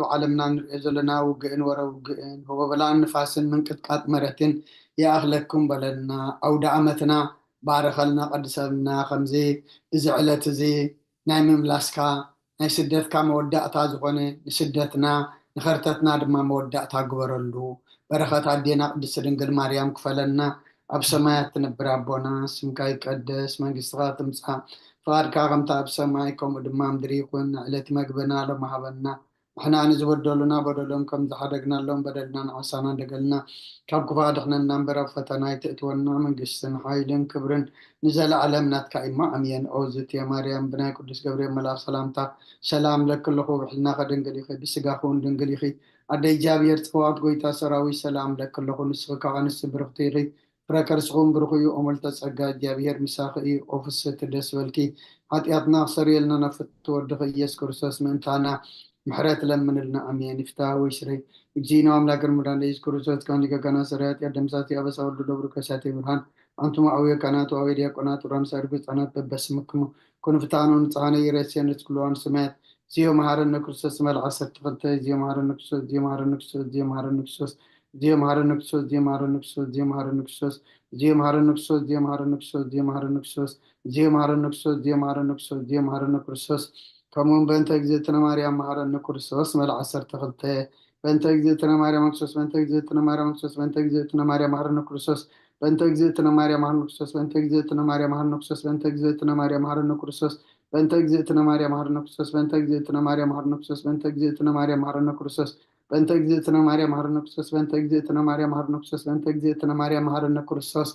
ዓለምና ንሪኦ ዘለና ውግእን ወረ ውግእን፣ ህቦበላን ንፋስን ምንቅጥቃጥ መረትን ይኣኽለኩም በለልና። ኣውደ ዓመትና ባረኸልና፣ ቀድሰልና። ከምዚ እዚ ዕለት እዚ ናይ ምምላስካ፣ ናይ ስደትካ መወዳእታ ዝኾነ፣ ንስደትና ንኸርተትና ድማ መወዳእታ ግበረሉ። በረኸት ኣዴና ቅድስቲ ድንግል ማርያም ክፈለና። ኣብ ሰማያት ትነብር ኣቦና፣ ስምካ ይቀደስ፣ መንግስትኻ ትምጻእ፣ ፍቓድካ ከምታ ኣብ ሰማይ ከምኡ ድማ ምድሪ ይኹን። ዕለት መግብና ሎሚ ሃበና። ንሕና ንዝበደሉና በደሎም ከም ዝሓደግናሎም በደልና ንዓሳና እንደገልና፣ ካብ ክፉእ ኣድሕነና እምበር ኣብ ፈተና ኣይተእትወና። መንግስትን ሓይልን ክብርን ንዘለዓለም ናትካ እዩ። ኣሜን። ኦ ዝትየ ማርያም፣ ብናይ ቅዱስ ገብርኤል መልኣኽ ሰላምታ ሰላም እለኪ ኣለኹ። ብሕልናኺ ድንግል ኢኺ፣ ብስጋኺ እውን ድንግል ኢኺ። ኣደ እግዚኣብሔር ጸባኦት፣ ጎይታ ሰራዊት፣ ሰላም እለኪ ኣለኹ። ንስኺ ከኣ ኣንስቲ ብርኽቲ ኢኺ፣ ፍረ ከርስኹም ብሩኽ እዩ። ኦመልተ ጸጋ እግዚኣብሔር ምሳኺ እዩ። ኦ ፍስሕቲ ደስ በልኪ፣ ሓጢኣትና ክሰርየልና ናብ ፍትው ወድኺ ኢየሱስ ክርስቶስ ምእንታና ምሕረት ለምንልና። ኣሜን። ይፍታ ወይ ስረይ። እግዚእነ አምላክ መድኃኒነ ኢየሱስ ክርስቶስ ካን ሊቀ ካህናት ሰራይ ኃጢአት ደምሳቲ አበሳ ወልድ ዶብሩ ከሳቴ ብርሃን አንቱም አውየ ካህናት ወአውየ ዲያቆናት ወራምሳ ርጉ ህጻናት በበስምክሙ ኩኑ ፍትሐነ ንጽሐነ ይረሴን ንስክልዋን ሰማያት። ዚዮ መሐረነ ክርስቶስ መልዓ ዓሰርተ ክልተ። ዚዮ መሐረነ ክርስቶስ፣ ዚዮ መሐረነ ክርስቶስ፣ ዚዮ መሐረነ ክርስቶስ፣ ዚዮ መሐረነ ክርስቶስ፣ ዚዮ መሐረነ ክርስቶስ፣ ዚዮ መሐረነ ክርስቶስ፣ ዚዮ መሐረነ ክርስቶስ፣ ዚዮ መሐረነ ክርስቶስ፣ ዚዮ መሐረነ ክርስቶስ፣ ዚዮ መሐረነ ክርስቶስ፣ ዚዮ መሐረነ ክርስቶስ፣ ዚዮ መሐረነ ክርስቶስ። ከምኡውን በእንተ እግዝእትነ ማርያም መሐረነ ክርስቶስ መልዓ ዓሰርተ ክልተ። በእንተ እግዝእትነ ማርያም ክርስቶስ፣ በእንተ እግዝእትነ ማርያም ክርስቶስ፣ በእንተ እግዝእትነ ማርያም መሐረነ ክርስቶስ፣ በእንተ እግዝእትነ ማርያም መሐረነ ክርስቶስ፣ በእንተ እግዝእትነ ማርያም መሐረነ ክርስቶስ፣ በእንተ እግዝእትነ ማርያም መሐረነ ክርስቶስ፣ በእንተ እግዝእትነ ማርያም መሐረነ ክርስቶስ፣ በእንተ እግዝእትነ ማርያም መሐረነ ክርስቶስ፣ በእንተ እግዝእትነ ማርያም መሐረነ ክርስቶስ፣ በእንተ እግዝእትነ ማርያም መሐረነ ክርስቶስ፣ በእንተ እግዝእትነ ማርያም መሐረነ ክርስቶስ፣ በእንተ እግዝእትነ ማርያም መሐረነ ክርስቶስ።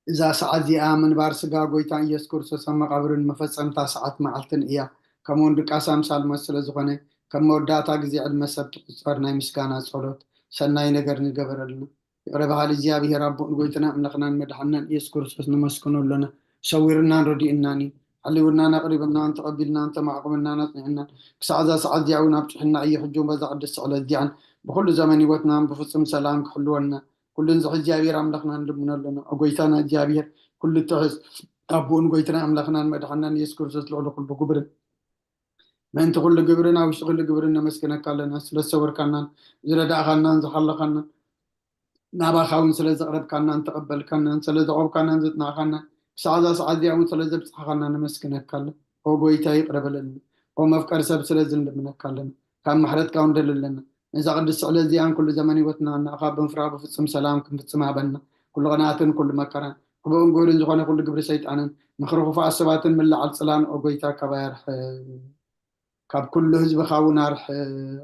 እዛ ሰዓት እዚኣ ምንባር ስጋ ጎይታ ኢየሱስ ክርስቶስ ኣብ መቓብርን መፈጸምታ ሰዓት መዓልትን እያ። ከምኡውን ድቃስ ኣምሳል ሞት ስለ ዝኾነ፣ ከም መወዳእታ ግዜ ዕድመ ሰብ ትቑጸር ናይ ምስጋና ጸሎት፣ ሰናይ ነገር ንገበረልና። ይቕረ በሃሊ እግዚኣብሔር ኣቦን ጎይታና ኣምላኽናን መድሓንናን ኢየሱስ ክርስቶስ ነመስግኖ ኣሎና። ሰዊርናን ረዲእናን እዩ። ሓሊውናን ኣቕሪብናን ተቐቢልናን ተማዕቑብናን ኣጽኒዕናን ክሳዕ እዛ ሰዓት እዚኣ እውን ኣብጺሑና እዩ። ሕጂ እውን በዛ ቅድስቲ ዕለት እዚኣን ብኹሉ ዘመን ህይወትናን ብፍጹም ሰላም ክሕልወና ኩሉ ንዝሕ እግዚኣብሔር ኣምላኽና ንልምኖ ኣሎና። ኦ ጎይታና እግዚኣብሔር ኩሉ እትሕዝ ኣቦን ጎይታና ኣምላኽናን መድሓንናን ኢየሱስ ክርስቶስ ልዕሊ ኩሉ ግብርን ምእንቲ ኩሉ ግብርን ኣብ ውሽጢ ኩሉ ግብርን ነመስግነካ ኣለና። ስለ ዝሰወርካናን ዝረዳእኻናን ዝሓለኻናን ናባኻ እውን ስለ ዘቕረብካናን ተቐበልካናን ስለ ዘቖብካናን ዘጽናዕካናን ክሳዕ እዛ ሰዓት እዚኣ እውን ስለ ዘብጽሓኻና ነመስግነካ ኣለና። ኦ ጎይታ ይቕረ በለልና። ኦ መፍቀሪ ሰብ ስለዚ ንልምነካ ኣለና። ካብ ምሕረትካ እውን ደሊ ኣለና። ነዛ ቅድስቲ ዕለት እዚኣን ኩሉ ዘመን ህይወትና ንኣኻ ብምፍራህ ብፍጹም ሰላም ክንፍጽም ሃበና። ኩሉ ቅንኣትን ኩሉ መከራን ክቡእን ግሁድን ዝኾነ ኩሉ ግብሪ ሰይጣንን ምኽሪ ክፉኣት ሰባትን ምልዓል ጽላን ኦ ጎይታ ካባይ ኣርሕቕ። ካብ ኩሉ ህዝብኻ እውን ኣርሕቕ።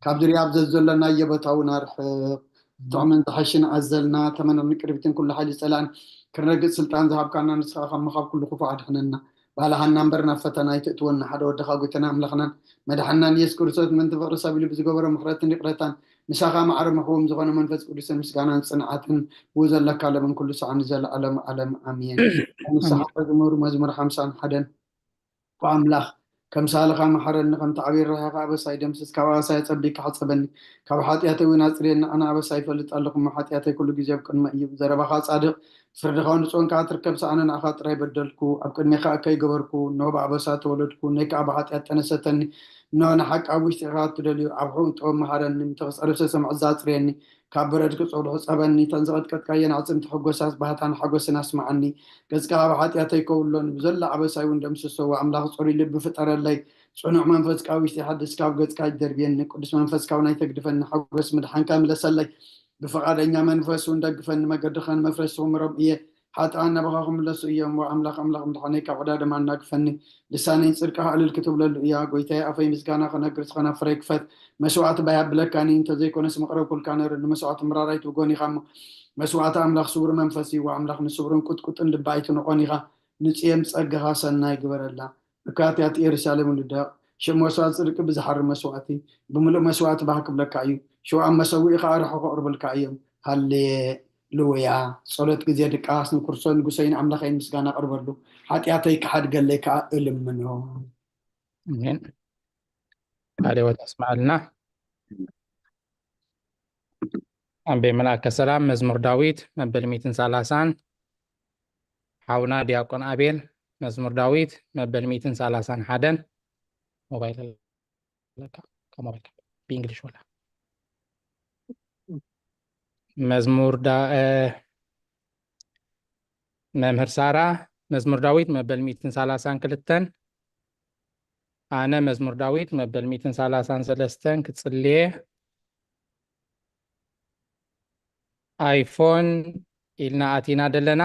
ካብ ዝርያ ኣብ ዘዘለናዮ ቦታ እውን ኣርሕቕ። ጥዑምን ዝሐሽን ኣዘልና ተመን ንቅድሚትን ኩሉ ሓይሊ ጸላእን ክነርግጽ ስልጣን ዝሃብካና ንስኻ ካብ ምኻብ ኩሉ ክፉእ ኣድሕነና። ባልሃና እምበር ናብ ፈተና ኣይተእትወና። ሓደ ወድኻ ጎይታና ኣምላኽናን መድሓንናን ኢየሱስ ክርስቶስ ምእንቲ ፍቕሪ ሰብ ኢሉ ብዝገበሮ ምሕረትን ይቕረታን ምሳኻ ማዕረ መሕዎም ዝኾነ መንፈስ ቅዱስን ምስጋናን ጽንዓትን ብኡ ዘለካ ለምን ኩሉ ሰዓት ንዘለኣለም ዓለም ኣሜን። ንስሓ መዝሙር መዝሙር ሓምሳን ሓደን ኣምላኽ ከም ሳልኻ መሓረኒ፣ ከምቲ ዓብዪ ርህራሄኻ ኣበሳይ ደምስስ፣ ካብ ኣበሳይ ኣጸቢቕካ ሕጸበኒ፣ ካብ ሓጢኣተይ እውን ኣጽርየኒ። ኣነ ኣበሳይ ይፈልጥ ኣለኹ እሞ፣ ሓጢኣተይ ኩሉ ግዜ ኣብ ቅድመይ እዩ። ዘረባኻ ጻድቕ፣ ፍርድኻ እውን ጽዮን ከኣ ትርከብ። ኣነ ንዓኻ ጥራይ በደልኩ፣ ኣብ ቅድሜኻ እከይ ገበርኩ። እንሆ ብኣበሳ ተወለድኩ፣ እኖይ ከኣ ብሓጢኣት ጠነሰተኒ። እንሆ ንሓቂ ኣብ ውሽጢ ኢኻ እትደልዮ፣ ኣብ ሕቡእ ጥበብ መሃረኒ፣ ምተኸስዐ ልብሰ ሰም ዕዛ ኣጽርየኒ። ካብ በረድ ክጸድሑ ጸበኒ፣ እተን ዝቐጥቀጥካየን ኣዕጽምቲ ሕጎሳት ባህታን ሓጎስን ኣስምዓኒ። ገጽካ ካብ ሓጢኣተይ ከውሎኒ፣ ብዘሎ ኣበሳይ እውን ደምስሶ። ኣምላኽ ጽሩይ ልቢ ፍጠረለይ፣ ጽኑዕ መንፈስ ካብ ውሽጢ ሓድስ፣ ካብ ገጽካ ኣይትደርብየኒ። ቅዱስ መንፈስካ እውን ኣይተግድፈኒ፣ ሓጎስ ምድሓንካ ምለሰለይ። ብፍቓደኛ መንፈስ እውን ደግፈኒ፣ መገድኻ ንመፍረስቲ ክምሮም እየ። ሓጥኣን ናባኻ ክምለሱ እዮም። ወኣምላኽ ኣምላኽ ምድሓነይ ካብ ዕዳ ደም ኣናግፈኒ። ልሳነይ ጽድቅኻ ዕልል ክትብለሉ እያ። ጎይታየ ኣፈይ ምስጋና ክነግር፣ ስኸና ፍረይ ክፈት። መስዋእቲ ባይ ኣብለካኒ፣ እንተዘይኮነስ ምቕረብኩልካ ነይሩ። ንመስዋእቲ ምራር ኣይትብጎን ኢኻ እሞ፣ መስዋእቲ ኣምላኽ ስቡር መንፈስ እዩ። ኣምላኽ ንስቡርን ቁጥቁጥን ልቢ ኣይትንቖን ኢኻ። ንጽየም ጸጋኻ ሰናይ ግበረላ። እካትያት ኢየሩሳሌም ልደቕ። ሽም መስዋእቲ ጽድቂ ብዝሓሪ መስዋእቲ፣ ብምሉእ መስዋእቲ ባህ ክብለካ እዩ። ሽው ኣብ መሰውኢ ኸኣ ርሑ ከቕርቡልካ እዮም። ሃሌ ሉያ። ጸሎት ግዜ ድቃስ ንክርስቶስ ንጉሰይን ኣምላኸይን ምስጋና ኣቕርበሉ፣ ሓጢኣተይ ክሓድገለይ ከኣ እልምኖ። ኣሜን። ቃለ ሕይወት ኣስምዓልና። ኣቤ መልኣከ ሰላም መዝሙር ዳዊት መበል ሚእትን ሰላሳን፣ ሓውና ዲያቆን ኣቤል መዝሙር ዳዊት መበል ሚእትን ሰላሳን ሓደን። ሞባይል ኣለካ? ከማበልካ ብእንግሊሽ ወላ። መዝሙር ዳ-፣ እ፣ መምህር ሳራ፣ መዝሙር ዳዊት መበል ሚእትን ሰላሳን ክልተን። ኣነ መዝሙር ዳዊት መበል ሚእትን ሰላሳን ሰለስተን ክጽልየ። ኣይፎን ኢልና ኣቲና ደለና።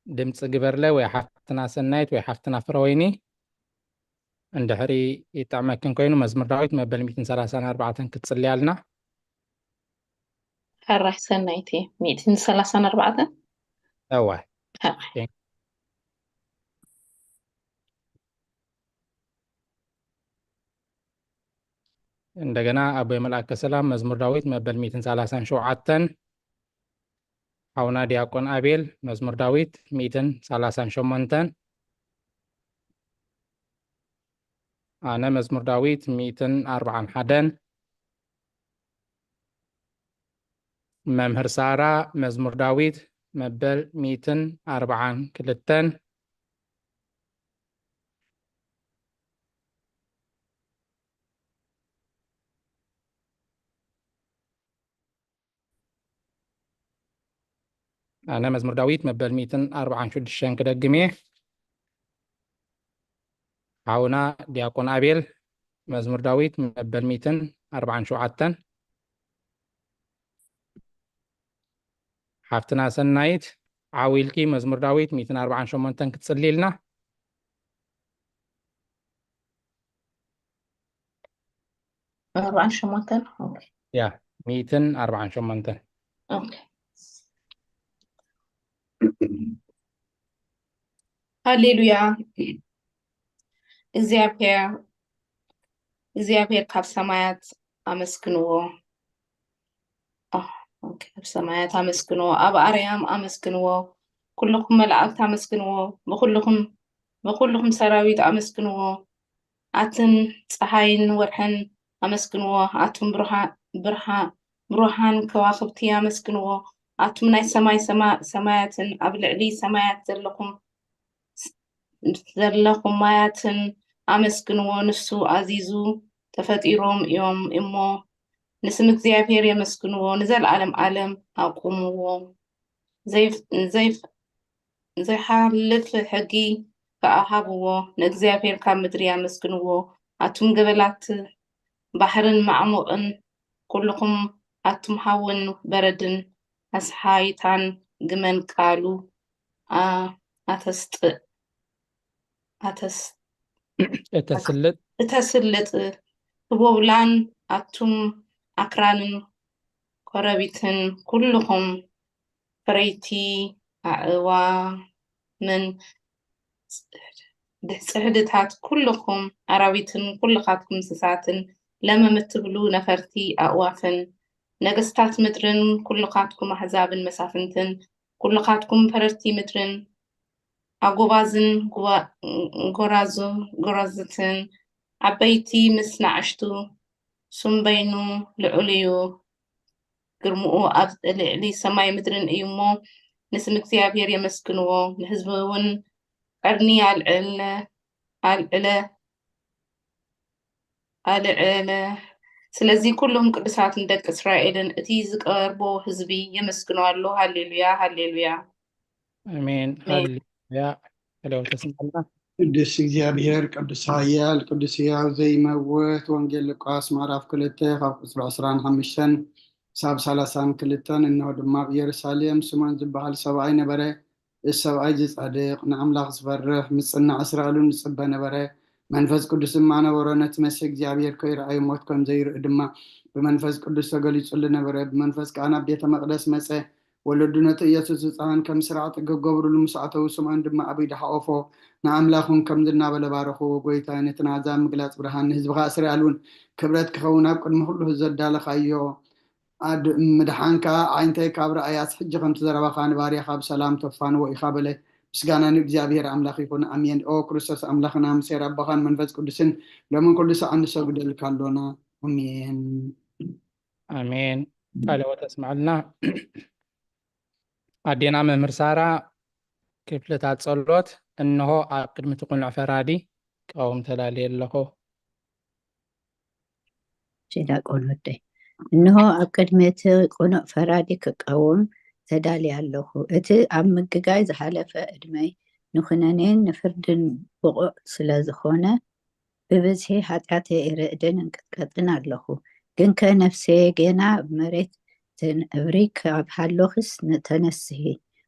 ድምፂ ግበርለ ወይ ሓፍትና ሰናይት ወይ ሓፍትና ፍረወይኒ። እንድሕሪ ይጥዕመክን ኮይኑ መዝሙር ዳዊት መበል ሚእትን ሰላሳን ኣርባዕተን ክትጽልያ ኣልና። ሕራይ ሰናይቲ፣ ሚእትን ሰላሳን ኣርባዕተን? እወ። ሕራይ። እንደገና ኣቦይ መልኣከ ሰላም መዝሙር ዳዊት መበል ሚእትን ሰላሳን ሸውዓተን። ሓውና ዲያቆን ኣቤል መዝሙር ዳዊት ሚእትን ሰላሳን ሸሞንተን። ኣነ መዝሙር ዳዊት ሚእትን ኣርባዓን ሓደን። መምህር ሳራ መዝሙር ዳዊት መበል ሚእትን ኣርባዓን ክልተን። ኣነ መዝሙር ዳዊት መበል ሚእትን ኣርባዓን ሽዱሽተን ክደግም እየ። ሓውና ዲያቆን ኣቤል መዝሙር ዳዊት መበል ሚእትን ኣርባዓን ሸውዓተን። ሓፍትና ሰናይት ዓው ኢልኪ መዝሙር ዳዊት ሚእትን ኣርባዓን ሸሞንተን ክትጽሊ ኢልና። ኣርባዓን ሸሞንተን? ኦኬ። ያ፣ ሚእትን ኣርባዓን ሸሞንተን። ኦኬ። ሃሌሉያ። እግዚኣብሔር፣ እግዚኣብሔር ካብ ሰማያት ኣመስግንዎ። ኦኬ፣ ኣብ ሰማያት ኣመስግንዎ፣ ኣብ ኣርያም ኣመስግንዎ፣ ኩልኹም መላእክት ኣመስግንዎ፣ ብኹልኹም፣ ብኹልኹም ሰራዊት ኣመስግንዎ። ኣትን ፀሓይን ወርሕን ኣመስግንዎ፣ ኣቱም ብሩሃ-፣ ብርሃ-፣ ብሩሃን ከዋኽብቲ ኣመስግንዎ፣ ኣቱም ናይ ሰማይ ሰማ-፣ ሰማያትን ኣብ ልዕሊ ሰማያት ዘለኹም ዘለኹም ማያትን ኣመስግንዎ፣ ንሱ ኣዚዙ ተፈጢሮም እዮም እሞ፣ ንስም እግዚኣብሔር የመስግንዎ፣ ንዘለዓለም ዓለም ኣቁምዎ። ዘይፍ-፣ ዘይፍ-፣ ዘይሓልፍ ሕጊ ከኣ ሃብዎ፣ ንእግዚኣብሔር ካብ ምድሪ ኣመስግንዎ፣ ኣቱም ገበላት ባሕርን ማዕሙቕን ኩልኹም ኣቱም ሃውን በረድን ኣስሓይታን ግመን ቃሉ ኣ-፣ ኣተስጥእ፣ ኣተስ-፣ እተስልጥ። እተስልጥ ህቦብላን ኣቱም ኣክራንን ኮረቢትን ኩልኹም ፈረይቲ ኣእዋምን ጽሕድ-፣ ጽሕድታት ኩልኹም ኣራዊትን ኩልኻትኩም እንስሳትን ለመም እትብሉ ነፈርቲ ኣእዋፍን ነገስታት ምድርን ኩልኻትኩም ኣህዛብን መሳፍንትን ኩልኻትኩም ፈረርቲ ምድርን ኣጎባዝን ጉባ-፣ ጎራዙ-፣ ጎራዙትን ዓበይቲ ምስ ንኣሽቱ ስም በይኑ ልዑል እዩ። ግርምኡ ኣብ ልዕሊ ሰማይ ምድርን እዩ እሞ፣ ንስም እግዚኣብሔር የመስግንዎ። ንህዝቡ እውን ቀርኒ ኣልዕለ፣ ኣልዕለ፣ ኣልዕለ። ስለዚ ኩሎም ቅዱሳትን ደቂ እስራኤልን እቲ ዝቀርቦ ህዝቢ የመስግኖ ኣሎ። ሃሌሉያ፣ ሃሌሉያ። ኣሜን። ኣሜን። ሃሌሉያ። ሄሎ፣ ተስምዓልና። ቅዱስ እግዚኣብሔር፣ ቅዱስ ኃያል፣ ቅዱስ ሕያው፣ ዘይመውት። ወንጌል ሉቃስ ምዕራፍ ክልተ ካብ ቁጽሪ ዕስራን ሓሙሽተን ክሳብ ሰላሳን ክልተን። እንሆ ድማ ኣብ ኢየሩሳሌም ስምዖን ዝበሃል ሰብኣይ ነበረ። እዚ ሰብኣይ እዚ ጻድቕ፣ ንኣምላኽ ዝፈርህ፣ ምጽናዕ እስራኤል እውን ዝጽበ ነበረ። መንፈስ ቅዱስ ድማ ነበሮ። ነቲ መሲሕ እግዚኣብሔር ከይረኣዩ ሞት ከም ዘይርኢ ድማ ብመንፈስ ቅዱስ ተገሊጹሉ ነበረ። ብመንፈስ ከኣ ናብ ቤተ መቕደስ መጸ። ወለዱ ነቲ ኢየሱስ ዝጸሃን ከም ስራዕ ጽገ ክገብሩሉ ምስ ኣተዉ፣ ስምዖን ድማ ኣብ ኢዱ ሓቖፎ፣ ንኣምላኽ እውን ከምዚ እናበለ ባረኽዎ፣ ጐይታይ፣ ነቲ ናዛ ምግላጽ ብርሃን ንህዝብኻ እስራኤል እውን ክብረት ክኸውን ኣብ ቅድሚ ኩሉ ህዝቢ ዘዳለኻዮ ኣድ-፣ ምድሓን ከኣ ኣዒንተይ ካብ ረኣያስ፣ ሕጂ ከምቲ ዘረባኻ ንባርያኻ ብሰላም ተፋንዎ ኢኻ በለ። ምስጋና ንእግዚኣብሔር ኣምላኽ ይኹን። ኣሜን። ኦ ክርስቶስ ኣምላኽና፣ ምስ ኄር ኣቦኻን መንፈስ ቅዱስን ሎምን ኩሉ ሰዓት ንሰግደልካ ኣሎና። ኣሜን። ኣሜን። ቃለ ሕይወት ኣስምዓልና። ኣዴና መምህር ሳራ፣ ክፍልታት ጸሎት እንሆ ኣብ ቅድሚ እቲ ቅኑዕ ፈራዲ ቀውም ተላልየ ኣለኹ። ዲያቆን ወደይ። እንሆ ኣብ ቅድሚ እቲ ቅኑዕ ፈራዲ ክቃወም ተዳልየ ኣለኹ። እቲ ኣብ ምግጋይ ዝሓለፈ ዕድመይ ንኹነኔን ንፍርድን ብቑዕ ስለ ዝኾነ፣ ብብዝሒ ሓጢኣተይ ይርዕድን እንቅጥቀጥን ኣለኹ። ግንከ ነፍሰየ ጌና ኣብ መሬት ትንዕብሪ ካብ ሃሎኽስ ተነስሂ።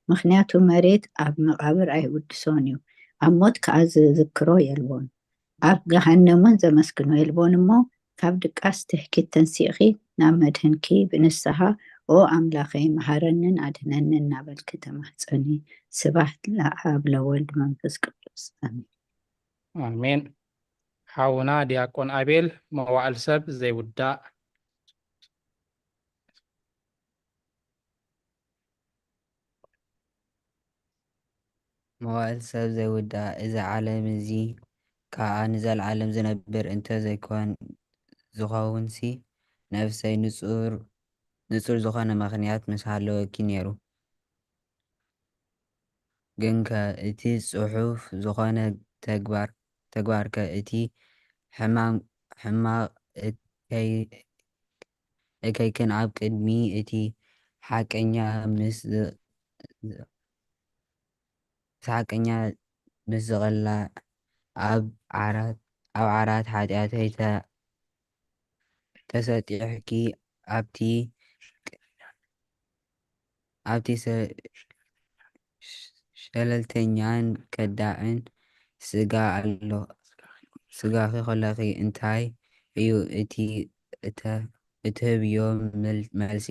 ምኽንያቱ መሬት ኣብ መቓብር ኣይውድሶን እዩ፣ ኣብ ሞት ከኣ ዝዝክሮ የልቦን። ኣብ ገሃነም እውን ዘመስግኖ የልቦን እሞ፣ ካብ ድቃስ ትህኪት ተንሲእኺ ናብ መድህንኪ ብንስሓ፣ "ኦ ኣምላኸይ፣ መሃረንን ኣድህነንን" እናበልኪ ተማህጸኒ። ስብሐት ለኣብ ለወልድ መንፈስ ቅዱስ። ኣሜን። ኣሜን። ሓውና ዲያቆን ኣቤል፣ መዋዕል ሰብ ዘይውዳእ። መዋዕል ሰብ ዘይውዳእ፣ እዚ ዓለም እዚ ከኣ ንዘለዓለም ዝነብር እንተ ዘይኮን ዝኸውንሲ፣ ነፍሰይ ንጹር፣ ንጹር ዝኾነ ምኽንያት ምስ ሃለወኪ ነይሩ። ግንከ እቲ ጽሑፍ ዝኾነ ተግባር፣ ተግባርከ እቲ ሕማም፣ ሕማቕ እከይ፣ እከይክን ኣብ ቅድሚ እቲ ሓቀኛ ምስ ዝ-፣ ዝ-፣ ሓቀኛ ምስ ዝቕላዕ ኣብ ዓራት፣ ኣብ ዓራት ሓጢኣተይ ተ-፣ ተሰጢሕኪ ኣብቲ፣ ኣብቲ ሰ-፣ ሸለልተኛን ከዳዕን ስጋ ኣሎ። ስጋኺ ከለኺ እንታይ እዩ እቲ እተ-፣ እትህብዮ መል-፣ መልሲ?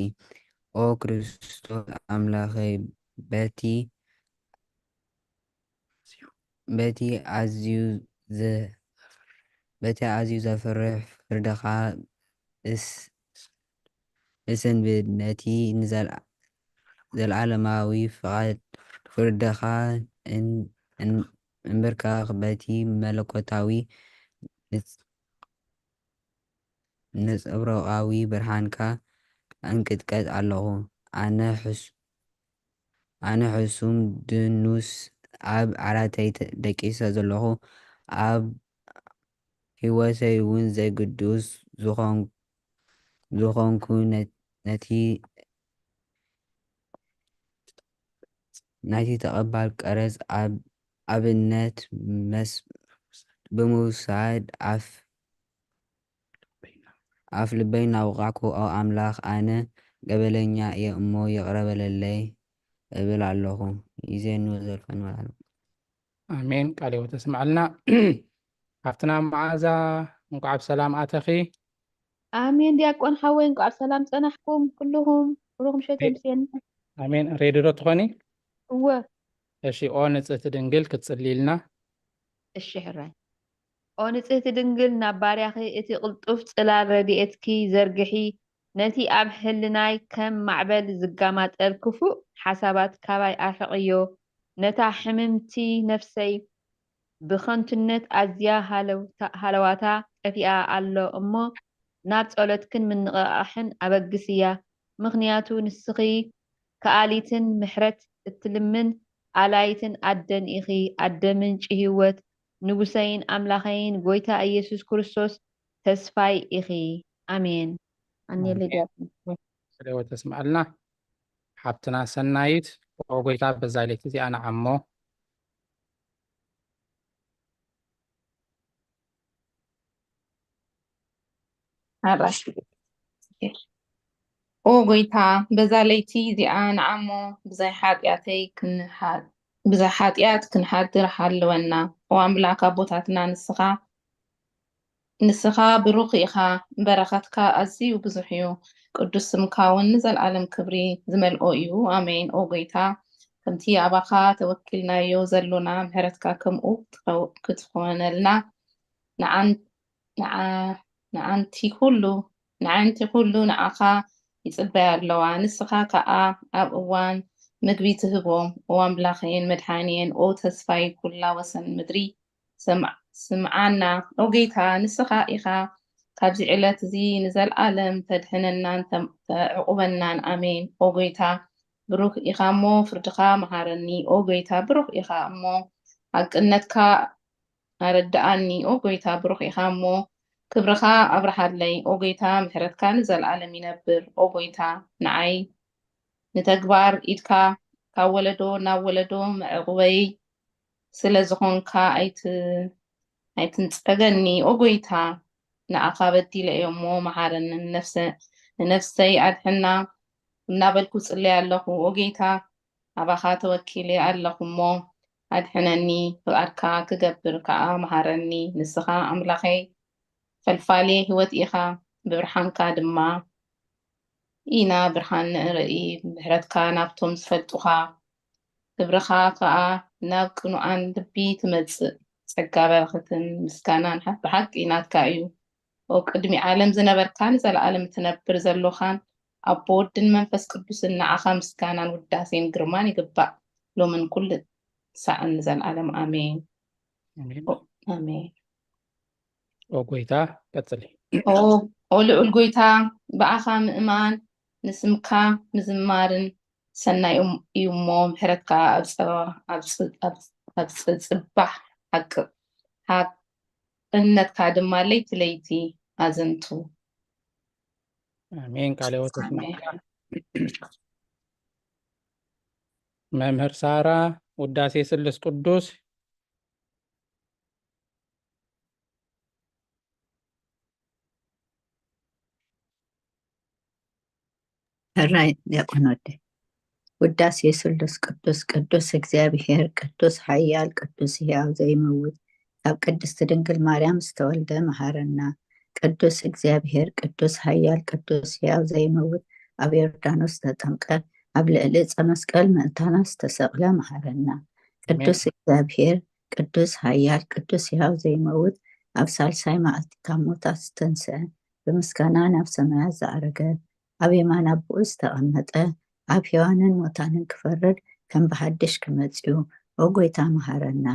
ኦ ክርስቶስ ኣምላኸይ፣ በቲ፣ በቲ ኣዝዩ ዘ-፣ በቲ ኣዝዩ ዘፍርሕ ፍርድኻ እስ-፣ እስንብድ፣ ነቲ ንዘል-፣ ዘልዓለማዊ ፍቓድ ፍርድኻ እን-፣ እን-፣ እምብርካኽ፣ በቲ መለኮታዊ ንጽ-፣ ነጸብራቓዊ ብርሃንካ እንቅጥቀጥ ኣለኹ። ኣነ ሕስ-፣ ኣነ ሕሱም ድኑስ ኣብ ዓራተይ ተ-፣ ደቂሰ ዘለኹ፣ ኣብ ህይወተይ እውን ዘይግዱስ ዝኾን-፣ ዝኾንኩ ነ-፣ ነቲ ናይቲ ተቐባል ቀረጽ ኣብ ኣብነት መስ-፣ ብምውሳድ ኣፍ ኣፍ ልበይ እናወቃዕኩ፣ "ኦ ኣምላኽ፣ ኣነ ገበለኛ እየ እሞ ይቕረ በለለይ" እብል ኣለኹ። ይዜኑ ዘልፈን ማለት ነው። ኣሜን። ቃለ ሕይወት ተስምዓልና። ሓፍትና መዓዛ፣ እንኳዕ ብሰላም ኣተኺ። ኣሜን። ዲያቆን ሓወይ፣ እንኳዕ ብሰላም ጸናሕኩም ኩልኹም። ብሩኽ ምሸት የምስየና። ኣሜን። ሬድዮ ዶ ትኾኒ? እወ። እሺ፣ ኦ ንጽህቲ ድንግል ክትጽልይልና። እሺ፣ ሕራይ። ኦ ንጽህቲ ድንግል፣ ናብ ባርያኺ እቲ ቅልጡፍ ጽላል ረድኤትኪ ዘርግሒ፣ ነቲ ኣብ ህልናይ ከም ማዕበል ዝጋማጠል ክፉእ ሓሳባት ካባይ ኣርሕቕዮ። ነታ ሕምምቲ ነፍሰይ ብኸንቱነት ኣዝያ ሃለውታ-፣ ሃለዋታ ጠፊኣ ኣሎ እሞ፣ ናብ ጸሎትክን ምንቕቓሕን ኣበግስያ። ምኽንያቱ ንስኺ ከኣሊትን ምሕረት እትልምን ኣላይትን ኣደን ኢኺ፣ ኣደ ምንጪ ህይወት፣ ንጉሰይን ኣምላኸይን ጐይታ ኢየሱስ ክርስቶስ ተስፋይ ኢኺ። ኣሜን። ኣሜን። ኣኔሉያ። ስለ ተስምዓልና ሓብትና ሰናይት፣ ኦ ጐይታ፣ በዛ ለይቲ እዚኣ ንዓሞ። ሓራይ። ኦ ጐይታ፣ በዛ ለይቲ እዚኣ ንዓሞ ብዘይ ሓጢኣተይ ክንሓ-፣ ብዘይ ሓጢኣት ክንሓድር ሃልወና። ኦ ኣምላኽ ኣቦታትና፣ ንስኻ፣ ንስኻ ብሩኽ ኢኻ፣ በረኸትካ ኣዝዩ ብዙሕ እዩ። ቅዱስ ስምካ እውን ንዘለኣለም ክብሪ ዝመልኦ እዩ። ኣሜን። ኦ ጐይታ፣ ከምቲ ኣባኻ ተወኪልናዮ ዘሎና ምሕረትካ ከምኡ ክትኸው-፣ ክትኾነልና ንዓን-፣ ንዓ-፣ ንዓንቲ ኩሉ፣ ንዓንቲ ኩሉ ንዓኻ ይጽበያ ኣለዋ። ንስኻ ከኣ ኣብ እዋን ምግቢ ትህቦም። ኦ ኣምላኸይን መድሓኒየን፣ ኦ ተስፋይ ኩላ ወሰን ምድሪ፣ ስምዓ-፣ ስምዓና። ኦ ጌታ፣ ንስኻ ኢኻ ካብዚ ዕለት እዚ ንዘለኣለም ተድሕነናን ተም-፣ ተዕቑበናን። ኣሜን። ኦ ጌታ፣ ብሩኽ ኢኻ እሞ ፍርድኻ መሃረኒ። ኦ ጌታ፣ ብሩኽ ኢኻ እሞ ሓቅነትካ ኣረድኣኒ። ኦ ጐይታ፣ ብሩኽ ኢኻ እሞ ክብርኻ ኣብርሃለይ ኦ ጎይታ፣ ምሕረትካ ንዘለኣለም ይነብር ኦ ጎይታ፣ ንዓይ ንተግባር ኢድካ ካብ ወለዶ ናብ ወለዶ መዕቑበይ ስለ ዝኾንካ ኣይት ኣይትንጸገኒ ኦ ጎይታ፣ ንኣኻ በዲለ እየ እሞ መሓረኒ፣ ንነፍሰ ንነፍሰይ ኣድሕና እናበልኩ ጽለይ ኣለኹ ኦ ጎይታ፣ ኣባኻ ተወኪለ ኣለኹ እሞ ኣድሕነኒ፣ ፍቓድካ ክገብር ከኣ መሃረኒ፣ ንስኻ ኣምላኸይ ፈልፋሌ ህይወት ኢኻ፣ ብብርሃንካ ድማ ኢና ብርሃን ንርኢ፣ ምሕረትካ ናብቶም ዝፈልጡኻ፣ ክብርኻ ከኣ ናብ ቅኑኣን ልቢ ትመጽእ። ጸጋ በረኸትን ምስጋናን ሓ- ብሓቂ ናትካ እዩ። ኦ ቅድሚ ዓለም ዝነበርካን ዘለኣለም እትነብር ዘሎኻን ኣቦ ወድን መንፈስ ቅዱስን ንዓኻ ምስጋናን ውዳሴን ግርማን ይግባእ ሎምን ኩሉ ሳዕን ንዘለኣለም ኣሜን። ኣሜን። ኣሜን። ኦ ጎይታ ቀጽሊ። ኦ ኦ ልዑል ጎይታ ብኣኻ ምእማን ንስምካ ምዝማርን ሰናይ እም- እዩ እሞ ምሕረትካ ኣብ ጸ- ኣብ ጽ- ኣብ- ኣብ ጽ- ጽባሕ ሓቅ ሓቅነትካ ድማ ለይቲ ለይቲ ኣዘንቱ። ኣሜን። ቃለ ሕይወት ኣሜን። ይስማዕካ። መምህር ሳራ ውዳሴ ስሉስ ቅዱስ። ሕራይ ዲያቆን ወዲ። ውዳሴ ስሉስ ቅዱስ። ቅዱስ እግዚኣብሔር፣ ቅዱስ ኃያል፣ ቅዱስ ሕያው ዘይመውት፣ ካብ ቅድስት ድንግል ማርያም ዝተወልደ መሃረና። ቅዱስ እግዚኣብሔር፣ ቅዱስ ኃያል፣ ቅዱስ ሕያው ዘይመውት፣ ኣብ ዮርዳኖስ ዝተጠምቀ፣ ኣብ ልዕሊ ዕፀ መስቀል ምእንታና ዝተሰቕለ መሃረና። ቅዱስ እግዚኣብሔር፣ ቅዱስ ኃያል፣ ቅዱስ ሕያው ዘይመውት፣ ኣብ ሳልሳይ መዓልቲ ካብ ሞታት ዝተንስአ፣ ብምስጋና ናብ ሰማያት ዝዓረገ፣ ኣብ የማን ኣቦኡ ዝተቐመጠ፣ ኣብ ሕያዋንን ሞታንን ክፈርድ ከም ብሓድሽ ክመጽእ እዩ። ኦ ጎይታ መሃረና።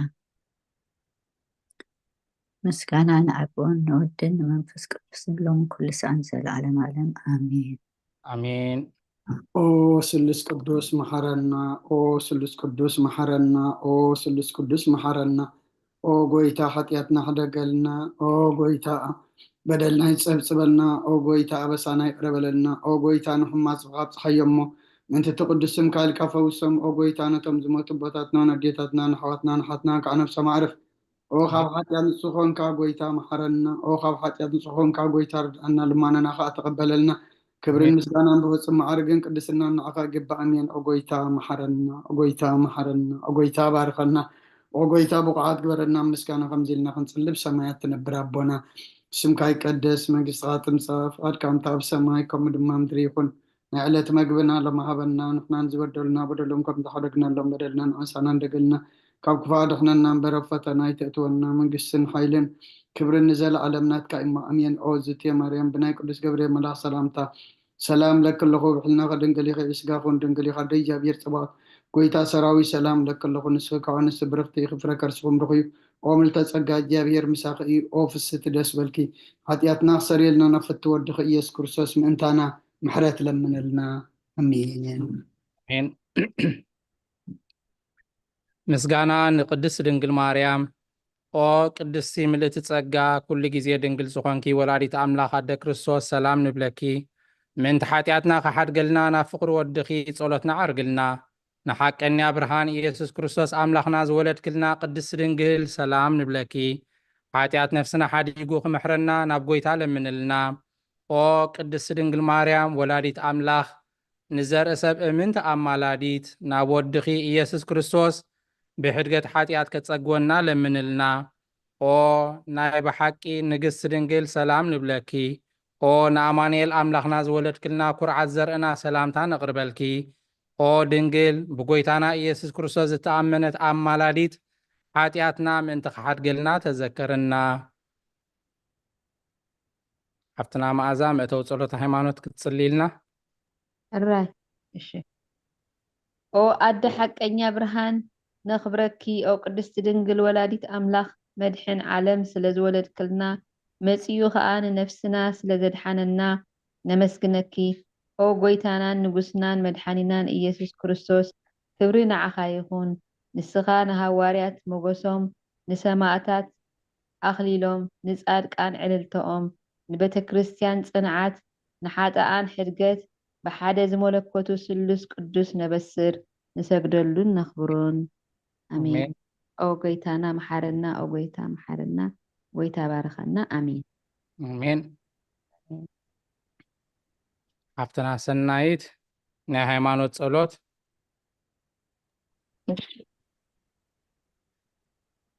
ምስጋና ንኣቦን ንወድን ንመንፈስ ቅዱስን ሎም ኩሉ ሰዓን ዘለዓለም ዓለም ኣሜን። ኣሜን። ኦ ስሉስ ቅዱስ መሓረና፣ ኦ ስሉስ ቅዱስ መሓረና፣ ኦ ስሉስ ቅዱስ መሓረና። ኦ ጎይታ ሓጢኣትና ሕደገልና፣ ኦ ጎይታ በደልና ይጸብጽበልና፣ ኦ ጎይታ ኣበሳና ይቕረ በለልና፣ ኦ ጎይታ ንሕሙማት ስብኻ ኣብጽሓዮ እሞ ምእንቲ እቲ ቅዱስ ስምካ ኢልካ ፈውሶም፣ ኦ ጎይታ ነቶም ዝሞቱ ኣቦታትና፣ ኣዴታትና፣ ንኣሕዋትና፣ ንሓትና ከዓ ነብሶም ኣዕርፍ። ኦ ካብ ሓጢኣት ንጹህ ኾንካ ጎይታ መሓረና፣ ኦ ካብ ሓጢኣት ንጹህ ኾንካ ጎይታ ርድኣና፣ ልማናና ከዓ ተቐበለልና። ክብርን ምስጋናን ብፍጹም ማዕርግን ቅድስናን ንዓኻ ይግባእ። ኣሜን። ኦ ጎይታ መሓረና፣ ኦ ጎይታ መሓረና፣ ኦ ጎይታ ባርኸና፣ ኦ ጎይታ ብቑዓት ግበረና። ምስጋና ከምዚ ኢልና ክንጽልብ ሰማያት ትነብር ኣቦና፣ ስምካ ይቀደስ፣ መንግስትኻ ትምጻእ፣ ፍቓድካ ከምታ ኣብ ሰማይ ከምኡ ድማ ምድሪ ይኹን። ናይ ዕለት መግብና ሎሚ ሃበና፣ ንሕናን ዝበደሉና በደሎም ከም ዝሓደግናሎም በደልና ንዓሳና እንደገልና፣ ካብ ክፉእ ኣድሕነና እምበር ኣብ ፈተና ኣይተእትወና፣ መንግስትን ሓይልን ክብርን ንዘለዓለም ናትካ እሞ ኣሜን። ኦ ዝቴ ማርያም ብናይ ቅዱስ ገብርኤል መልኣኽ ሰላምታ ሰላም ለኪ ኣለኹ፣ ብሕልና ድንግል ኢኺ፣ ብስጋኹን ድንግል ኢኻ፣ ኣደ እግዚኣብሔር ጽባኦት፣ ጎይታ ሰራዊት ሰላም ለኪ ኣለኹ፣ ንስኺ ካብ ኣንስቲ ብርኽቲ ኢኺ፣ ፍረ ከርስኹም ብሩኽ እዩ። ኦ ምልተ ጸጋ እግዚኣብሔር ምሳኺ እዩ፣ ኦ ፍስቲ ደስ በልኪ፣ ሓጢኣትና ክሰርየልና ናብ ፍቲ ወድኺ ኢየሱስ ክርስቶስ ምእንታና ምሕረት ለምነልና። ኣሜን። ኣሜን። ምስጋና ንቅድስት ድንግል ማርያም። ኦ ቅድስቲ ምልእቲ ጸጋ፣ ኩሉ ግዜ ድንግል ዝኾንኪ ወላዲት ኣምላኽ ኣደ ክርስቶስ ሰላም ንብለኪ። ምእንቲ ሓጢኣትና ክሓድገልና ናብ ፍቕሪ ወድኺ ጸሎትና ዓርግልና። ንሓቀኛ ብርሃን ኢየሱስ ክርስቶስ ኣምላኽና ዝወለድክልና ቅድስቲ ድንግል ሰላም ንብለኪ። ሓጢኣት ነፍስና ሓዲጉ ክምሕረና ናብ ጎይታ ለምንልና። ኦ ቅድስቲ ድንግል ማርያም ወላዲት ኣምላኽ፣ ንዘርኢ ሰብ እምንቲ ኣማላዲት ናብ ወድኺ ኢየሱስ ክርስቶስ ብሕድገት ሓጢኣት ከጸግወና ለምንልና። ኦ ናይ ብሓቂ ንግስቲ ድንግል ሰላም ንብለኪ። ኦ ንኣማኑኤል ኣምላኽና ዝወለድክልና ኩርዓት ዘርእና ሰላምታ ነቕርበልኪ። ኦ ድንግል ብጎይታና ኢየሱስ ክርስቶስ ዝተኣመነት ኣማላዲት ሓጢኣትና ምእንቲ ክሓድገልና ተዘከርና። ሓፍትና መኣዛ መእተዊ ጸሎተ ሃይማኖት ክትጽልይልና። ሕራይ። እሺ። ኦ ኣደ ሓቀኛ ብርሃን፣ ነኽብረኪ። ኦ ቅድስቲ ድንግል ወላዲት ኣምላኽ፣ መድሕን ዓለም ስለ ዝወለድክልና፣ መጺኡ ኸኣ ንነፍስና ስለ ዘድሓነና ነመስግነኪ። ኦ ጎይታናን ንጉስናን መድሓኒናን ኢየሱስ ክርስቶስ፣ ክብሪ ንዓኻ ይኹን። ንስኻ ንሃዋርያት ሞገሶም፣ ንሰማእታት ኣኽሊሎም፣ ንጻድቃን ዕልልተኦም፣ ንቤተ ክርስቲያን ጽንዓት፣ ንሓጥኣን ሕድገት፣ ብሓደ ዝመለኮቱ ስሉስ ቅዱስ ነበስር ንሰግደሉን ነኽብሮን። ኣሜን። ኣሜን። ኦ ጎይታና መሓረና፣ ኦ ጎይታ መሓረና፣ ጎይታ ባርኸና። ኣሜን። ኣሜን። ሓፍትና ሰናይት ናይ ሃይማኖት ጸሎት።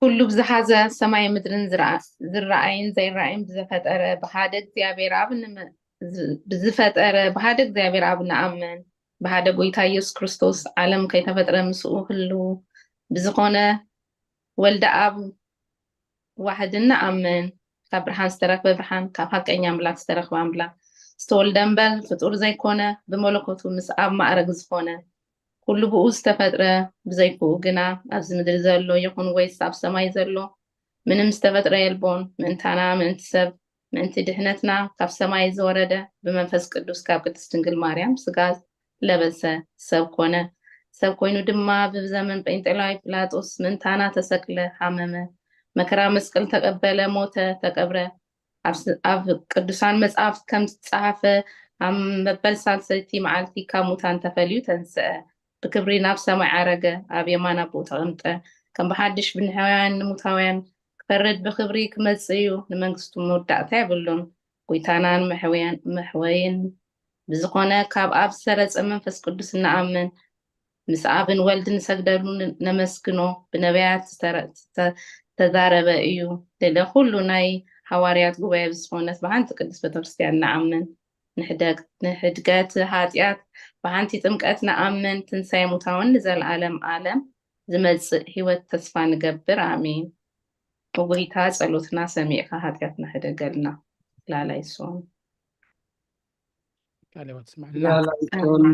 ኩሉ ብዝሓዘ ሰማይ ምድርን ዝረኣ- ዝረኣይን ዘይረኣይን ብዝፈጠረ ብሓደ እግዚኣብሔር ኣብ ንመ- ዝ- ብዝፈጠረ ብሓደ እግዚኣብሔር ኣብ ንኣምን። ብሓደ ጎይታ ኢየሱስ ክርስቶስ ዓለም ከይተፈጥረ ምስኡ ህልው ብዝኾነ ወልደ ኣብ ዋሕድ ንኣምን። ካብ ብርሃን ዝተረኽበ ብርሃን፣ ካብ ሓቀኛ ኣምላኽ ዝተረኽበ ኣምላኽ፣ ዝተወልደ እምበር ፍጡር ዘይኮነ፣ ብመለኮቱ ምስ ኣብ ማዕረግ ዝኾነ፣ ኩሉ ብኡ ዝተፈጥረ፣ ብዘይ ብኡ ግና ኣብዚ ምድሪ ዘሎ ይኹን ወይስ ኣብ ሰማይ ዘሎ ምንም ዝተፈጥረ የልቦን። ምእንታና፣ ምእንቲ ሰብ፣ ምእንቲ ድሕነትና ካብ ሰማይ ዝወረደ፣ ብመንፈስ ቅዱስ ካብ ቅድስት ድንግል ማርያም ስጋ ለበሰ፣ ሰብ ኮነ። ሰብ ኮይኑ ድማ ብዘመን ጴንጤላዊ ጲላጦስ ምእንታና ተሰቅለ፣ ሃመመ፣ መከራ መስቀል ተቀበለ፣ ሞተ፣ ተቀብረ። ኣብ ስ- ኣብ ቅዱሳን መጽሓፍት ከም ዝተጻሕፈ ኣብ መበል ሳልሰይቲ መዓልቲ ካብ ሙታን ተፈልዩ ተንስአ፣ ብክብሪ ናብ ሰማይ ዓረገ፣ ኣብ የማን ኣቦኡ ተቐምጠ። ከም ብሓድሽ ብንሕውያን ንሙታውያን ክፈርድ ብክብሪ ክመጽእ እዩ። ንመንግስቱ መወዳእታ የብሉን። ጎይታናን መሕወያን- መሕወይን ብዝኾነ ካብ ኣብ ዝሰረጸ መንፈስ ቅዱስ እንኣምን። ምስ ኣብን ወልድን ንሰግደሉ ን- ነመስግኖ። ብነቢያት ዝተረ- ዝተ- ዝተዛረበ እዩ። ልዕሊ ኩሉ ናይ ሃዋርያት ጉባኤ ብዝኾነት ብሓንቲ ቅድስት ቤተክርስትያን ንኣምን። ንሕደግ- ንሕድገት ሓጢኣት ብሓንቲ ጥምቀት ንኣምን። ትንሳኤ ሙታውን ንዘለዓለም ዓለም ዝመጽእ ህይወት ተስፋ ንገብር። ኣሜን። ጎይታ ጸሎትና ሰሚዕካ ሓጢኣትና ሕደገልና። ላላይ ሶን ቃለ ሕይወት ስምዐልና።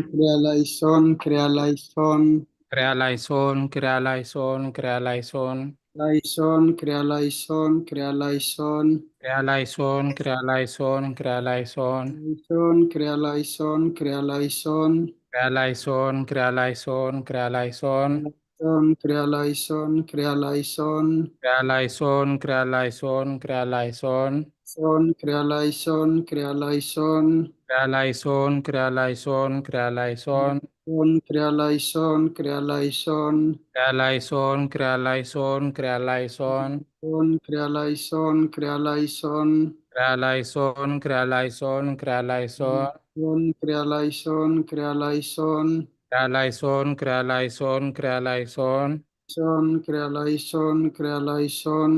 ክሪያ ላይሶን፣ ክሪያ ላይሶን፣ ክሪያ ላይሶን። ክሪያ ላይሶን፣ ክሪያ ላይሶን፣ ክሪያ ላይሶን። ላይሶን፣ ክሪያ ላይሶን፣ ክሪያ ላይሶን። ክሪያ ላይሶን፣ ክሪያ ላይሶን፣ ክሪያ ላይሶን። ላይሶን፣ ክሪያ ላይሶን፣ ክሪያ ላይሶን። ክሪያ ላይሶን፣ ክሪያ ላይሶን፣ ክሪያ ላይሶን። ሶን፣ ክሪያ ላይሶን፣ ክሪያ ላይሶን። ክሪያ ላይሶን፣ ክሪያ ላይሶን፣ ክሪያ ላይሶን። ሶን፣ ክሪያ ላይሶን፣ ክሪያ ላይሶን። ክሪያ ላይሶን፣ ክሪያ ላይሶን፣ ክሪያ ላይሶን። ሶን፣ ክሪያ ላይሶን፣ ክሪያ ላይሶን። ክሪያ ላይሶን፣ ክሪያ ላይሶን፣ ክሪያ ላይሶን። ሶን፣ ክሪያ ላይሶን፣ ክሪያ ላይሶን። ክሪያ ላይሶን፣ ክሪያ ላይሶን፣ ክሪያ ላይሶን። ሶን፣ ክሪያ ላይሶን፣ ክሪያ ላይሶን። ክሪያ ላይሶን፣ ክሪያ ላይሶን፣ ክሪያ ላይሶን። ሶን፣ ክሪያ ላይሶን፣ ክሪያ ላይሶን።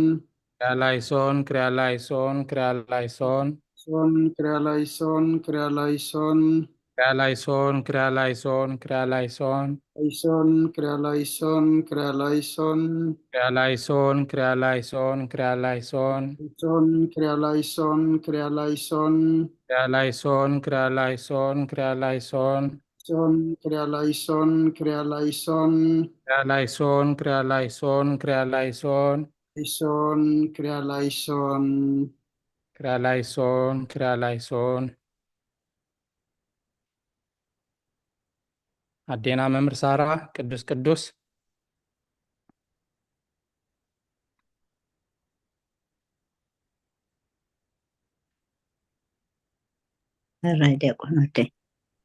ክሪያ ላይሶን፣ ክሪያ ላይሶን፣ ክሪያ ላይሶን። ሶን፣ ክሪያ ላይሶን፣ ክሪያ ላይሶን። ክሪያ ላይሶን፣ ክሪያ ላይሶን፣ ክሪያ ላይሶን። ላይሶን፣ ክሪያ ላይሶን፣ ክሪያ ላይሶን። ክሪያ ላይሶን፣ ክሪያ ላይሶን፣ ክሪያ ላይሶን። ሶን፣ ክሪያ ላይሶን፣ ክሪያ ላይሶን። ክሪያ ላይሶን፣ ክሪያ ላይሶን፣ ክሪያ ላይሶን። ሶን፣ ክሪያ ላይሶን፣ ክሪያ ላይሶን። ክሪያ ላይሶን፣ ክሪያ ላይሶን፣ ክሪያ ላይሶን። ላይሶን፣ ክሪያ ላይሶን። ክሪያ ላይሶን፣ ክሪያ ላይሶን። ኣዴና መምህር ሳራ ቅዱስ ቅዱስ። ሕራይ ዲያቆን ወደይ።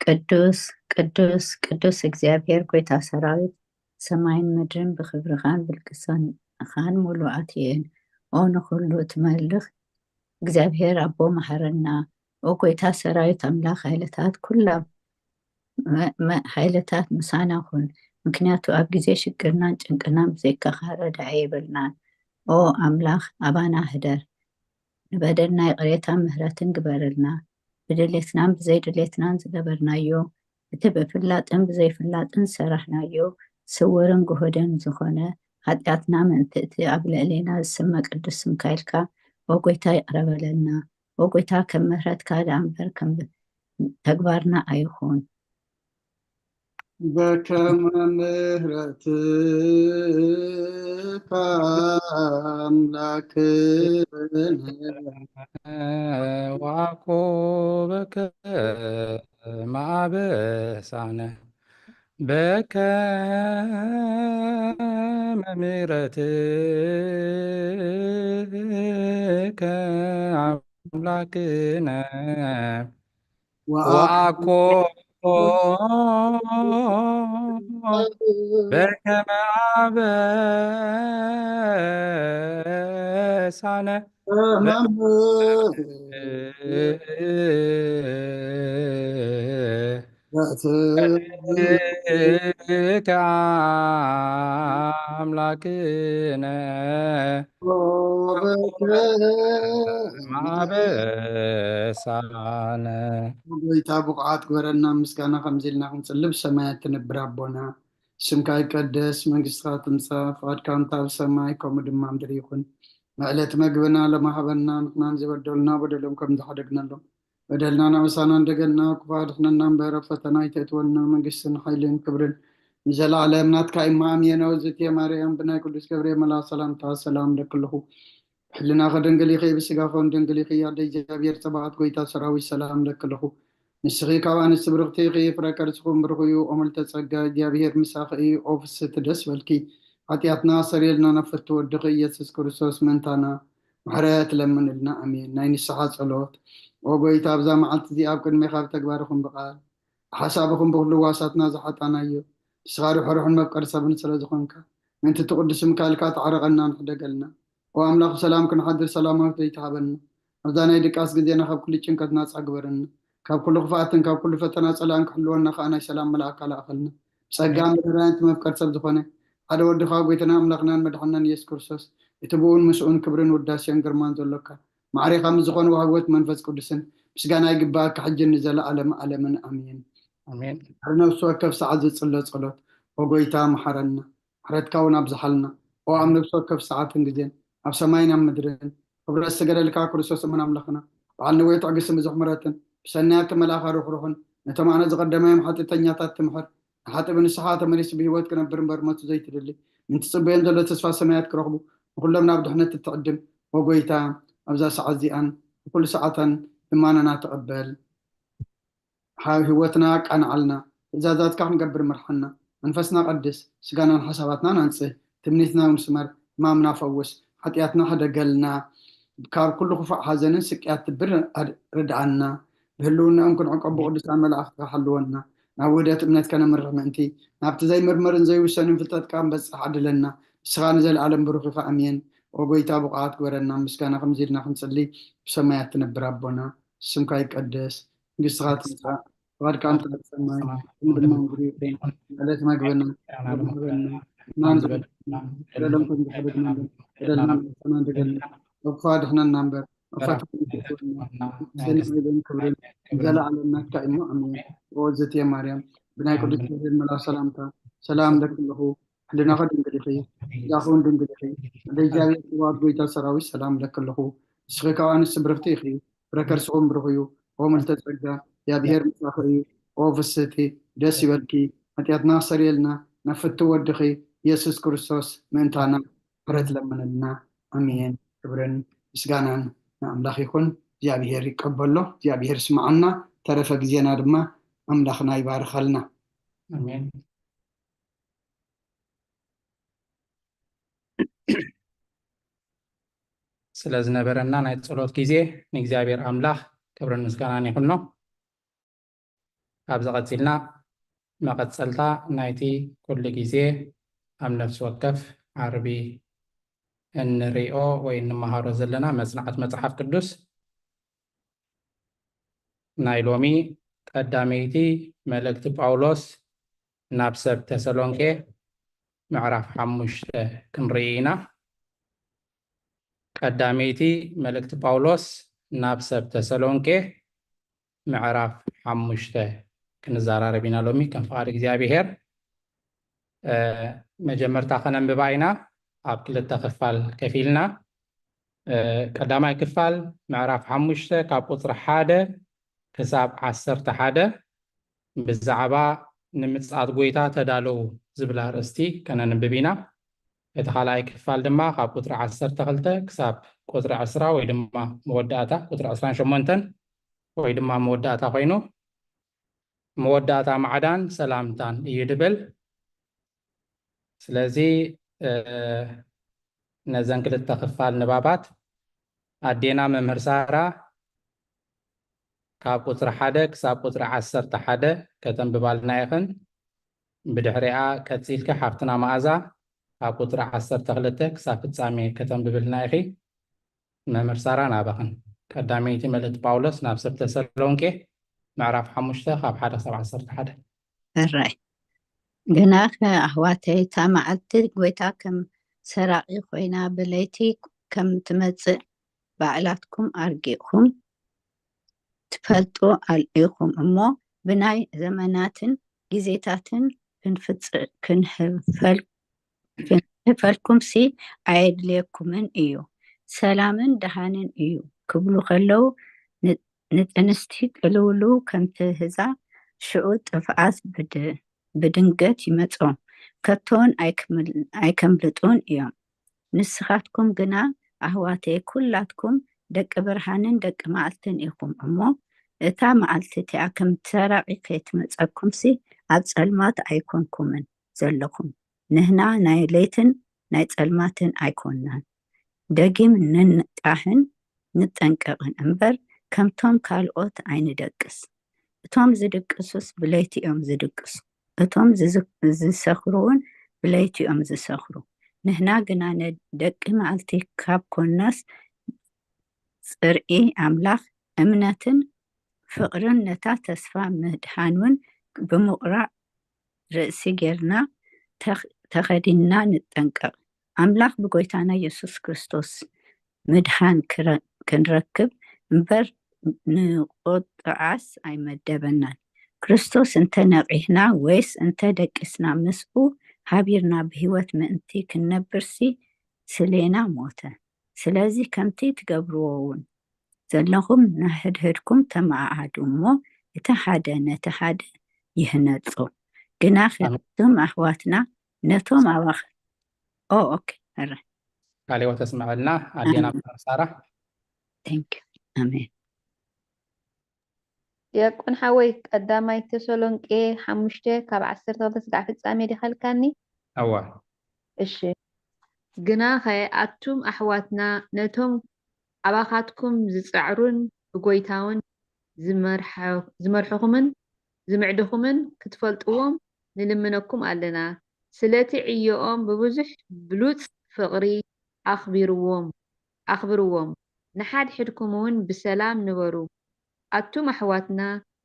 ቅዱስ ቅዱስ ቅዱስ እግዚኣብሔር ጎይታ ሰራዊት፣ ሰማይን ምድርን ብክብርኻን ብልግስናኻን ምሉኣት እየን። ኦ ንኹሉ እትመልኽ እግዚኣብሔር ኣቦ መሓረና። ኦ ጎይታ ሰራዊት ኣምላኽ፣ ሓይልታት ኩላ መ- መ- ሓይልታት ምሳና ኩን። ምክንያቱ ኣብ ግዜ ሽግርናን ጭንቅናን ብዘይካኻ ረዳኢ የብልናን። ኦ ኣምላኽ ኣባና ህደር። ንበደልና ይቕሬታን ምህረትን ግበረልና። ብድሌትናን ብዘይድሌትናን ዝገበርናዮ፣ እቲ ብፍላጥን ብዘይፍላጥን ዝሰራሕናዮ ስውርን ግሁድን ዝኾነ ሓጢኣትና ምእንቲ እቲ ኣብ ልዕሌና ዝስመ ቅዱስ ስምካ ኢልካ ኦ ጎይታ ይቕረ በለልና። ኦ ጎይታ ከም ምህረትካ ደኣ እምበር ከም ተግባርና ኣይኹን። በከመ ምሕረትካ ኣምላክነ ዋኮ በከመ አበሳነ በከመ ምሕረትከ ኣምላክነ ወአኮ በከመ አበሳነ በትእዛዝከ አምላክነ አበሳነ። ጎይታ ብቑዓት ግበረና፣ ምስጋና ከምዚ ኢልና ክንጽሊ። ብሰማያት ትነብር ኣቦና፣ ስምካ ይቀደስ፣ መንግስትካ ትምጻእ፣ ፍቓድካ እንተ ኣብ ሰማይ ከምኡ ድማ ምድሪ ይኹን። ዕለት መግብና ሎሚ ሃበና፣ ንሕናን ዝበደሉና በደሎም ከም ዝሓደግናሎም በደልና ናበሳና እንደገና ክፉ ኣድሕነና እምበር፣ ኣብ ፈተና ኣይተእትወና፣ መንግስትን ሓይልን ክብርን ንዘለዓለም ናትካ እዩ። እሞ ኣሜን። እግዝእትየ ማርያም፣ ብናይ ቅዱስ ገብርኤል መልኣክ ሰላምታ ሰላም እለኪ ኣለኹ። ብሕልናኺ ድንግል ኢኺ፣ ብስጋኺ እውን ድንግል ኢኺ። ኣደ እግዚኣብሔር ጸባኦት፣ ጎይታ ሰራዊት፣ ሰላም እለኪ ኣለኹ። ንስኺ ካብ ኣንስቲ ብርኽቲ ኢኺ፣ ፍረ ከርስኺ እውን ብሩኽ እዩ። ኦ ምልዕተ ጸጋ፣ እግዚኣብሔር ምሳኺ እዩ። ኦ ፍስሕቲ፣ ደስ በልኪ፣ ሓጢኣትና ኣሰርየልና፣ ናብ ፍትው ወድኺ ኢየሱስ ክርስቶስ ምእንታና ምሕረት ለምንልና። ኣሜን። ናይ ንስሓ ጸሎት። ኦ ጎይታ፣ ኣብዛ መዓልቲ እዚኣ ኣብ ቅድሜኻ ብተግባርኹም ብቓል ሓሳብኹም ብኹሉ ዋሳትና ዝሓጣናዮ፣ ንስኻ ርሑሩሕን መፍቀሪ ሰብን ስለ ዝኾንካ፣ ምእንቲ ትቕዱስ ምካልካ ተዓረቐና፣ ንሕደገልና። ኦ ኣምላኽ፣ ብሰላም ክንሓድር ሰላማዊት ለይቲ ሃበና። ኣብዛ ናይ ድቃስ ግዜና ካብ ኩሉ ጭንቀት ናጻ ግበረና። ካብ ኩሉ ክፍኣትን ካብ ኩሉ ፈተና ጸላእን ክሕልወና ከኣ ናይ ሰላም መልኣካ ለኣኸልና። ብጸጋ ምድራን እቲ መፍቀሪ ሰብ ዝኾነ ሓደ ወድኻ፣ ጎይታና ኣምላኽናን መድሓናን ኢየሱስ ክርስቶስ፣ እቲ ብኡን ምስኡን ክብርን ውዳሴን ግርማን ዘሎካ፣ ማዕሬኻ ምስ ዝኾነ ወሃቢ ሕይወት መንፈስ ቅዱስን ምስጋና ይግባእካ፣ ሕጅን ንዘለኣለም ዓለምን። ኣሜን። ኣሜን። ድሕሪ ነፍሲ ወከፍ ሰዓት ዝጽሎ ጸሎት፣ ኦ ጎይታ፣ መሓረና፣ ምሕረትካ እውን ኣብዝሓልና። ኦ ኣብ ነፍሲ ወከፍ ሰዓትን ግዜን፣ ኣብ ሰማይን ኣብ ምድርን፣ ክብረት ዝሰገደልካ ክርስቶስ እሙን ኣምላኽና፣ በዓል ነዊሕ ትዕግስትን ብዙሕ ምሕረትን፣ ብሰናያት መልኣኻ ርሑሩሕን፣ ነቶም ኣነ ዝቐደማዮም ሓጢኣተኛታት ትምሕር፣ ንሓጥእ ብንስሓ ተመሊሱ ብህይወት ክነብር እምበር ሞት ዘይትደሊ፣ ምእንቲ ጽበዮም ዘሎ ተስፋ ሰማያት ክረኽቡ፣ ንኹሎም ናብ ድሕነት እትዕድም፣ ኦ ጎይታ፣ ኣብዛ ሰዓት እዚኣን ብኩሉ ሰዓታን ልማናና ተቐበል። ሓ-፣ ህይወትና ኣቃንዓልና፣ ትእዛዛትካ ክንገብር ምርሓና። መንፈስና ቀድስ፣ ስጋናን ሓሳባትናን ኣንጽህ፣ ትምኒትና እውን ስመር፣ ሕማምና ፈውስ፣ ሓጢኣትና ሕደገልና፣ ካብ ኩሉ ክፉእ ሓዘንን ስቅያት ትብር ኣድ-፣ ርድኣና። ብህልውናኦም ክንዕቀብ ብቅዱሳን መላእኽትካ ሓልወና። ናብ ውህደት እምነት ከነምርሕ ምእንቲ፣ ናብቲ ዘይምርመርን ዘይውሰንን ፍልጠትካ ክንበጽሕ ዓድለና። ንስኻ ንዘለኣለም ብሩኽ ኢኻ። ኣሜን። ኦ ጎይታ፣ ብቑዓት ግበረና። ምስጋና ከምዚ ኢልና ክንጽሊ፣ ብሰማያት ትነብር ኣቦና፣ ስምካ ይቀደስ፣ መንግስትኻ ትምጻእ፣ ፍቓድካ እንተ ኣብ ሰማይ ከምኡ ድማ ምድሪ ይኹን። ዕለት መግብና ሎሚ ሃበና፣ ንሕናን ዝበደሉና በደሎም ከም ዝሓደግና እምበር፣ በደልና ንሕና እንደገና፣ ካብ ክፉእ ኣድሕነና እምበር፣ ኣብ ፈተና ኣይተእትወና፣ መንግስትን ሓይልን ክብርን ንዘለኣለም ናትካ እዩ። ኣሜን። ኦ እግዝእትየ ማርያም፣ ብናይ ቅዱስ ገብርኤል መልኣክ ሰላምታ ሰላም እለኪ ኣለኹ። ሕልናኺ ድንግል ኢኺ፣ ስጋኺ እውን ድንግል ኢኺ። ወደ እግዚኣብሔር ጽባኦት፣ ጎይታ ሰራዊት፣ ሰላም እለኪ ኣለኹ። ንስኺ ካብ ኣንስቲ ብርኽቲ ኢኺ፣ ፍረ ከርስኺ እውን ብሩኽ እዩ። ኦ ምልዕተ ጸጋ፣ እግዚኣብሔር ምሳኺ እዩ። ኦ ፍስህቲ፣ ደስ ይበልኪ፣ ሓጢኣትና ኣስተሰርየልና፣ ናብ ፍትው ወድኺ ኢየሱስ ክርስቶስ ምእንታና ምሕረት ለምነልና። ኣሜን። ክብርን ምስጋናን ንኣምላኽ ይኹን። እግዚኣብሔር ይቀበሎ፣ እግዚኣብሔር ይስምዓና። ተረፈ ግዜና ድማ ኣምላኽና ይባርኸልና። ኣሜን። ስለ ዝነበረና ናይ ጸሎት ግዜ ንእግዚኣብሔር ኣምላኽ ክብርን ምስጋናን ይኹኖ። ካብዚ ቀጺልና መቐጸልታ ናይቲ ኩሉ ግዜ ኣብ ነፍሲ ወከፍ ዓርቢ እንሪኦ ወይ እንመሃሮ ዘለና መጽናዕቲ መጽሓፍ ቅዱስ ናይ ሎሚ ቀዳመይቲ መልእክቲ ጳውሎስ ናብ ሰብ ተሰሎንቄ ምዕራፍ ሓሙሽተ ክንርኢ ኢና። ቀዳመይቲ መልእክቲ ጳውሎስ ናብ ሰብ ተሰሎንቄ ምዕራፍ ሓሙሽተ ክንዘራረብ ኢና ሎሚ ከም ፍቓድ እግዚኣብሔር። እ፣ መጀመርታ ከነንብባ ኢና ኣብ ክልተ ክፋል ከፊልና። እ፣ ቀዳማይ ክፋል ምዕራፍ ሓሙሽተ ካብ ቁጽሪ ሓደ ክሳብ ዓሰርተ ሓደ ብዛዕባ ንምጽኣት ጎይታ ተዳለዉ ዝብል ኣርእስቲ ከነንብብ ኢና። እቲ ካልኣይ ክፋል ድማ ካብ ቁጽሪ ዓሰርተ ክልተ ክሳብ ቁጽሪ ዕስራ ወይ ድማ መወዳእታ፣ ቁጽሪ ዕስራን ሸሞንተን ወይ ድማ መወዳእታ ኮይኑ፣ መወዳእታ ማዕዳን ሰላምታን እዩ ድብል። ስለዚ ነዘን ክልተ ክፋል ንባባት ኣዴና መምህር ሳራ ካብ ቁፅሪ ሓደ ክሳብ ቁፅሪ ዓሰርተ ሓደ ከተንብባልና ኢኽን። ብድሕሪኣ ቀፂልኪ ሓፍትና መኣዛ ካብ ቁፅሪ ዓሰርተ ክልተ ክሳብ ፍፃሜ ከተንብብልና ኢኺ። መምህር ሳራ ናባኽን። ቀዳመይቲ መልእክቲ ጳውሎስ ናብ ሰብ ተሰሎንቄ ምዕራፍ ሓሙሽተ ካብ ሓደ ክሳብ ዓሰርተ ሓደ። ሕራይ። ግናኸ ኣሕዋተይ፣ እታ መዓልቲ ጐይታ ከም ሰራቒ ኾይና ብለይቲ ከም ትመጽእ ባዕላትኩም ኣርጊእኩም ትፈልጡ ኢኹም እሞ፣ ብናይ ዘመናትን ግዜታትን ክንፍጽ ክንህፈል ክንህፈልኩምሲ ኣየድልየኩምን እዩ። ሰላምን ደሃንን እዩ ክብሉ ከለዉ፣ ንጥንስቲ ቅልውልው ከም ትህዛ፣ ሽዑ ጥፍኣት ብድንገት ይመጾም፣ ከቶውን ኣይከምልጡን እዮም። ንስኻትኩም ግና ኣሕዋተይ፣ ኩላትኩም ደቂ ብርሃንን ደቂ መዓልትን ኢኹም እሞ፣ እታ መዓልቲ እቲኣ ከም ሰራቒ ከይትመጸኩምሲ፣ ኣብ ጸልማት ኣይኮንኩምን ዘለኹም። ንሕና ናይ ለይትን ናይ ጸልማትን ኣይኮንናን። ደጊም ንንቃሕን ንጠንቀቕን እምበር፣ ከምቶም ካልኦት ኣይንደቅስ። እቶም ዝድቅሱስ ብለይቲ እዮም ዝድቅሱ፣ እቶም ዝሰኽሩ እውን ብለይቲ እዮም ዝሰኽሩ። ንሕና ግና ንደቂ መዓልቲ ካብ ኮንናስ፣ ጽርዒ ኣምላኽ እምነትን ፍቕርን ነታ ተስፋ ምድሓን እውን ብምቑራዕ ርእሲ ጌርና ተኸዲንና ንጠንቀቕ። ኣምላኽ ብጎይታና የሱስ ክርስቶስ ምድሓን ክንረክብ እምበር ንቑጥዓስ ኣይመደበናን። ክርስቶስ እንተ ነቒሕና ወይስ እንተ ደቂስና ምስኡ ሓቢርና ብህይወት ምእንቲ ክንነብርሲ ስሌና ሞተ። ስለዚ ከምቲ ትገብርዎ እውን ዘለኹም ንሕድሕድኩም ተመዓዓዱ እሞ እቲ ሓደ ነቲ ሓደ ይህነጾ። ግናኸ ኣቱም ኣሕዋትና ነቶም ኣባኽ ኦ ኦኬ ረ ቃለ ሕይወት ተስምዐልና ኣዴና መምህር ሳራ። Thank you. ኣሜን። ዲያቆን ሓወይ ቀዳማይ ተሰሎንቄ ሓሙሽተ ካብ ዓሰርተ ክልተ ስጋዕ ፍጻሜ ዲኻ ኢልካኒ? እወ። እሺ። ግናኸ ኣቱም ኣሕዋትና ነቶም ኣባኻትኩም ዝጸዕሩን ብጎይታውን ዝመርሐ- ዝመርሕኹምን ዝምዕድኹምን ክትፈልጥዎም ንልምነኩም ኣለና። ስለቲ ዕዮኦም ብብዙሕ ብሉጽ ፍቕሪ ኣኽቢርዎም ኣኽብርዎም። ንሓድሕድኩም እውን ብሰላም ንበሩ። ኣቱም ኣሕዋትና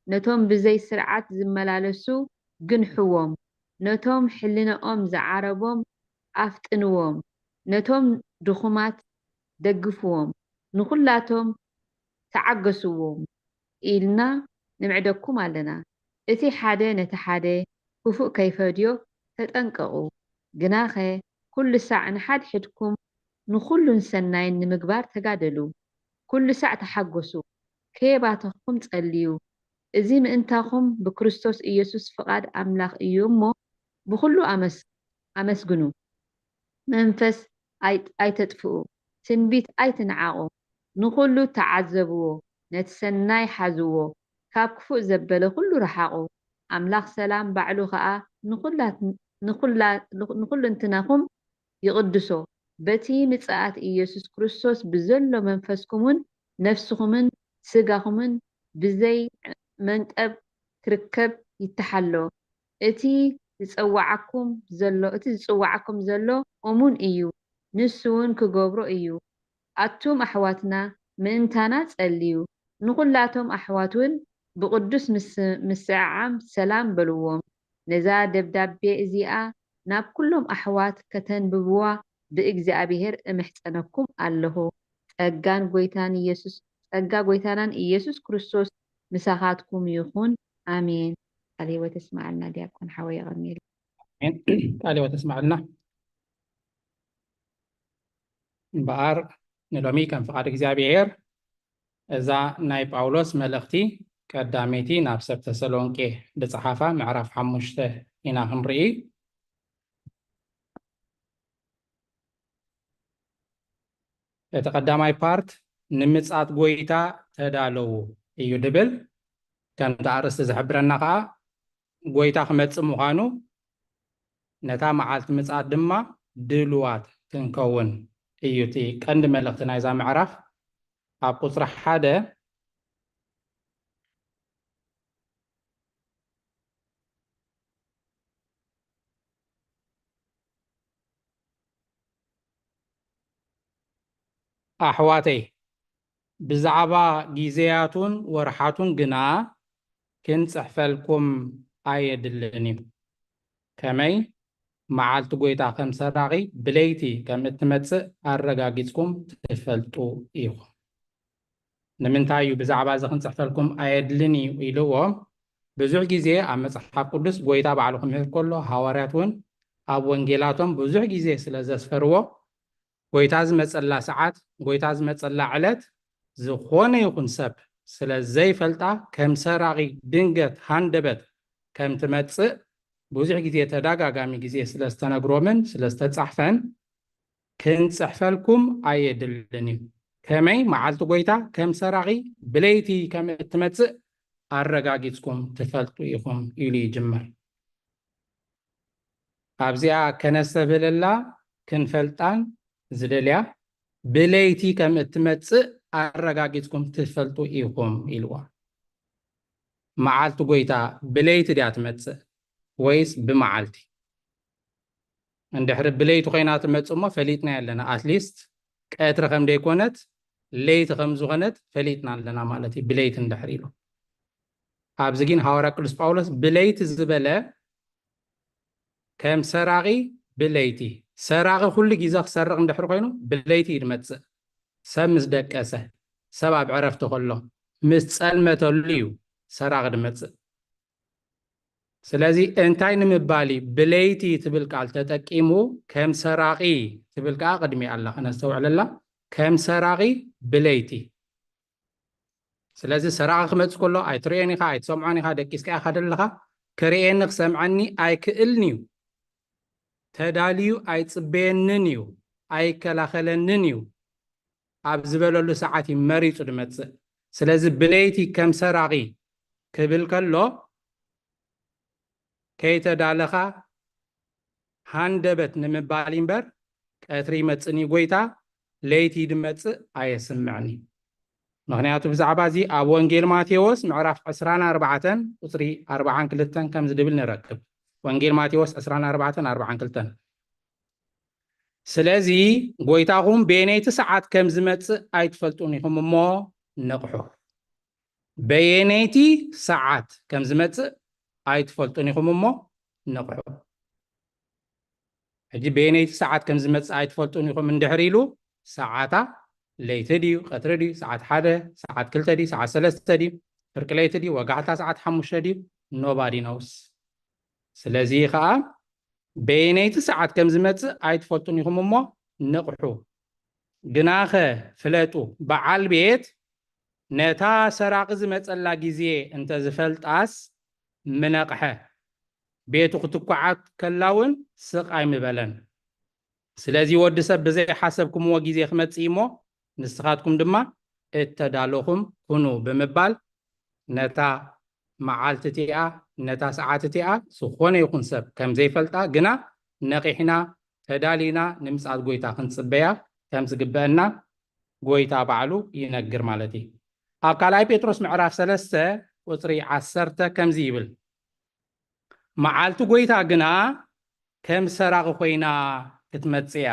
ነቶም ብዘይ ስርዓት ዝመላለሱ ግንሕዎም፣ ነቶም ሕልነኦም ዝዓረቦም ኣፍጥንዎም፣ ነቶም ድኹማት ደግፍዎም፣ ንኹላቶም ተዓገስዎም ኢልና ንምዕደኩም ኣለና። እቲ ሓደ ነቲ ሓደ ክፉእ ከይፈድዮ ተጠንቀቑ። ግናኸ ኩሉ ሳዕ ንሓድሕድኩም ንኹሉን ሰናይን ንምግባር ተጋደሉ። ኩሉ ሳዕ ተሓጎሱ፣ ከየባተኽኩም ጸልዩ። እዚ ምእንታኹም ብክርስቶስ ኢየሱስ ፍቓድ ኣምላኽ እዩ እሞ ብኹሉ ኣመስ ኣመስግኑ። መንፈስ ኣይ ኣይተጥፍኡ፣ ትንቢት ኣይትንዓቑ፣ ንኹሉ ተዓዘብዎ፣ ነቲ ሰናይ ሓዝዎ፣ ካብ ክፉእ ዘበለ ኩሉ ርሓቑ። ኣምላኽ ሰላም ባዕሉ ኸኣ ንኹላት ንኹላ ንኹልንትናኹም ይቕድሶ። በቲ ምጽኣት ኢየሱስ ክርስቶስ ብዘሎ መንፈስኩምን ነፍስኹምን ስጋኹምን ብዘይ መንቀብ ክርከብ ይተሓሎ። እቲ ዝጸዋዓኩም ዘሎ እቲ ዝጽዋዓኩም ዘሎ እሙን እዩ፣ ንሱ እውን ክገብሮ እዩ። ኣቱም ኣሕዋትና ምእንታና ጸልዩ። ንኹላቶም ኣሕዋት እውን ብቕዱስ ምስ ምስዕዓም ሰላም በልዎም። ነዛ ደብዳቤ እዚኣ ናብ ኩሎም ኣሕዋት ከተንብብዋ ብእግዚኣብሄር እምሕጸነኩም ኣለኹ። ጸጋን ጐይታን ኢየሱስ ጸጋ ጐይታናን ኢየሱስ ክርስቶስ ምሳኻትኩም ይኹን። ኣሜን። ቃለ ህይወት የስምዓልና ዲያቆን ሓወይ የቐንየልና። ቃለ ህይወት የስምዓልና። እምበኣር ንሎሚ ከም ፍቓድ እግዚኣብሔር እዛ ናይ ጳውሎስ መልእኽቲ ቀዳመይቲ ናብ ሰብ ተሰሎንቄ ዝጸሓፋ ምዕራፍ ሓሙሽተ ኢና ክንርኢ። እቲ ቀዳማይ ፓርት ንምጻት ጐይታ ተዳለዉ እዩ ድብል። ከምቲ ኣርእስቲ ዝሕብረና ኸኣ ጐይታ ክመጽእ ምዃኑ ነታ መዓልቲ ምጽኣት ድማ ድሉዋት ክንከውን እዩ እቲ ቀንዲ መልእኽቲ ናይዛ ምዕራፍ። ኣብ ቁፅሪ ሓደ ኣሕዋተይ፣ ብዛዕባ ግዜያቱን ወርሓቱን ግና ክንጽሕፈልኩም ኣየድልን እዩ። ከመይ መዓልቲ ጐይታ ከም ሰራቒ ብለይቲ ከም እትመጽእ ኣረጋጊጽኩም ትፈልጡ ኢኹም። ንምንታይ እዩ ብዛዕባ እዚ ክንጽሕፈልኩም ኣየድልን እዩ ኢልዎም? ብዙሕ ግዜ ኣብ መጽሓፍ ቅዱስ ጐይታ ባዕሉ ክምህር ከሎ፣ ሃዋርያት እውን ኣብ ወንጌላቶም ብዙሕ ግዜ ስለ ዘስፈርዎ፣ ጐይታ ዝመጸላ ሰዓት፣ ጐይታ ዝመጸላ ዕለት፣ ዝኾነ ይኹን ሰብ ስለ ዘይፈልጣ፣ ከም ሰራቒ ድንገት ሃንደበት ከም ትመጽእ ብዙሕ ግዜ፣ ተደጋጋሚ ግዜ ስለ ዝተነግሮምን ስለ ዝተጻሕፈን፣ ክንጽሕፈልኩም ኣየድልን እዩ። ከመይ መዓልቲ ጐይታ ከም ሰራቒ ብለይቲ ከም እትመጽእ ኣረጋጊጽኩም ትፈልጡ ኢኹም ኢሉ ይጅምር። ኣብዚኣ ከነስተብህለላ ክንፈልጣን ዝደልያ፣ ብለይቲ ከም እትመጽእ ኣረጋጊጽኩም ትፈልጡ ኢኹም ኢልዋ። መዓልቲ ጐይታ ብለይቲ ድያ ትመጽእ ወይስ ብመዓልቲ? እንድሕሪ ብለይቲ ኮይና ትመጽእ እሞ ፈሊጥና ኣለና። ኣትሊስት ቀትሪ ከም ደይኮነት ለይቲ ከም ዝኾነት ፈሊጥና ኣለና ማለት እዩ፣ ብለይቲ እንድሕር ኢሉ። ኣብዚ ግን ሃዋርያ ቅዱስ ጳውሎስ ብለይቲ ዝበለ ከም ሰራቒ ብለይቲ፣ ሰራቒ ኩሉ ግዜ ክሰርቕ እንድሕር ኮይኑ ብለይቲ እዩ ዝመጽእ። ሰብ ምስ ደቀሰ፣ ሰብ ኣብ ዕረፍቲ ከሎ፣ ምስ ጸልመተሉ እዩ ሰራቒ ዝመጽእ። ስለዚ እንታይ ንምባል እዩ ብለይቲ ትብል ቃል ተጠቂሙ? ከም ሰራቒ ትብል ከኣ ቅድሚኣ ኣላ፣ ከነስተውዕለላ። ከም ሰራቒ ብለይቲ። ስለዚ ሰራቒ ክመጽእ ከሎ ኣይትርእዮን ኢኻ፣ ኣይትሰምዖን ኢኻ፣ ደቂስካ ኢኻ ዘለኻ። ክርእየኒ ክሰምዐኒ ኣይክእልን እዩ። ተዳልዩ ኣይጽበየንን እዩ፣ ኣይከላኸለንን እዩ ኣብ ዝበለሉ ሰዓት እዩ መሪጹ ዝመጽእ። ስለዚ ብለይቲ ከም ሰራቒ ክብል ከሎ ከይተዳለኻ ሃንደበት ንምባል እምበር፣ ቀትሪ ይመጽእኒ ጐይታ ለይቲ ድመጽእ ኣየስምዕኒ። ምኽንያቱ ብዛዕባ እዚ ኣብ ወንጌል ማቴዎስ ምዕራፍ ዕስራን ኣርባዕተን ቁጽሪ ኣርባዓን ክልተን ከምዚ ድብል ንረክብ። ወንጌል ማቴዎስ ዕስራን ኣርባዕተን ኣርባዓን ክልተን። ስለዚ ጐይታኹም በየነይቲ ሰዓት ከም ዝመጽእ ኣይትፈልጡን ኢኹም እሞ ንቕሑ። በየነይቲ ሰዓት ከም ዝመጽእ ኣይትፈልጡን ኢኹም እሞ ንቕሑ። ሕጂ በየነይቲ ሰዓት ከም ዝመጽእ ኣይትፈልጡን ኢኹም እንድሕር ኢሉ፣ ሰዓታ ለይቲ ድዩ፣ ቀትሪ ድዩ፣ ሰዓት ሓደ፣ ሰዓት ክልተ ድዩ፣ ሰዓት ሰለስተ ድዩ፣ ፍርቂ ለይቲ ድዩ፣ ወጋሕታ ሰዓት ሓሙሽተ ድዩ፣ ኖባዲ ኖውስ። ስለዚ ኸኣ በየነይቲ ሰዓት ከም ዝመጽእ ኣይትፈልጡን ኢኹም እሞ ንቕሑ። ግናኸ ፍለጡ፣ በዓል ቤት ነታ ሰራቒ ዝመጸላ ግዜ እንተ ዝፈልጣስ ምነቕሐ፣ ቤቱ ክትኳዓት ከላ እውን ስቕ ኣይምበለን። ስለዚ ወዲ ሰብ ብዘይሓሰብኩምዎ ግዜ ክመጽእ እሞ ንስኻትኩም ድማ እተዳለኹም ኩኑ ብምባል ነታ መዓልቲ እቲኣ፣ ነታ ሰዓት እቲኣ ዝኾነ ይኹን ሰብ ከም ዘይፈልጣ፣ ግና ነቒሕና ተዳሊና ንምጽኣት ጐይታ ክንጽበያ ከም ዝግበአና ጐይታ ባዕሉ ይነግር ማለት እዩ። ኣብ ካልኣይ ጴጥሮስ ምዕራፍ ሰለስተ ቁጽሪ ዓሰርተ ከምዚ ይብል፣ መዓልቲ ጐይታ ግና ከም ሰራቒ ኮይና ክትመጽእ እያ።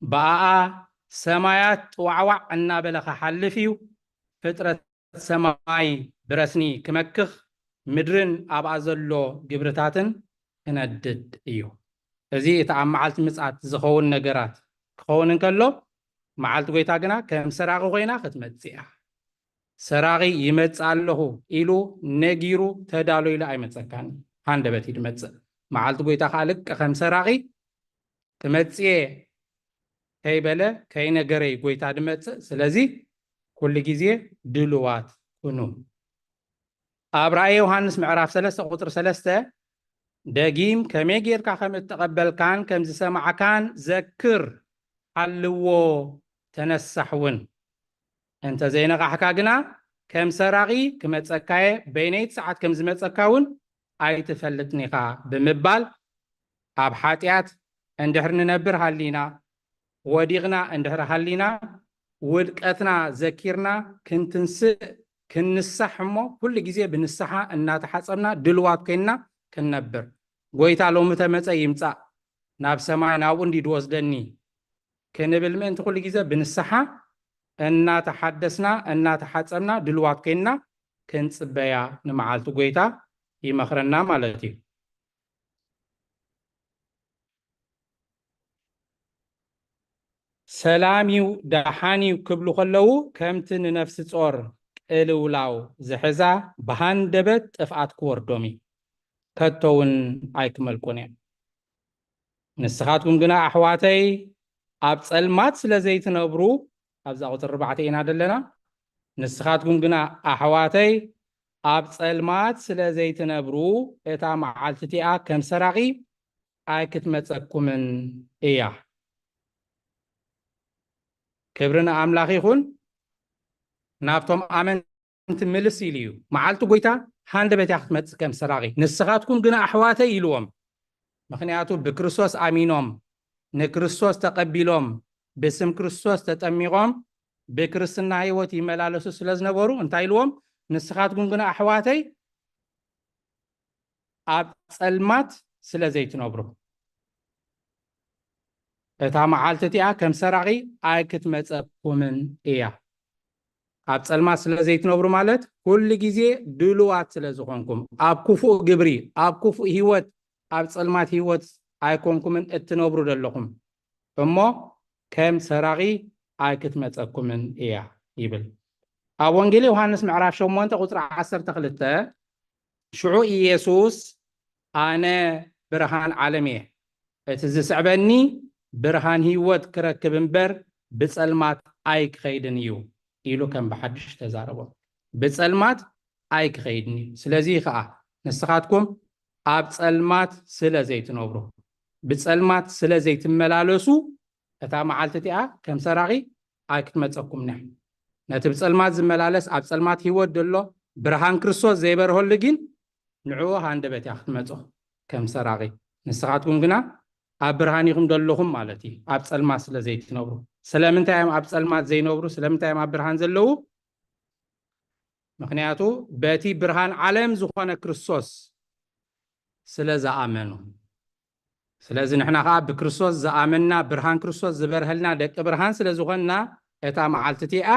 ብኣኣ ሰማያት ጥዋዕዋዕ እናበለ ኽሓልፍ እዩ። ፍጥረት ሰማይ ብረስኒ ክመክኽ፣ ምድርን ኣብኣ ዘሎ ግብርታትን ክነድድ እዩ። እዚ እቲ ኣብ መዓልቲ ምጽኣት ዝኸውን ነገራት ክኸውን እንከሎ፣ መዓልቲ ጐይታ ግና ከም ሰራቒ ኮይና ክትመጽእ እያ። ሰራቒ ይመጽእ ኣለኹ ኢሉ ነጊሩ ተዳሎ ኢሉ ኣይመጸካን፣ ሃንደበት እዩ ዝመጽእ። መዓልቲ ጐይታ ከኣ ልክዕ ከም ሰራቒ ክመጽእ እየ ከይበለ ከይነገረ እዩ ጐይታ ዝመጽእ። ስለዚ ኩሉ ግዜ ድሉዋት ኩኑ። ኣብ ራእየ ዮሃንስ ምዕራፍ ሰለስተ ቁጽሪ ሰለስተ፣ ደጊም ከመይ ጌርካ ከም እተቐበልካን ከም ዝሰማዕካን ዘክር፣ ሓልዎ፣ ተነሳሕ እውን። እንተ ዘይነቓሕካ ግና ከም ሰራቒ ክመጸካየ፣ በይነይቲ ሰዓት ከም ዝመጸካ እውን ኣይትፈልጥን ኢኻ ብምባል ኣብ ሓጢኣት እንድሕር ንነብር ሃሊና፣ ወዲቕና እንድሕር ሃሊና፣ ውድቀትና ዘኪርና ክንትንስእ፣ ክንንሳሕ እሞ ኩሉ ግዜ ብንስሓ እናተሓጸብና ድልዋት ኮይንና ክንነብር። ጎይታ ሎሚ ተመጸ ይምጻእ፣ ናብ ሰማይ ናብኡ እንዲ ድወስደኒ ክንብል ምእንቲ ኩሉ ግዜ ብንስሓ እናተሓደስና፣ እናተሓጸብና ድልዋት ኮይንና ክንጽበያ ንመዓልቲ ጎይታ ይመኽረና ማለት እዩ። ሰላም እዩ፣ ደሓን እዩ ክብሉ ከለዉ፣ ከምቲ ንነፍሲ ጾር ቅልውላው ዝሕዛ ብሃንደበት ጥፍኣት ክወርዶም እዩ፣ ከቶ እውን ኣይክመልቁን እዮም። ንስኻትኩም ግና ኣሕዋተይ፣ ኣብ ጸልማት ስለ ዘይትነብሩ፣ ኣብዛ ቁጽሪ ኣርባዕተ ኢና ዘለና። ንስኻትኩም ግና ኣሕዋተይ፣ ኣብ ጸልማት ስለ ዘይትነብሩ፣ እታ መዓልቲ እቲኣ ከም ሰራቒ ኣይክትመጸኩምን እያ። ክብሪ ንኣምላኽ ይኹን። ናብቶም ኣመንቲ ምልስ ኢሉ እዩ። መዓልቲ ጎይታ ሃንደበት እያ ክትመጽእ ከም ሰራቒ። ንስኻትኩም ግና ኣሕዋተይ ኢልዎም። ምኽንያቱ ብክርስቶስ ኣሚኖም፣ ንክርስቶስ ተቐቢሎም፣ ብስም ክርስቶስ ተጠሚቖም፣ ብክርስትና ህይወት ይመላለሱ ስለ ዝነበሩ እንታይ ኢልዎም? ንስኻትኩም ግና ኣሕዋተይ ኣብ ጸልማት ስለ ዘይትነብሩ፣ እታ መዓልቲ እቲኣ ከም ሰራቒ ኣይክትመጸኩምን እያ። ኣብ ጸልማት ስለ ዘይትነብሩ ማለት ኩሉ ግዜ ድሉዋት ስለ ዝኾንኩም፣ ኣብ ክፉእ ግብሪ፣ ኣብ ክፉእ ህይወት፣ ኣብ ጸልማት ህይወት ኣይኮንኩምን እትነብሩ ዘለኹም እሞ ከም ሰራቒ ኣይክትመጸኩምን እያ ይብል። ኣብ ወንጌል ዮሃንስ ምዕራፍ ሸሞንተ ቁጽሪ ዓሰርተ ክልተ ሽዑ ኢየሱስ ኣነ ብርሃን ዓለም እየ፣ እቲ ዝስዕበኒ ብርሃን ህይወት ክረክብ እምበር ብጸልማት ኣይክኸይድን እዩ ኢሉ ከም ብሓድሽ ተዛረቦም። ብጸልማት ኣይክኸይድን እዩ። ስለዚ ከኣ ንስኻትኩም ኣብ ጸልማት ስለ ዘይትነብሩ፣ ብጸልማት ስለ ዘይትመላለሱ እታ መዓልቲ እቲኣ ከም ሰራቒ ኣይክትመጸኩምን እያ። ነቲ ብጸልማት ዝመላለስ ኣብ ጸልማት ህይወት ዘሎ ብርሃን ክርስቶስ ዘይበርሀሉ ግን ንዕኡ ሃንደበት እያ ክትመጾ ከም ሰራቒ። ንስኻትኩም ግና ኣብ ብርሃን ኢኹም ዘለኹም ማለት እዩ፣ ኣብ ጸልማት ስለ ዘይትነብሩ። ስለምንታይ እዮም ኣብ ጸልማት ዘይነብሩ? ስለምንታይ እዮም ኣብ ብርሃን ዘለዉ? ምኽንያቱ በቲ ብርሃን ዓለም ዝኾነ ክርስቶስ ስለ ዝኣመኑ። ስለዚ ንሕና ኸዓ ብክርስቶስ ዝኣመንና፣ ብርሃን ክርስቶስ ዝበርሀልና ደቂ ብርሃን ስለ ዝኾንና፣ እታ መዓልቲ እቲኣ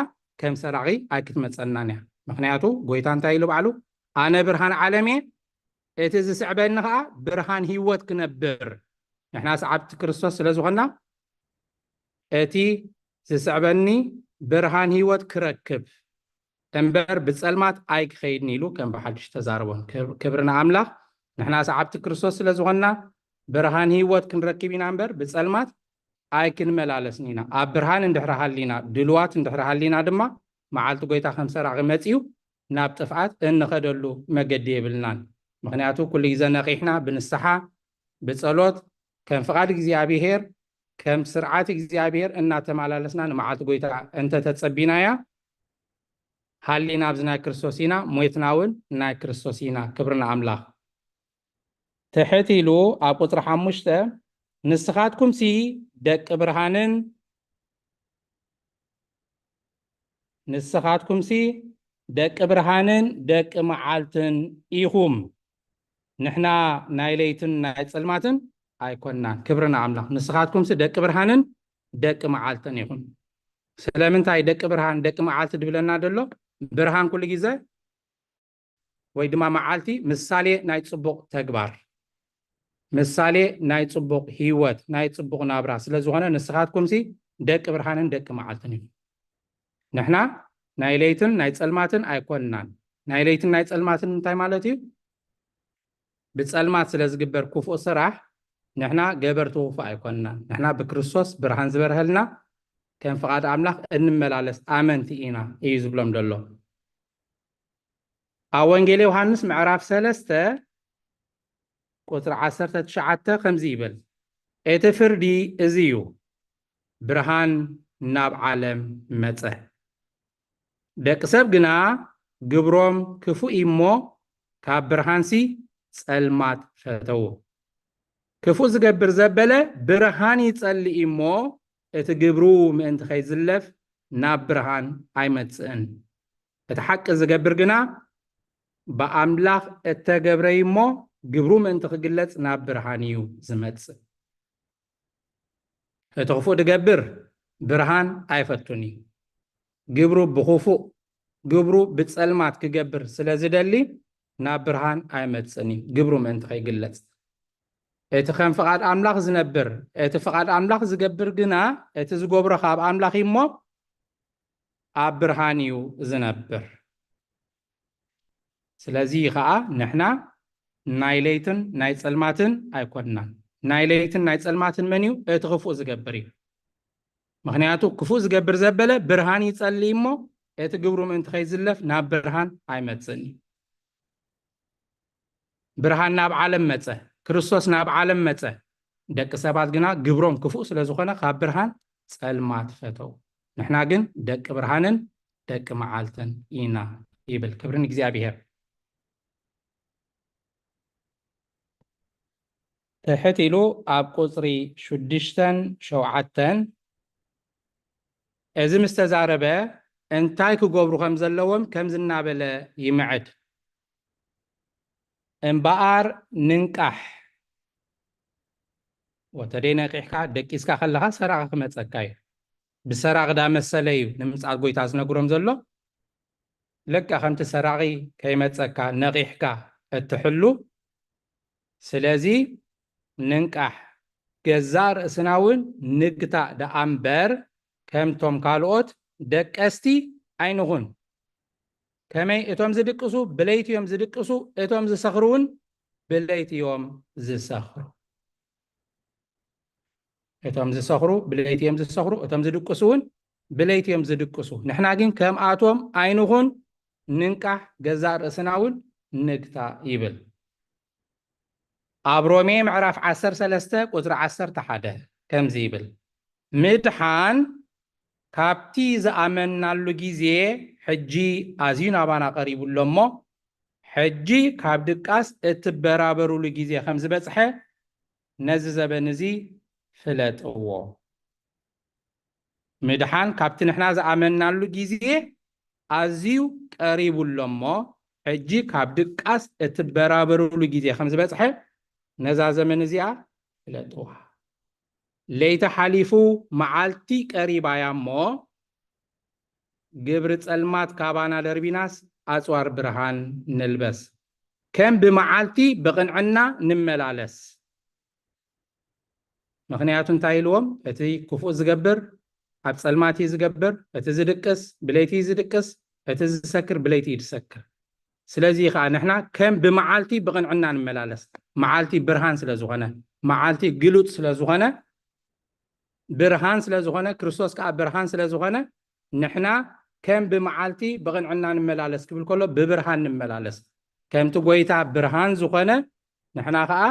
ከም ሰራቒ ኣይክትመጸናን እያ። ምኽንያቱ ጎይታ እንታይ ኢሉ ባዕሉ? ኣነ ብርሃን ዓለም እየ፣ እቲ ዝስዕበኒ ኸዓ ብርሃን ህይወት ክነብር። ንሕና ሰዓብቲ ክርስቶስ ስለ ዝኾንና፣ እቲ ዝስዕበኒ ብርሃን ህይወት ክረክብ እምበር ብጸልማት ኣይክኸይድን ኢሉ ከም ብሓድሽ ተዛረቦም። ክብ-፣ ክብሪ ንኣምላኽ። ንሕና ሰዓብቲ ክርስቶስ ስለ ዝኾንና ብርሃን ህይወት ክንረክብ ኢና እምበር ብጸልማት ኣይክንመላለስን ኢና። ኣብ ብርሃን እንድሕር ሃሊና፣ ድልዋት እንድሕር ሃሊና ድማ መዓልቲ ጎይታ ከም ሰራቒ መጺኡ ናብ ጥፍኣት እንኸደሉ መገዲ የብልናን። ምኽንያቱ ኩሉ ግዜ ነቒሕና ብንስሓ፣ ብጸሎት፣ ከም ፍቓድ እግዚኣብሔር፣ ከም ስርዓት እግዚኣብሔር እናተመላለስና ንመዓልቲ ጎይታ እንተተጸቢናያ፣ ሃሊና ኣብዚ ናይ ክርስቶስ ኢና፣ ሞይትና እውን ናይ ክርስቶስ ኢና። ክብሪ ንኣምላኽ። ትሕት ኢሉ ኣብ ቁጽሪ ሓሙሽተ፣ ንስኻትኩምሲ ደቂ ብርሃንን፣ ንስኻትኩምሲ ደቂ ብርሃንን ደቂ መዓልትን ኢኹም። ንሕና ናይ ለይትን ናይ ጸልማትን ኣይኮንናን። ክብሪ ንኣምላኽ። ንስኻትኩምሲ ደቂ ብርሃንን ደቂ መዓልትን ኢኹም። ስለምንታይ ደቂ ብርሃን፣ ደቂ መዓልቲ ድብለና ደሎ? ብርሃን ኩሉ ግዜ ወይ ድማ መዓልቲ ምሳሌ ናይ ጽቡቕ ተግባር፣ ምሳሌ ናይ ጽቡቕ ህይወት፣ ናይ ጽቡቕ ናብራ ስለ ዝኾነ፣ ንስኻትኩምሲ ደቂ ብርሃንን ደቂ መዓልትን ኢኹም። ንሕና ናይ ለይትን ናይ ጸልማትን ኣይኮንናን። ናይ ለይትን ናይ ጸልማትን እንታይ ማለት እዩ? ብጸልማት ስለ ዝግበር ክፉእ ስራሕ ንሕና ገበርቲ ክፉእ ኣይኮንናን። ንሕና ብክርስቶስ ብርሃን ዝበርሀልና ከም ፍቓድ ኣምላኽ እንመላለስ ኣመንቲ ኢና እዩ ዝብሎም ዘሎ። ኣብ ወንጌል ዮሃንስ ምዕራፍ ሰለስተ ቁጽሪ ዓሰርተ ትሽዓተ ከምዚ ይብል፣ እቲ ፍርዲ እዚ እዩ፣ ብርሃን ናብ ዓለም መጸ፣ ደቂ ሰብ ግና ግብሮም ክፉእ እዩ እሞ፣ ካብ ብርሃንሲ ጸልማት ፈተዉ። ክፉእ ዝገብር ዘበለ ብርሃን ይጸልእ እሞ፣ እቲ ግብሩ ምእንቲ ከይዝለፍ ናብ ብርሃን ኣይመጽእን። እቲ ሓቂ ዝገብር ግና ብኣምላኽ እተገብረ እዩ እሞ፣ ግብሩ ምእንቲ ክግለጽ ናብ ብርሃን እዩ ዝመጽእ። እቲ ክፉእ ዝገብር ብርሃን ኣይፈቱን እዩ። ግብሩ ብኽፉእ፣ ግብሩ ብጸልማት ክገብር ስለ ዝደሊ ናብ ብርሃን ኣይመጽእን እዩ፣ ግብሩ ምእንቲ ከይግለጽ። እቲ ከም ፍቓድ ኣምላኽ ዝነብር፣ እቲ ፍቓድ ኣምላኽ ዝገብር ግና፣ እቲ ዝገብሮ ካብ ኣምላኽ እዩ እሞ፣ ኣብ ብርሃን እዩ ዝነብር። ስለዚ ኸኣ ንሕና ናይ ለይትን ናይ ጸልማትን ኣይኮንናን። ናይ ለይትን ናይ ጸልማትን መን እዩ? እቲ ክፉእ ዝገብር እዩ። ምኽንያቱ ክፉእ ዝገብር ዘበለ ብርሃን ይጸልይ እሞ፣ እቲ ግብሩ ምእንቲ ከይዝለፍ ናብ ብርሃን ኣይመጽእን እዩ። ብርሃን ናብ ዓለም መጸ፣ ክርስቶስ ናብ ዓለም መጸ። ደቂ ሰባት ግና ግብሮም ክፉእ ስለ ዝኾነ ካብ ብርሃን ጸልማት ፈተው። ንሕና ግን ደቂ ብርሃንን ደቂ መዓልትን ኢና ይብል። ክብሪ ንእግዚኣብሔር። ትሕት ኢሉ ኣብ ቁጽሪ ሽዱሽተን ሸውዓተን እዚ ምስ ተዛረበ እንታይ ክገብሩ ከም ዘለዎም ከምዚ እናበለ ይምዕድ። እምበኣር ንንቃሕ። ወተደይ ነቂሕካ ደቂስካ ከለኻ ሰራቒ ክመጸካ እዩ። ብሰራቒ ዳመሰለ እዩ ንምጽኣት ጎይታ ዝነግሮም ዘሎ። ልክዕ ከምቲ ሰራቒ ከይመጸካ ነቂሕካ እትሕሉ። ስለዚ ንንቃሕ፣ ገዛእ ርእስና እውን ንግታእ ደኣ እምበር ከምቶም ካልኦት ደቀስቲ ኣይንኹን። ከመይ እቶም ዝድቅሱ ብለይቲ እዮም ዝድቅሱ፣ እቶም ዝሰኽሩ እውን ብለይቲ እዮም ዝሰኽሩ። እቶም ዝሰኽሩ ብለይቲ እዮም ዝሰኽሩ፣ እቶም ዝድቅሱ እውን ብለይቲ እዮም ዝድቅሱ። ንሕና ግን ከምኣቶም ኣይንኹን፣ ንንቃሕ፣ ገዛእ ርእስና እውን ንግታእ ይብል። ኣብ ሮሜ ምዕራፍ ዓሰርተ ሰለስተ ቁጽሪ ዓሰርተ ሓደ ከምዚ ይብል፣ ምድሓን ካብቲ ዝኣመንናሉ ግዜ ሕጂ ኣዝዩ ናባና ቀሪቡ ኣሎ እሞ፣ ሕጂ ካብ ድቃስ እትበራበሩሉ ግዜ ከም ዝበጽሐ ነዚ ዘበን እዚ ፍለጥዎ። ምድሓን ካብቲ ንሕና ዝኣመንናሉ ግዜ ኣዝዩ ቀሪቡ ኣሎ እሞ፣ ሕጂ ካብ ድቃስ እትበራበሩሉ ግዜ ከም ዝበጽሐ ነዛ ዘመን እዚኣ ፍለጥዋ። ለይቲ ሓሊፉ መዓልቲ ቀሪባ እያ እሞ፣ ግብሪ ጸልማት ካባና ደርቢናስ ኣጽዋር ብርሃን ንልበስ። ከም ብመዓልቲ ብቕንዕና ንመላለስ። ምኽንያቱ እንታይ ኢልዎም? እቲ ክፉእ ዝገብር ኣብ ጸልማት እዩ ዝገብር፣ እቲ ዝድቅስ ብለይቲ እዩ ዝድቅስ፣ እቲ ዝሰክር ብለይቲ እዩ ዝሰክር። ስለዚ ኸኣ ንሕና ከም ብመዓልቲ ብቕንዕና ንመላለስ። መዓልቲ ብርሃን ስለ ዝኾነ፣ መዓልቲ ግሉጽ ስለ ዝኾነ፣ ብርሃን ስለ ዝኾነ፣ ክርስቶስ ከኣ ብርሃን ስለ ዝኾነ፣ ንሕና ከም ብመዓልቲ ብቕንዕና ንመላለስ ክብል ከሎ፣ ብብርሃን ንመላለስ። ከምቲ ጎይታ ብርሃን ዝኾነ፣ ንሕና ከኣ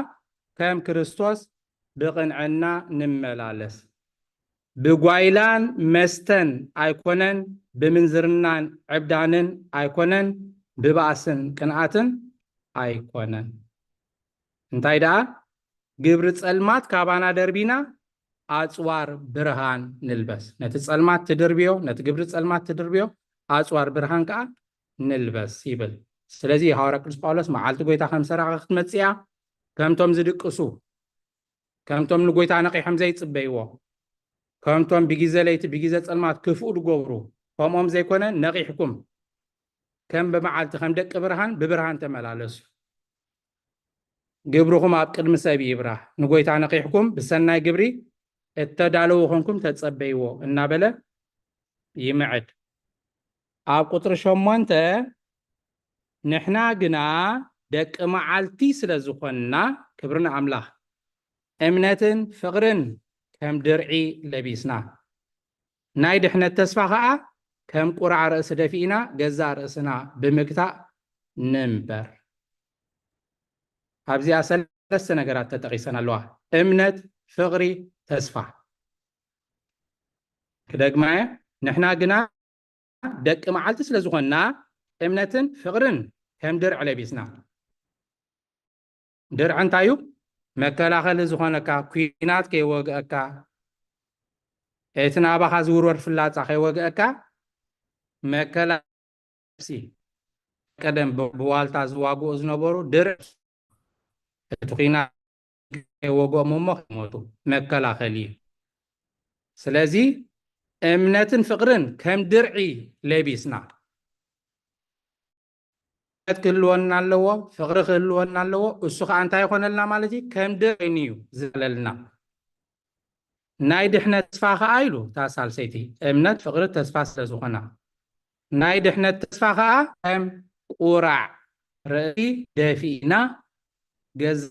ከም ክርስቶስ ብቕንዕና ንመላለስ። ብጓይላን መስተን ኣይኮነን፣ ብምንዝርናን ዕብዳንን ኣይኮነን፣ ብባእስን ቅንኣትን ኣይኮነን። እንታይ ደኣ? ግብሪ ጸልማት ካባና ደርቢና፣ ኣጽዋር ብርሃን ንልበስ። ነቲ ጸልማት ትድርብዮ፣ ነቲ ግብሪ ጸልማት ትድርብዮ፣ ኣጽዋር ብርሃን ከኣ ንልበስ ይብል። ስለዚ ሃዋርያ ቅዱስ ጳውሎስ መዓልቲ ጎይታ ከም ሰራቒ ክትመጽእ እያ፣ ከምቶም ዝድቅሱ፣ ከምቶም ንጎይታ ነቒሖም ዘይጽበይዎ፣ ከምቶም ብግዜ ለይቲ ብግዜ ጸልማት ክፉእ ዝገብሩ፣ ከምኦም ዘይኮነ ነቒሕኩም ከም ብመዓልቲ ከም ደቂ ብርሃን ብብርሃን ተመላለሱ። ግብርኹም ኣብ ቅድሚ ሰብ ይብራህ፣ ንጎይታ ነቒሕኩም ብሰናይ ግብሪ እተዳለዉ ኮንኩም ተጸበይዎ እናበለ ይምዕድ። ኣብ ቁጽሪ ሸሞንተ ንሕና ግና ደቂ መዓልቲ ስለ ዝኾንና፣ ክብሪ ንኣምላኽ፣ እምነትን ፍቕርን ከም ድርዒ ለቢስና፣ ናይ ድሕነት ተስፋ ኸኣ ከም ቁራዕ ርእሲ ደፊእና ገዛእ ርእስና ብምግታእ ንንበር። ኣብዚኣ ሰለስተ ነገራት ተጠቒሰን ኣለዋ። እምነት፣ ፍቕሪ፣ ተስፋ። ክደግማየ፣ ንሕና ግና ደቂ መዓልቲ ስለ ዝኾንና እምነትን ፍቕርን ከም ድርዒ ለቢስና። ድርዒ እንታይ እዩ? መከላኸሊ ዝኾነካ፣ ኲናት ከይወግአካ፣ እቲ ናባኻ ዝውርወር ፍላጻ ከይወግአካ፣ መከላሲ ቀደም ብ-፣ ብዋልታ ዝዋግኡ ዝነበሩ ድርዕ፣ እቲ ኲናት ከይወግኦም እሞ ከይሞቱ መከላኸሊ እዩ። ስለዚ እምነትን ፍቕርን ከም ድርዒ ለቢስና፣ እምነት ክህልወና ኣለዎ፣ ፍቕሪ ክህልወና ኣለዎ። እሱ ኸዓ እንታይ ይኾነልና ማለት እዩ? ከም ድርዒ እዩ ዝለልና። ናይ ድሕነት ተስፋ ኸዓ ኢሉ እታ ሳልሰይቲ፣ እምነት፣ ፍቕሪ፣ ተስፋ ስለ ዝኾና፣ ናይ ድሕነት ተስፋ ኸዓ ከም ቁራዕ ርእሲ ደፊእና ገዛ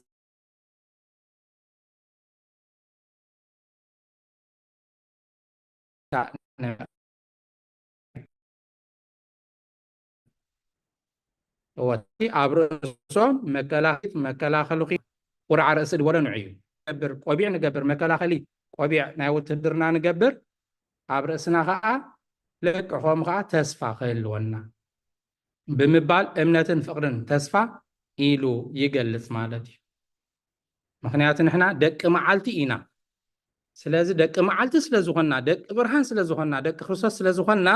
እወ፣ ኣብ ርእሶም መከላኸሊ፣ መከላኸሊ ቁራዕ ርእሲ ድበሎ ንዑ እዩ። ንገብር፣ ቆቢዕ ንገብር፣ መከላኸሊ ቆቢዕ ናይ ውትድርና ንገብር፣ ኣብ ርእስና ኸዓ ልክዕ ከምኡ ኸዓ ተስፋ ክህልወና ብምባል እምነትን ፍቕርን ተስፋ ኢሉ ይገልጽ ማለት እዩ። ምኽንያቱ ንሕና ደቂ መዓልቲ ኢና። ስለዚ ደቂ መዓልቲ ስለ ዝኾንና፣ ደቂ ብርሃን ስለ ዝኾንና፣ ደቂ ክርስቶስ ስለ ዝኾንና፣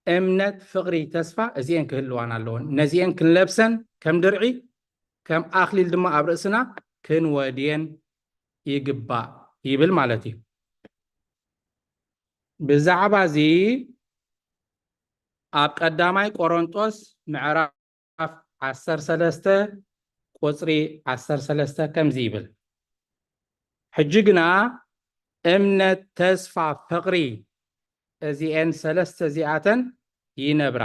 እምነት፣ ፍቕሪ፣ ተስፋ እዚኤን ክህልዋና ኣለወን። ነዚኤን ክንለብሰን ከም ድርዒ፣ ከም ኣኽሊል ድማ ኣብ ርእስና ክንወድየን ይግባእ ይብል ማለት እዩ። ብዛዕባ እዚ ኣብ ቀዳማይ ቆሮንጦስ ምዕራፍ ዓሰርተ ሰለስተ ቁጽሪ ዓሰርተ ሰለስተ ከምዚ ይብል፣ ሕጂ ግና እምነት፣ ተስፋ፣ ፍቕሪ፣ እዚኤን ሰለስተ እዚኣተን ይነብራ፣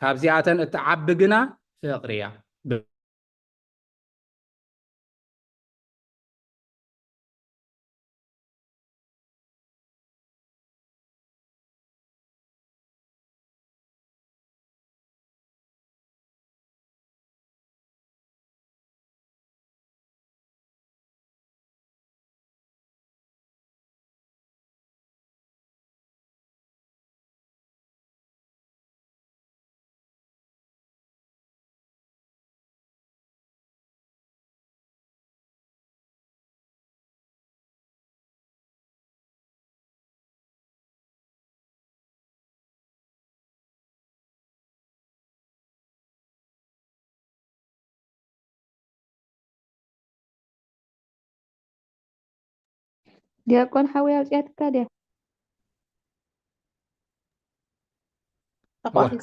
ካብዚኣተን እትዓቢ ግና ፍቕሪ እያ። ዲያቆን ሓወይ ኣውፅኣትካ ድያ?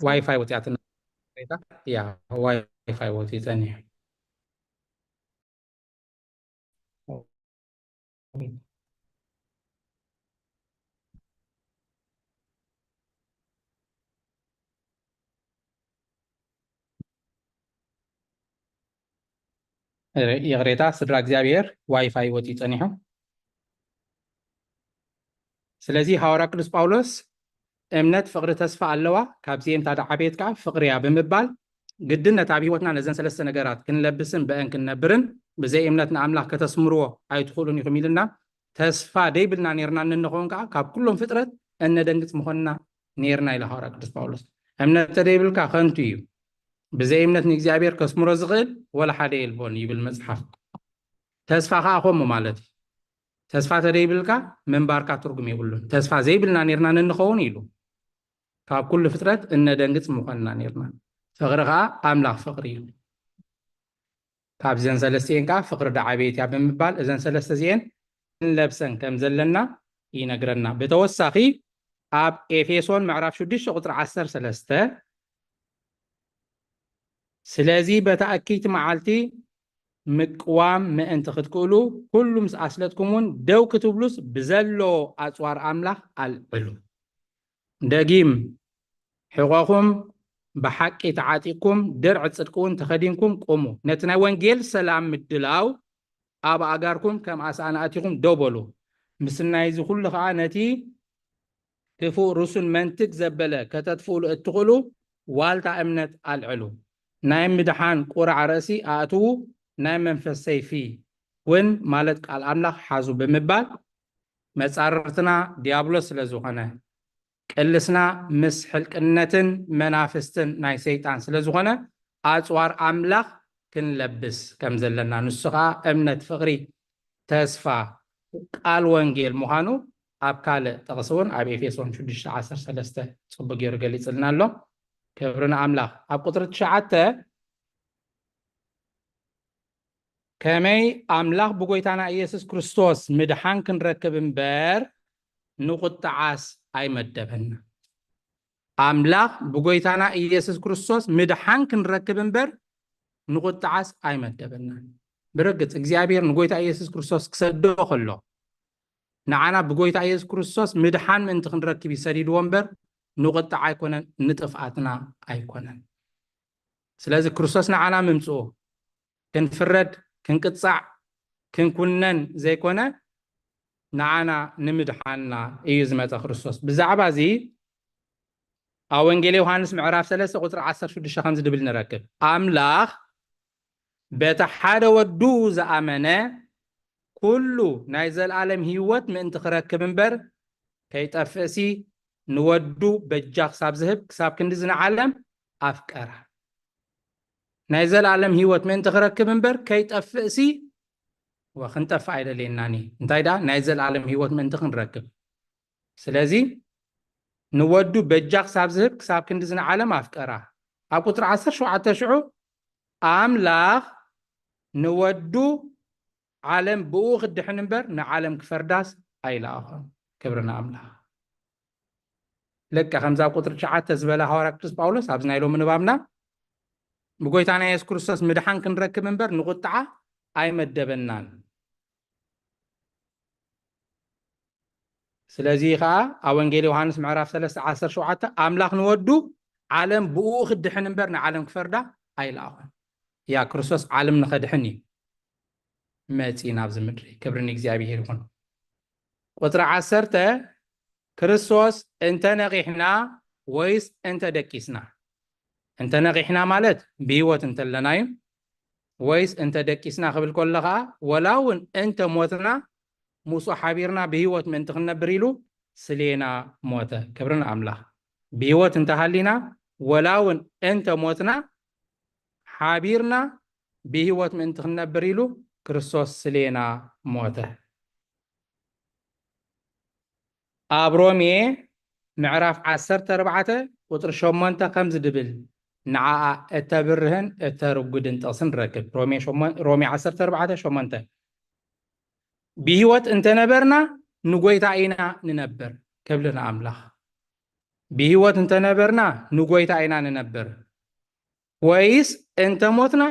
ዋይፋይ ወፂኣትና። ያ ዋይፋይ ወፂ ፀኒሑ። ይቕሬታ ስድራ እግዚኣብሔር፣ ዋይፋይ ወፂ ፀኒሑ። ስለዚ ሃዋርያ ቅዱስ ጳውሎስ እምነት፣ ፍቕሪ፣ ተስፋ ኣለዋ፣ ካብዚኤን እታ ዝዓበየት ከዓ ፍቕሪ እያ ብምባል፣ ግድን ነቲ ኣብ ህይወትና ነዘን ሰለስተ ነገራት ክንለብስን ብአን ክንነብርን፣ ብዘይ እምነት ንኣምላኽ ከተስምርዎ ኣይትኽእሉን ኢኹም ኢልና፣ ተስፋ ደይብልና ኔርና እንንኸውን ከዓ ካብ ኩሎም ፍጥረት እነደንግጽ ምኾንና ኔርና ኢሉ ሃዋርያ ቅዱስ ጳውሎስ። እምነት እንተደይብልካ ከንቱ እዩ፣ ብዘይ እምነት ንእግዚኣብሔር ከስምሮ ዝኽእል ወላ ሓደ የልቦን ይብል መጽሓፍ። ተስፋ ከዓ ከምኡ ማለት እዩ። ተስፋ ተደይብልካ ምንባርካ ትርጉም የብሉን። ተስፋ ዘይብልና ኔርና ንንኸውን ኢሉ ካብ ኩሉ ፍጥረት እነደንግጽ ምኾንና ኔርና። ፍቕሪ ከዓ ኣምላኽ ፍቕሪ እዩ። ካብዘን ሰለስቲኤን ከዓ ፍቕሪ ደዓበየት እያ ብምባል እዘን ሰለስተ እዚኤን ክንለብሰን ከም ዘለና ይነግረና። ብተወሳኺ ኣብ ኤፌሶን ምዕራፍ ሽዱሽተ ቁፅሪ ዓሰርተ ሰለስተ ስለዚ በታ እክይቲ መዓልቲ ምቅዋም ምእንቲ ክትክእሉ ኩሉ ምስ ኣስለጥኩም እውን ደው ክትብሉስ ብዘሎ ኣፅዋር ኣምላኽ ኣልዕሉ። ደጊም ሕቖኹም ብሓቂ ተዓጢቕኩም ድርዒ ፅድቂ እውን ተኸዲንኩም ቁሙ። ነቲ ናይ ወንጌል ሰላም ምድላው ኣብ ኣእጋርኩም ከም ኣስኣን ኣእቲኹም ደው በሉ። ምስናይ እዚ ኩሉ ከዓ ነቲ ክፉእ ርሱን መንትግ ዘበለ ከተጥፍእሉ እትኽእሉ ዋልታ እምነት ኣልዕሉ። ናይ ምድሓን ቁራዕ ርእሲ ኣእትዉ፣ ናይ መንፈስ ሰይፊ እውን ማለት ቃል ኣምላኽ ሓዙ ብምባል መጻርርትና ዲያብሎስ ስለ ዝኾነ ቅልስና ምስ ሕልቅነትን መናፍስትን ናይ ሰይጣን ስለ ዝኾነ ኣጽዋር ኣምላኽ ክንለብስ ከም ዘለና፣ ንሱ ኸዓ እምነት፣ ፍቕሪ፣ ተስፋ፣ ቃል ወንጌል ምዃኑ ኣብ ካልእ ጥቕሲ እውን ኣብ ኤፌሶን ሽዱሽተ ዓሰርተ ሰለስተ ጽቡቕ ገይሩ ገሊጽልና ኣሎ። ክብሪ ንኣምላኽ። ኣብ ቁጽሪ ትሽዓተ፣ ከመይ ኣምላኽ ብጎይታና ኢየሱስ ክርስቶስ ምድሓን ክንረክብ እምበር ንቁጥዓስ ኣይመደበና። ኣምላኽ ብጎይታና ኢየሱስ ክርስቶስ ምድሓን ክንረክብ እምበር ንቁጥዓስ ኣይመደበናን። ብርግጽ እግዚኣብሔር ንጎይታ ኢየሱስ ክርስቶስ ክሰዶ ከሎ፣ ንዓና ብጎይታ ኢየሱስ ክርስቶስ ምድሓን ምእንቲ ክንረክብ እዩ ሰዲድዎ እምበር ንቁጥዓ ኣይኮነን፣ ንጥፍኣትና ኣይኮነን። ስለዚ ክርስቶስ ንዓና ምምጽኡ ክንፍረድ፣ ክንቅጻዕ፣ ክንኩነን ዘይኮነ፣ ንዓና ንምድሓንና እዩ ዝመጸ ክርስቶስ። ብዛዕባ እዚ ኣብ ወንጌል ዮሃንስ ምዕራፍ ሰለስተ ቁጽሪ ዓሰርተ ሽዱሽተ ከምዚ ድብል ንረክብ፣ ኣምላኽ በቲ ሓደ ወዱ ዝኣመነ ኩሉ ናይ ዘልኣለም ህይወት ምእንቲ ክረክብ እምበር ከይጠፍእሲ፣ ንወዱ በጃ ክሳብ ዝህብ ክሳብ ክንዲ ዝንዓለም ኣፍቀራ። ናይ ዘልኣለም ህይወት ምእንቲ ክረክብ እምበር ከይጠፍእሲ፣ ወ-፣ ክንጠፍእ ኣይደልየናን እዩ። እንታይ ደኣ? ናይ ዘልኣለም ህይወት ምእንቲ ክንረክብ። ስለዚ ንወዱ በጃ ክሳብ ዝህብ ክሳብ ክንዲ ዝንዓለም ኣፍቀራ። ኣብ ቁጽሪ ዓሰርተ ሸውዓተ ሽዑ ኣምላኽ ንወዱ ዓለም ብኡ ክድሕን እምበር ንዓለም ክፈርዳስ ኣይለኣኾን። ክብሪ ንኣምላኽ። ልክዕ ከምዛ ቁጽሪ ትሽዓተ ዝበለ ሃዋርያ ቅዱስ ጳውሎስ ኣብዚ ናይ ሎሚ ንባብና ብጎይታና የሱስ ክርስቶስ ምድሓን ክንረክብ እምበር ንቁጥዓ ኣይመደበናን። ስለዚ ኸዓ ኣብ ወንጌል ዮሃንስ ምዕራፍ ሰለስተ ዓሰርተ ሸውዓተ ኣምላኽ ንወዱ ዓለም ብኡ ክድሕን እምበር ንዓለም ክፈርዳ ኣይለኣኾን። ያ ክርስቶስ ዓለም ንኸድሕን እዩ መጺ ናብዚ ምድሪ። ክብሪ ንእግዚኣብሔር ይኹን። ቁጽሪ ዓሰርተ፣ ክርስቶስ እንተ ነቒሕና ወይስ እንተ ደቂስና? እንተ ነቒሕና ማለት ብህይወት እንተለና እዩ። ወይስ እንተ ደቂስና ክብል ከሎ ኸዓ፣ ወላ እውን እንተ ሞትና ምስኡ ሓቢርና ብህይወት ምእንቲ ክንነብር ኢሉ ስሌና ሞተ። ክብሪ ንኣምላኽ። ብህይወት እንተሃሊና ወላ እውን እንተ ሞትና ሓቢርና ብህይወት ምእንቲ ክንነብር ኢሉ ክርስቶስ ስሌና ሞተ። ኣብ ሮሜ ምዕራፍ ዓሰርተ ኣርባዕተ ቁጽሪ ሸሞንተ ከምዚ ድብል ንዓኣ እተብርህን እተርጉድን ጥቕሲ ንረክብ። ሮሜ ሸሞን-፣ ሮሜ ዓሰርተ ኣርባዕተ ሸሞንተ፣ ብህይወት እንተነበርና ንጎይታ ኢና ንነብር። ክብሪ ንኣምላኽ። ብህይወት እንተነበርና ንጎይታ ኢና ንነብር። ወይስ እንተ ሞትና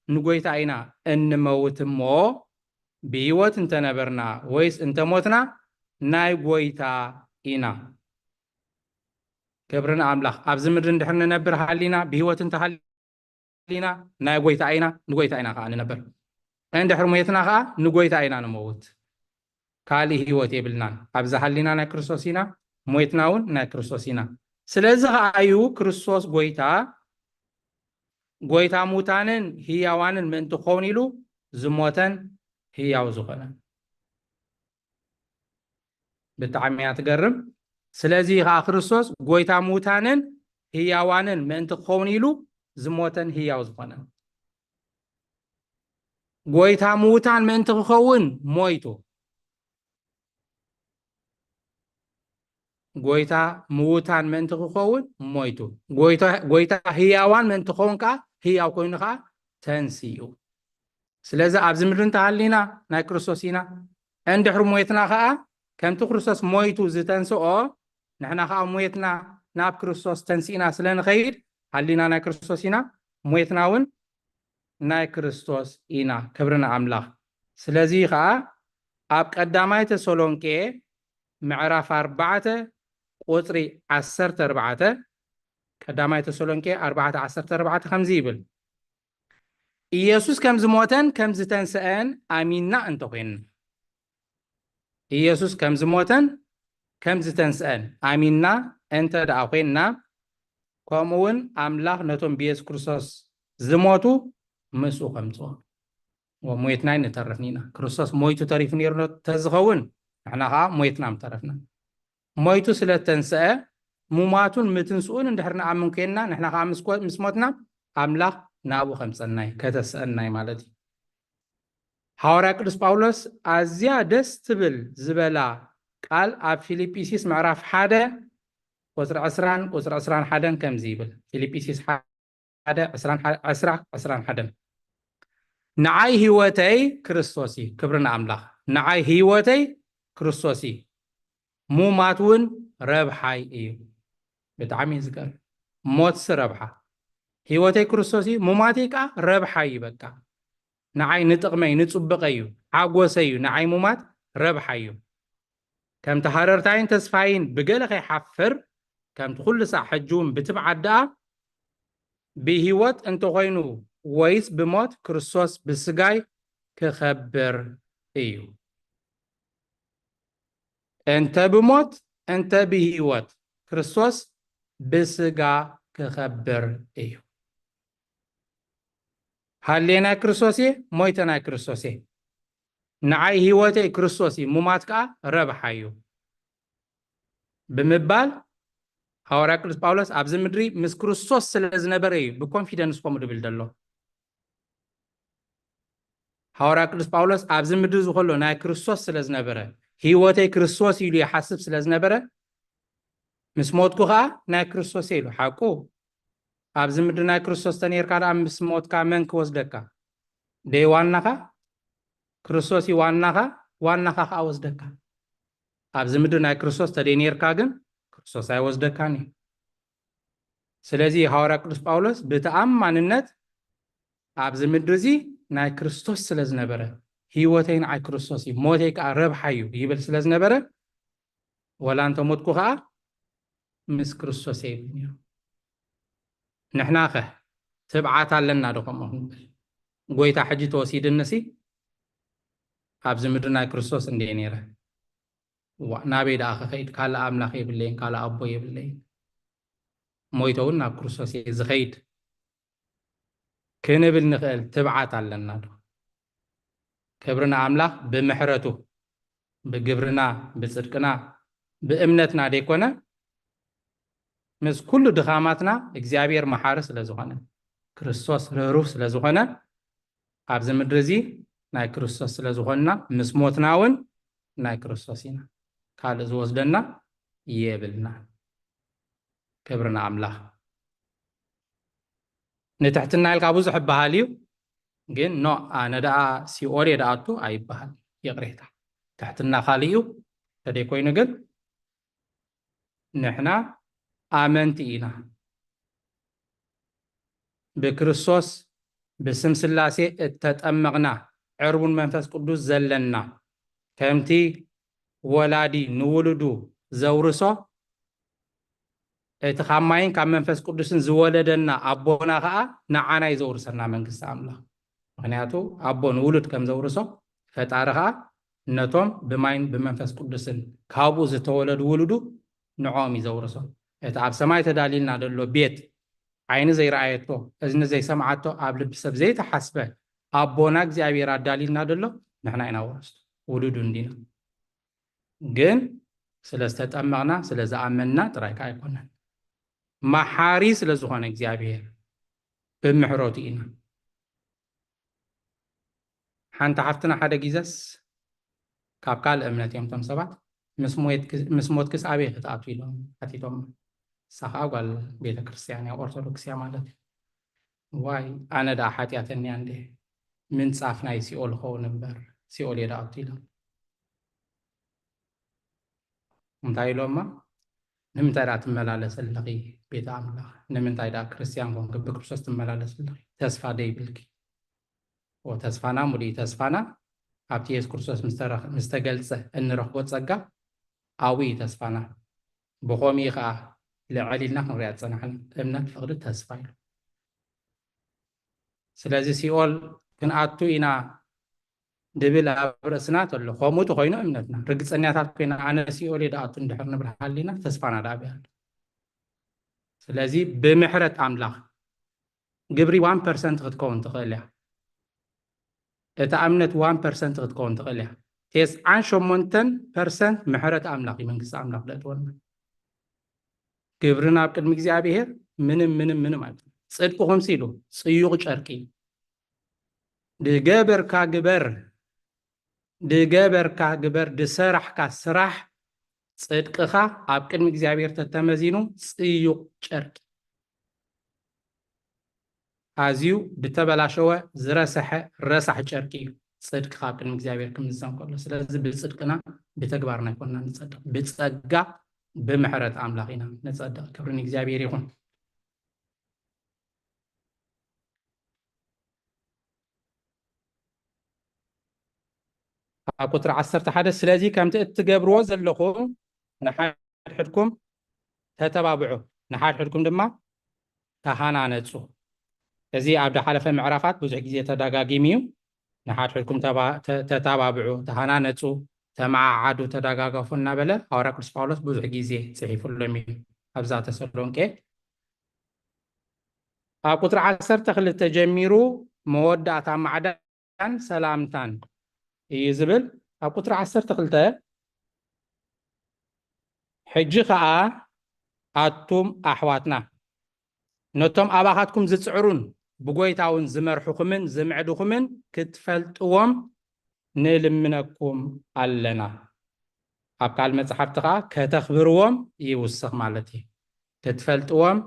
ንጎይታ ኢና እንመውት እሞ፣ ብህይወት እንተ ነበርና ወይስ እንተ ሞትና ናይ ጎይታ ኢና። ክብሪ ንኣምላኽ። ኣብዚ ምድሪ እንድሕር ንነብር ሃሊና፣ ብህይወት እንተ ሃሊና ናይ ጎይታ ኢና፣ ንጎይታ ኢና ከኣ ንነብር። እንድሕር ሞትና ከኣ ንጎይታ ኢና ንመውት። ካልእ ህይወት የብልናን። ኣብዚ ሃሊና ናይ ክርስቶስ ኢና፣ ሞትና እውን ናይ ክርስቶስ ኢና። ስለዚ ከኣ እዩ ክርስቶስ ጎይታ፣ ጎይታ ሙታንን ህያዋንን ምእንቲ ክኸውን ኢሉ ዝሞተን ህያው ዝኾነ። ብጣዕሚ እያ ትገርም። ስለዚ ከኣ ክርስቶስ ጎይታ ሙታንን ህያዋንን ምእንቲ ክኸውን ኢሉ ዝሞተን ህያው ዝኾነ። ጎይታ ምዉታን ምእንቲ ክኸውን ሞይቱ። ጎይታ ምዉታን ምእንቲ ክኸውን ሞይቱ። ጎይታ፣ ጎይታ ህያዋን ምእንቲ ክኸውን ከኣ ህያው ኮይኑ ከኣ ተንሲኡ። ስለዚ ኣብዚ ምድሪ እንተሃሊና ናይ ክርስቶስ ኢና። እንድሕሪ ሞይትና ከኣ ከምቲ ክርስቶስ ሞይቱ ዝተንስኦ ንሕና ከኣ ሞይትና ናብ ክርስቶስ ተንሲእና ስለ ንኸይድ ሃሊና ናይ ክርስቶስ ኢና፣ ሞይትና እውን ናይ ክርስቶስ ኢና። ክብሪ ንኣምላኽ። ስለዚ ከኣ ኣብ ቀዳማይ ተሰሎንቄ ምዕራፍ ኣርባዕተ ቁጽሪ ዓሰርተ ኣርባዕተ፣ ቀዳማይ ተሰሎንቄ ኣርባዕተ ዓሰርተ ኣርባዕተ ከምዚ ይብል፣ ኢየሱስ ከም ዝሞተን ከም ዝተንስአን ኣሚንና እንተኾይንና፣ ኢየሱስ ከም ዝሞተን ከም ዝተንስአን ኣሚንና እንተ ደኣ ኮይንና፣ ከምኡ እውን ኣምላኽ ነቶም ብየሱስ ክርስቶስ ዝሞቱ ምስኡ ከምጽኦም። ሞይትና ኣይንተርፍን ኢና። ክርስቶስ ሞይቱ ተሪፉ ነይሩ ተዝኸውን፣ ንሕና ኸዓ ሞይትና ምተረፍና። ሞይቱ ስለ እተንስአ፣ ሙማቱን ምትንስኡን እንድሕር ንኣምን ኮይንና፣ ንሕና ኸዓ ምስ ኮ-፣ ምስ ሞትና፣ ኣምላኽ ናብኡ ከምፀናይ ከተስአናይ ማለት እዩ። ሃዋርያ ቅዱስ ጳውሎስ ኣዝያ ደስ ትብል ዝበላ ቃል ኣብ ፊልጵስዩስ ምዕራፍ ሓደ ቁፅሪ ዕስራን ቁፅሪ ዕስራን ሓደን ከምዚ ይብል። ፊልጵስዩስ ሓደ ዕስራን ሓ- ዕስራ ዕስራን ሓደን ንዓይ ህይወተይ ክርስቶስ እዩ። ክብሪ ንኣምላኽ። ንዓይ ህይወተይ ክርስቶስ እዩ፣ ሙማት እውን ረብሓይ እዩ። ብጣዕሚ እዩ ዝገርም። ሞትሲ ረብሓ፣ ህይወተይ ክርስቶስ እዩ፣ ሙማተይ ከዓ ረብሓ እዩ። በቃ ንዓይ ንጥቕመይ ንፅቡቐይ እዩ፣ ሓጎሰይ እዩ። ንዓይ ሙማት ረብሓ እዩ። ከምቲ ሃረርታይን ተስፋይን ብገለ ከይሓፍር፣ ከምቲ ኩሉ ሳዕ ሕጂ እውን ብትብዓት ደኣ ብህይወት እንተኾይኑ ወይስ ብሞት ክርስቶስ ብስጋይ ክኸብር እዩ። እንተ ብሞት እንተ ብህይወት ክርስቶስ ብስጋ ክኸብር እዩ። ሃሌ ናይ ክርስቶስ እየ፣ ሞይተ ናይ ክርስቶስ እየ። ንዓይ ህይወተይ ክርስቶስ እዩ፣ ሙማት ከዓ ረብሓ እዩ ብምባል ሃዋርያ ቅዱስ ጳውሎስ ኣብዚ ምድሪ ምስ ክርስቶስ ስለ ዝነበረ እዩ ብኮንፊደንስ ከምኡ ድብል ዘሎ። ሃዋርያ ቅዱስ ጳውሎስ ኣብዚ ምድሪ ዝኸሎ ናይ ክርስቶስ ስለ ዝነበረ፣ ህይወተይ ክርስቶስ ኢሉ ይሓስብ ስለ ዝነበረ፣ ምስ ሞትኩ ከዓ ናይ ክርስቶስ እየ ኢሉ። ሓቁ፣ ኣብዚ ምድሪ ናይ ክርስቶስ ተነይርካ ደኣ ምስ ሞትካ መን ክወስደካ? ደይ ዋናኻ? ክርስቶስ እዩ ዋናኻ፣ ዋናኻ ከዓ ወስደካ። ኣብዚ ምድሪ ናይ ክርስቶስ ተደይ ነይርካ ግን ክርስቶስ ኣይወስደካን እዩ። ስለዚ ሃዋርያ ቅዱስ ጳውሎስ ብተኣማንነት ኣብዚ ምድሪ እዚ ናይ ክርስቶስ ስለ ዝነበረ፣ ህይወተይ ንዓይ ክርስቶስ እዩ፣ ሞተይ ከዓ ረብሓ እዩ ይብል ስለ ዝነበረ፣ ወላ እንተ ሞትኩ ከዓ ምስ ክርስቶስ እየ ይብል ነይሩ። ንሕና ከ ትብዓት ኣለና ዶ ከምኡ ክንብል? ጎይታ ሕጂ ተወሲድንሲ ኣብዚ ምድሪ ናይ ክርስቶስ እንደ ነይረ፣ ዋ፣ ናበይ ደኣ ክኸይድ? ካልእ ኣምላኽ የብለይን፣ ካልእ ኣቦ የብለይን፣ ሞይተ እውን ናብ ክርስቶስ እየ ዝኸይድ ክንብል ንኽእል ትብዓት ኣለና ዶ? ክብሪ ንኣምላኽ ብምሕረቱ፣ ብግብርና፣ ብጽድቅና፣ ብእምነትና ደይኮነ፣ ምስ ኩሉ ድኻማትና እግዚኣብሔር መሓሪ ስለ ዝኾነ፣ ክርስቶስ ርህሩህ ስለ ዝኾነ፣ ኣብዚ ምድሪ እዚ ናይ ክርስቶስ ስለ ዝኾንና፣ ምስ ሞትና እውን ናይ ክርስቶስ ኢና። ካልእ ዝወስደና የብልና። ክብሪ ንኣምላኽ። ንትሕትና ኢልካ ብዙሕ ይበሃል እዩ፣ ግን ኖ፣ ኣነ ደኣ ሲኦል እየ ደኣቱ ኣይበሃል። ይቕሬታ፣ ትሕትና ካልእ እዩ። ተደይ ኮይኑ ግን ንሕና ኣመንቲ ኢና። ብክርስቶስ ብስም ስላሴ እተጠመቕና፣ ዕርቡን መንፈስ ቅዱስ ዘለና፣ ከምቲ ወላዲ ንውሉዱ ዘውርሶ፣ እቲ ካብ ማይን ካብ መንፈስ ቅዱስን ዝወለደና ኣቦና ኸዓ ንዓና እዩ ዘውርሰና መንግስቲ ኣምላኽ። ምኽንያቱ ኣቦ ንውሉድ ከም ዘውርሶ፣ ፈጣሪ ኸዓ ነቶም ብማይን ብመንፈስ ቅዱስን ካብኡ ዝተወለዱ ውሉዱ ንዕኦም እዩ ዘውርሶ። እቲ ኣብ ሰማይ ተዳልዩልና ዘሎ ቤት፣ ዓይኒ ዘይረኣየቶ፣ እዝኒ ዘይሰምዓቶ፣ ኣብ ልቢ ሰብ ዘይተሓስበ ኣቦና እግዚኣብሔር ኣዳልዩልና ዘሎ፣ ንሕና ኢና ወረስቱ፣ ውሉዱ እንዲና። ግን ስለ ዝተጠመቕና፣ ስለ ዝኣመንና ጥራይ ከኣ ኣይኮነን። መሓሪ ስለ ዝኾነ እግዚኣብሔር ብምሕረቱ ኢና። ሓንቲ ሓፍትና ሓደ ግዘስ ካብ ካልእ እምነት እዮም እቶም ሰባት፣ ምስ ሞት-፣ ምስ ሞትክስ ኣበይ ክትኣቱ ኢሎም ሓቲቶም። እሳ ከዓ ጓል ቤተ ክርስቲያን እያ፣ ኦርቶዶክስ እያ ማለት እዩ። ዋይ፣ ኣነ ደኣ ሓጢኣተኛ እንዴ፣ ምንፃፍ ናይ ሲኦል ኸውን እምበር፣ ሲኦል እየ ደኣቱ ኢሎም። እንታይ ኢሎማ? ንምንታይ ደኣ ትመላለስ ኣለኺ ቤተ ኣምላኽ? ንምንታይ ደኣ ክርስቲያን ኮንኪ ብክርስቶስ ትመላለስ ኣለኺ? ተስፋ ደይብልኪ? ኦ፣ ተስፋና ሙሉእ እዩ። ተስፋና ኣብቲ የሱስ ክርስቶስ ምስ ተረ-፣ ምስ ተገልጸ እንረኽቦ ጸጋ ኣብኡ እዩ ተስፋና። ብኸምኡ እዩ ኸኣ ልዕል ኢልና ክንሪኣ ዝጸናሕና። እምነት፣ ፍቕሪ፣ ተስፋ ኢሉ። ስለዚ ሲኦል ክንኣቱ ኢና ድብል ኣብ ርእስና ተሎ። ከምኡ ተኾይኑ እምነትና፣ ርግጸኛታት ኮይና ኣነ ሲኦል እየ ድኣቱ እንድሕር ንብል ሃሊና ተስፋና ደኣ ኣበይ ኣሎ? ስለዚ ብምሕረት ኣምላኽ ግብሪ ዋን ፐርሰንት ክትከውን ትኽእል እያ። እታ እምነት ዋን ፐርሰንት ክትከውን ትኽእል እያ። ተስዓን ሸሞንተን ፐርሰንት ምሕረት ኣምላኽ እዩ መንግስቲ ኣምላኽ ደእትወና። ግብርና ኣብ ቅድሚ እግዚኣብሔር ምንም፣ ምንም፣ ምንም ኣይኮነን። ጽድቅኹም ሲሉ ጽዩቕ ጨርቂ። ድገበርካ ግበር፣ ድገበርካ ግበር፣ ድሰራሕካ ስራሕ፣ ጽድቅኻ ኣብ ቅድሚ እግዚኣብሔር ተተመዚኑ ጽዩቕ ጨርቂ። ኣዝዩ ድተበላሸወ ዝረሰሐ ረሳሕ ጨርቂ እዩ። ጽድቅኻ ኣብ ቅድሚ እግዚኣብሔር ክምዘን ከሎ። ስለዚ ብጽድቅና ብተግባርና ኣይኮንና ንጸድቕ። ብጸጋ ብምሕረት ኣምላኽ ኢና ንጸድቕ። ክብሪ ንእግዚኣብሔር ይኹን። ኣብ ቁጽሪ ዓሰርተ ሓደ፣ ስለዚ ከምቲ እትገብርዎ ዘለኹም ንሓድሕድኩም ተተባብዑ፣ ንሓድሕድኩም ድማ ተሃናነጹ። እዚ ኣብ ዝሓለፈ ምዕራፋት ብዙሕ ግዜ ተደጋጊሙ እዩ። ንሓድሕድኩም ተባ-፣ ተ-፣ ተተባብዑ፣ ተሃናነጹ፣ ተመዓዓዱ፣ ተደጋገፉ እናበለ ሃዋርያ ቅዱስ ጳውሎስ ብዙሕ ግዜ ጽሒፉሎም እዩ። ኣብዛ ተሰሎንቄ ኣብ ቁጽሪ ዓሰርተ ክልተ ጀሚሩ መወዳእታ ማዕዳን ሰላምታን እዩ ዝብል። ኣብ ቁጽሪ ዓሰርተ ክልተ፣ ሕጂ ኸኣ ኣቱም ኣሕዋትና፣ ነቶም ኣባኻትኩም ዝጽዕሩን ብጎይታ እውን ዝመርሑኹምን ዝምዕዱኹምን ክትፈልጥዎም ንልምነኩም ኣለና። ኣብ ካልእ መጽሓፍቲ ኸኣ ከተኽብርዎም ይውስኽ ማለት እዩ። ክትፈልጥዎም፣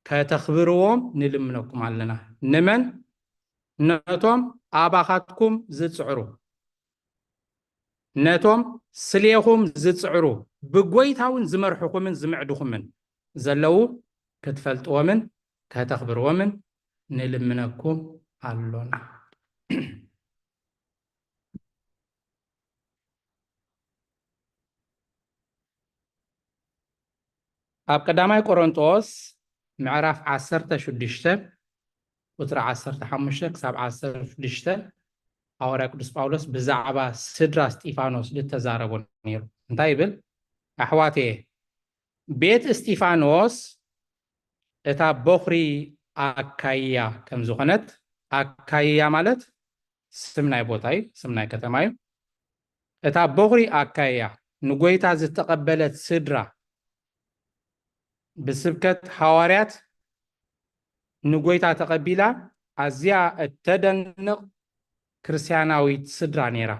ከተኽብርዎም ንልምነኩም ኣለና። ንመን? ነቶም ኣባኻትኩም ዝጽዕሩ፣ ነቶም ስሌኹም ዝጽዕሩ፣ ብጎይታ እውን ዝመርሑኹምን ዝምዕዱኹምን ዘለዉ ክትፈልጥዎምን ከተኽብርዎምን ንልምነኩም ኣሎና። ኣብ ቀዳማይ ቆሮንጦስ ምዕራፍ ዓሰርተ ሽዱሽተ ቁጽሪ ዓሰርተ ሓሙሽተ ክሳብ ዓሰርተ ሽዱሽተ፣ ሃዋርያ ቅዱስ ጳውሎስ ብዛዕባ ስድራ እስጢፋኖስ ዝተዛረቦ ነይሩ። እንታይ ይብል? ኣሕዋትየ፣ ቤት እስጢፋኖስ እታ ቦኽሪ ኣካይያ ከም ዝኾነት፣ ኣካይያ ማለት ስም ናይ ቦታ እዩ፣ ስም ናይ ከተማ እዩ። እታ ቦኽሪ ኣካይያ ንጎይታ ዝተቐበለት ስድራ፣ ብስብከት ሃዋርያት ንጎይታ ተቐቢላ ኣዝያ እተደንቕ ክርስትያናዊት ስድራ ነይራ።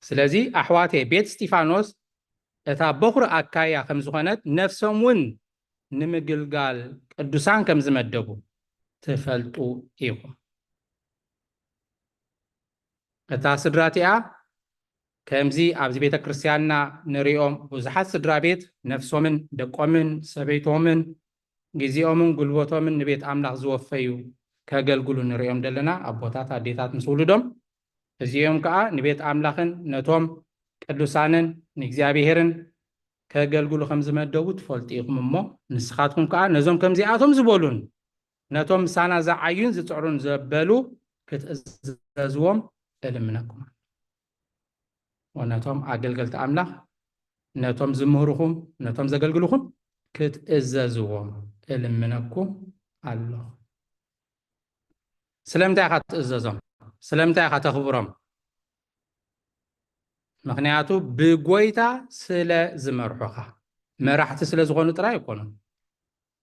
ስለዚ ኣሕዋተይ፣ ቤት እስጢፋኖስ እታ ቦኽሪ ኣካያ ከም ዝኾነት፣ ነፍሶም እውን ንምግልጋል ቅዱሳን ከም ዝመደቡ ትፈልጡ ኢኹም። እታ ስድራ እቲኣ ከምዚ ኣብዚ ቤተ ክርስቲያንና ንሪኦም ብዙሓት ስድራ ቤት ነፍሶምን ደቆምን ሰበይቶምን ግዜኦምን ጉልበቶምን ንቤት ኣምላኽ ዝወፈዩ ከገልግሉ ንሪኦም ዘለና ኣቦታት፣ ኣዴታት ምስ ውሉዶም፣ እዚኦም ከኣ ንቤት ኣምላኽን ነቶም ቅዱሳንን ንእግዚኣብሔርን ከገልግሉ ከም ዝመደቡ ትፈልጡ ኢኹም። እሞ ንስኻትኩም ከኣ ነዞም ከምዚኣቶም ዝበሉን ነቶም ምሳና ዝዓዩን ዝጽዕሩን ዘበሉ ክትእዘዝዎም እልምነኩም። ወነቶም ኣገልገልቲ ኣምላኽ ነቶም ዝምህሩኹም፣ ነቶም ዘገልግሉኹም ክትእዘዝዎም እልምነኩም ኣለኹ። ስለምንታይ ኢኻ ትእዘዞም? ስለምንታይ ኢኻ ተኽብሮም? ምኽንያቱ ብጎይታ ስለ ዝመርሑኻ። መራሕቲ ስለ ዝኾኑ ጥራይ ኣይኮኑን።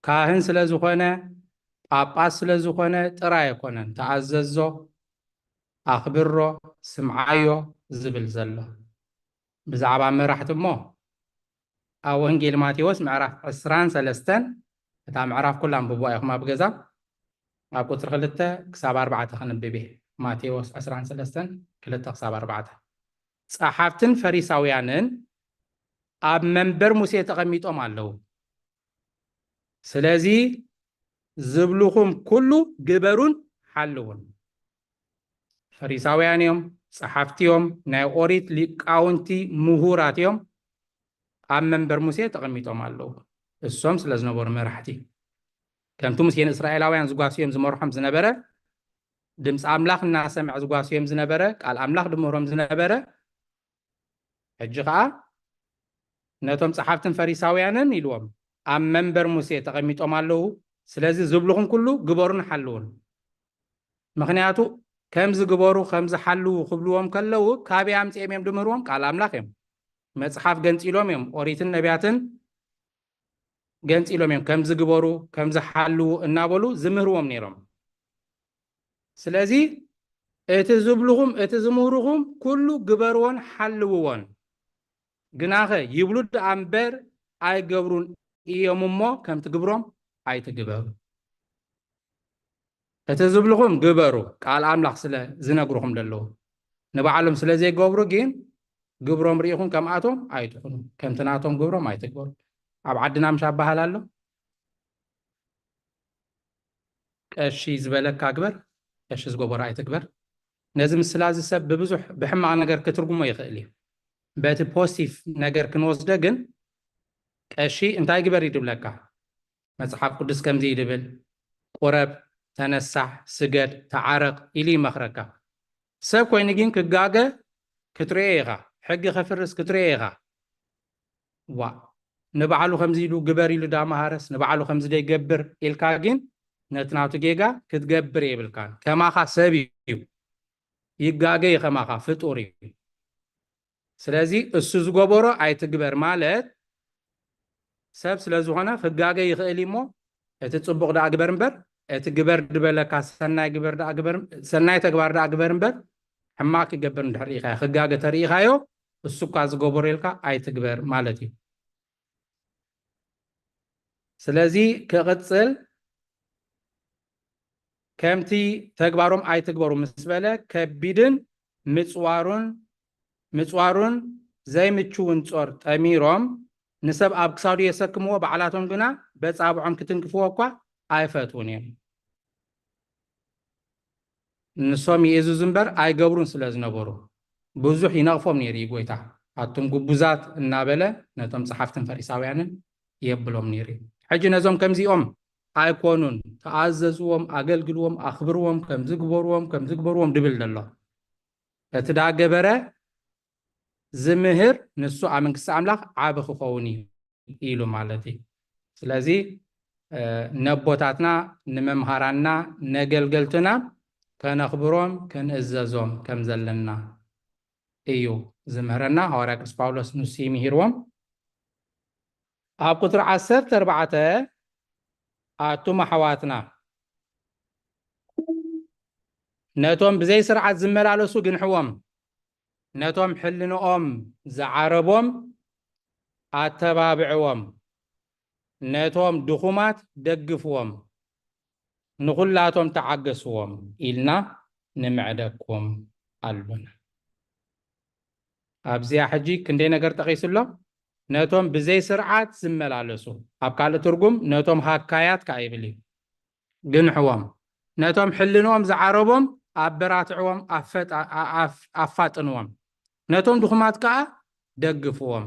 ካህን ስለ ዝኾነ፣ ጳጳስ ስለ ዝኾነ ጥራይ ኣይኮነን። ተኣዘዞ፣ ኣኽብሮ፣ ስምዓዮ ዝብል ዘሎ። ብዛዕባ መራሕቲ እሞ ኣብ ወንጌል ማቴዎስ ምዕራፍ ዕስራን ሰለስተን፣ እታ ምዕራፍ ኩላ ኣንብቡዋ ኢኹም ኣብ ገዛ፣ ኣብ ቁጽሪ ክልተ ክሳብ ኣርባዕተ ከንብብ እየ። ማቴዎስ ዕስራን ሰለስተን፣ ክልተ ክሳብ ኣርባዕተ። ጸሓፍትን ፈሪሳውያንን ኣብ መንበር ሙሴ ተቐሚጦም ኣለዉ። ስለዚ ዝብሉኹም ኩሉ ግበሩን ሓልዉን። ፈሪሳውያን እዮም፣ ጸሓፍቲ እዮም፣ ናይ ኦሪት ሊቃውንቲ ምሁራት እዮም። ኣብ መንበር ሙሴ ተቐሚጦም ኣለዉ። እሶም ስለ ዝነበሩ መራሕቲ፣ ከምቲ ሙሴ ንእስራኤላውያን ዝጓስዮም ዝመርሖም ዝነበረ፣ ድምፂ ኣምላኽ እናሰምዐ ዝጓስዮም ዝነበረ፣ ቃል ኣምላኽ ድምህሮም ዝነበረ፣ ሕጂ ኸኣ ነቶም ጸሓፍትን ፈሪሳውያንን ኢልዎም፣ ኣብ መንበር ሙሴ ተቐሚጦም ኣለዉ። ስለዚ ዝብልኹም ኩሉ ግበሩን ሓልዉን። ምኽንያቱ ከምዚ ግበሩ፣ ከምዚ ሓልዉ ክብልዎም ከለዉ፣ ካበይ ኣምጺኦም እዮም ድምህርዎም? ቃል ኣምላኽ እዮም። መጽሓፍ ገንጺሎም እዮም። ኦሪትን ነቢያትን ገንፂሎም እዮም። ከምዚ ግበሩ፣ ከምዚ ሓልዉ እናበሉ ዝምህርዎም ነይሮም። ስለዚ እቲ ዝብልኹም፣ እቲ ዝምህርኹም ኩሉ ግበርዎን ሓልውዎን። ግናኸ ይብሉ ደኣ እምበር ኣይገብሩን እዮም እሞ ከምቲ ግብሮም ኣይትግበሩ። እቲ ዝብልኹም ግበሩ፣ ቃል ኣምላኽ ስለ ዝነግርኹም ዘለዉ። ንባዕሎም ስለ ዘይገብሩ ግን ግብሮም ርኢኹም ከምኣቶም ኣይትኹኑ፣ ከምቲ ናቶም ግብሮም ኣይትግበሩ። ኣብ ዓድና ምሽ ኣባህል ኣሎ፣ ቀሺ ዝበለካ ግበር፣ ቀሺ ዝገበሮ ኣይትግበር። ነዚ ምስላ እዚ ሰብ ብብዙሕ ብሕማቕ ነገር ክትርጉሞ ይኽእል እዩ። በቲ ፖዚቲቭ ነገር ክንወስደ ግን ቀሺ እንታይ ግበር እዩ ድብለካ? መጽሓፍ ቅዱስ ከምዚ እዩ ድብል፣ ቁረብ፣ ተነሳሕ፣ ስገድ፣ ተዓረቕ ኢሉ ይመኽረካ። ሰብ ኮይኑ ግን ክጋገ ክትሪኦ ኢኻ፣ ሕጊ ከፍርስ ክትሪኦ ኢኻ። ዋ፣ ንባዕሉ ከምዚ ኢሉ ግበር ኢሉ ዳመሃረስ ንባዕሉ ከምዚ ደይገብር ኢልካ ግን ነቲ ናቱ ጌጋ ክትገብር የብልካን። ከማኻ ሰብ እዩ፣ ይጋገ እዩ፣ ከማኻ ፍጡር እዩ። ስለዚ እሱ ዝገበሮ ኣይትግበር ማለት ሰብ ስለ ዝኾነ ክጋገ ይኽእል እዩ እሞ እቲ ጽቡቕ ደኣ ግበር እምበር እቲ ግበር ድበለካ ሰናይ ግበር ደኣ ግበር ሰናይ ተግባር ደኣ ግበር እምበር ሕማቕ ክገብር እንድሕር ርኢኻዮ ክጋገ ተርኢኻዮ እሱ እኳ ዝገበሮ ኢልካ ኣይትግበር ማለት እዩ። ስለዚ ክቕጽል ከምቲ ተግባሮም ኣይትግበሩ ምስ በለ ከቢድን ምጽዋሩን ምጽዋሩን ዘይምችውን ጾር ጠሚሮም ንሰብ ኣብ ክሳዱ የሰክምዎ ባዕላቶም ግና በጻብዖም ክትንክፍዎ እኳ ኣይፈትውን እዮም። ንሶም ይእዝዙ እምበር ኣይገብሩን ስለ ዝነበሩ ብዙሕ ይነቕፎም ነይሩ እዩ ጎይታ። ኣቱም ግቡዛት እናበለ ነቶም ጸሓፍትን ፈሪሳውያንን የብሎም ነይሩ እዩ። ሕጂ ነዞም ከምዚኦም ኣይኮኑን፣ ተኣዘዝዎም፣ ኣገልግልዎም፣ ኣኽብርዎም፣ ከምዚ ግበርዎም፣ ከምዚ ግበርዎም ድብል ዘሎ። እቲ ዳ ገበረ ዝምህር ንሱ ኣብ መንግስቲ ኣምላኽ ዓቢ ክኸውን እዩ ኢሉ ማለት እዩ። ስለዚ ነቦታትና ንመምሃራንና ነገልገልትና ከነኽብሮም ክንእዘዞም ከም ዘለና እዩ ዝምህረና። ሃዋርያ ቅዱስ ጳውሎስ ንሱ ይምሂርዎም። ኣብ ቁፅሪ ዓሰርተ ኣርባዕተ ኣቱም ኣሕዋትና ነቶም ብዘይ ስርዓት ዝመላለሱ ግንሕዎም፣ ነቶም ሕልንኦም ዝዓረቦም ኣተባብዕዎም፣ ነቶም ድኹማት ደግፍዎም፣ ንኹላቶም ተዓገስዎም ኢልና ንምዕደኩም ኣሉና። ኣብዚኣ ሕጂ ክንደይ ነገር ጠቒሱ ኣሎ። ነቶም ብዘይ ስርዓት ዝመላለሱ፣ ኣብ ካልእ ትርጉም ነቶም ሃካያት ከኣ ይብል እዩ። ግንሕዎም፣ ነቶም ሕልንኦም ዝዓረቦም ኣበራትዕዎም፣ ኣፋጥንዎም፣ ነቶም ድኹማት ከኣ ደግፍዎም።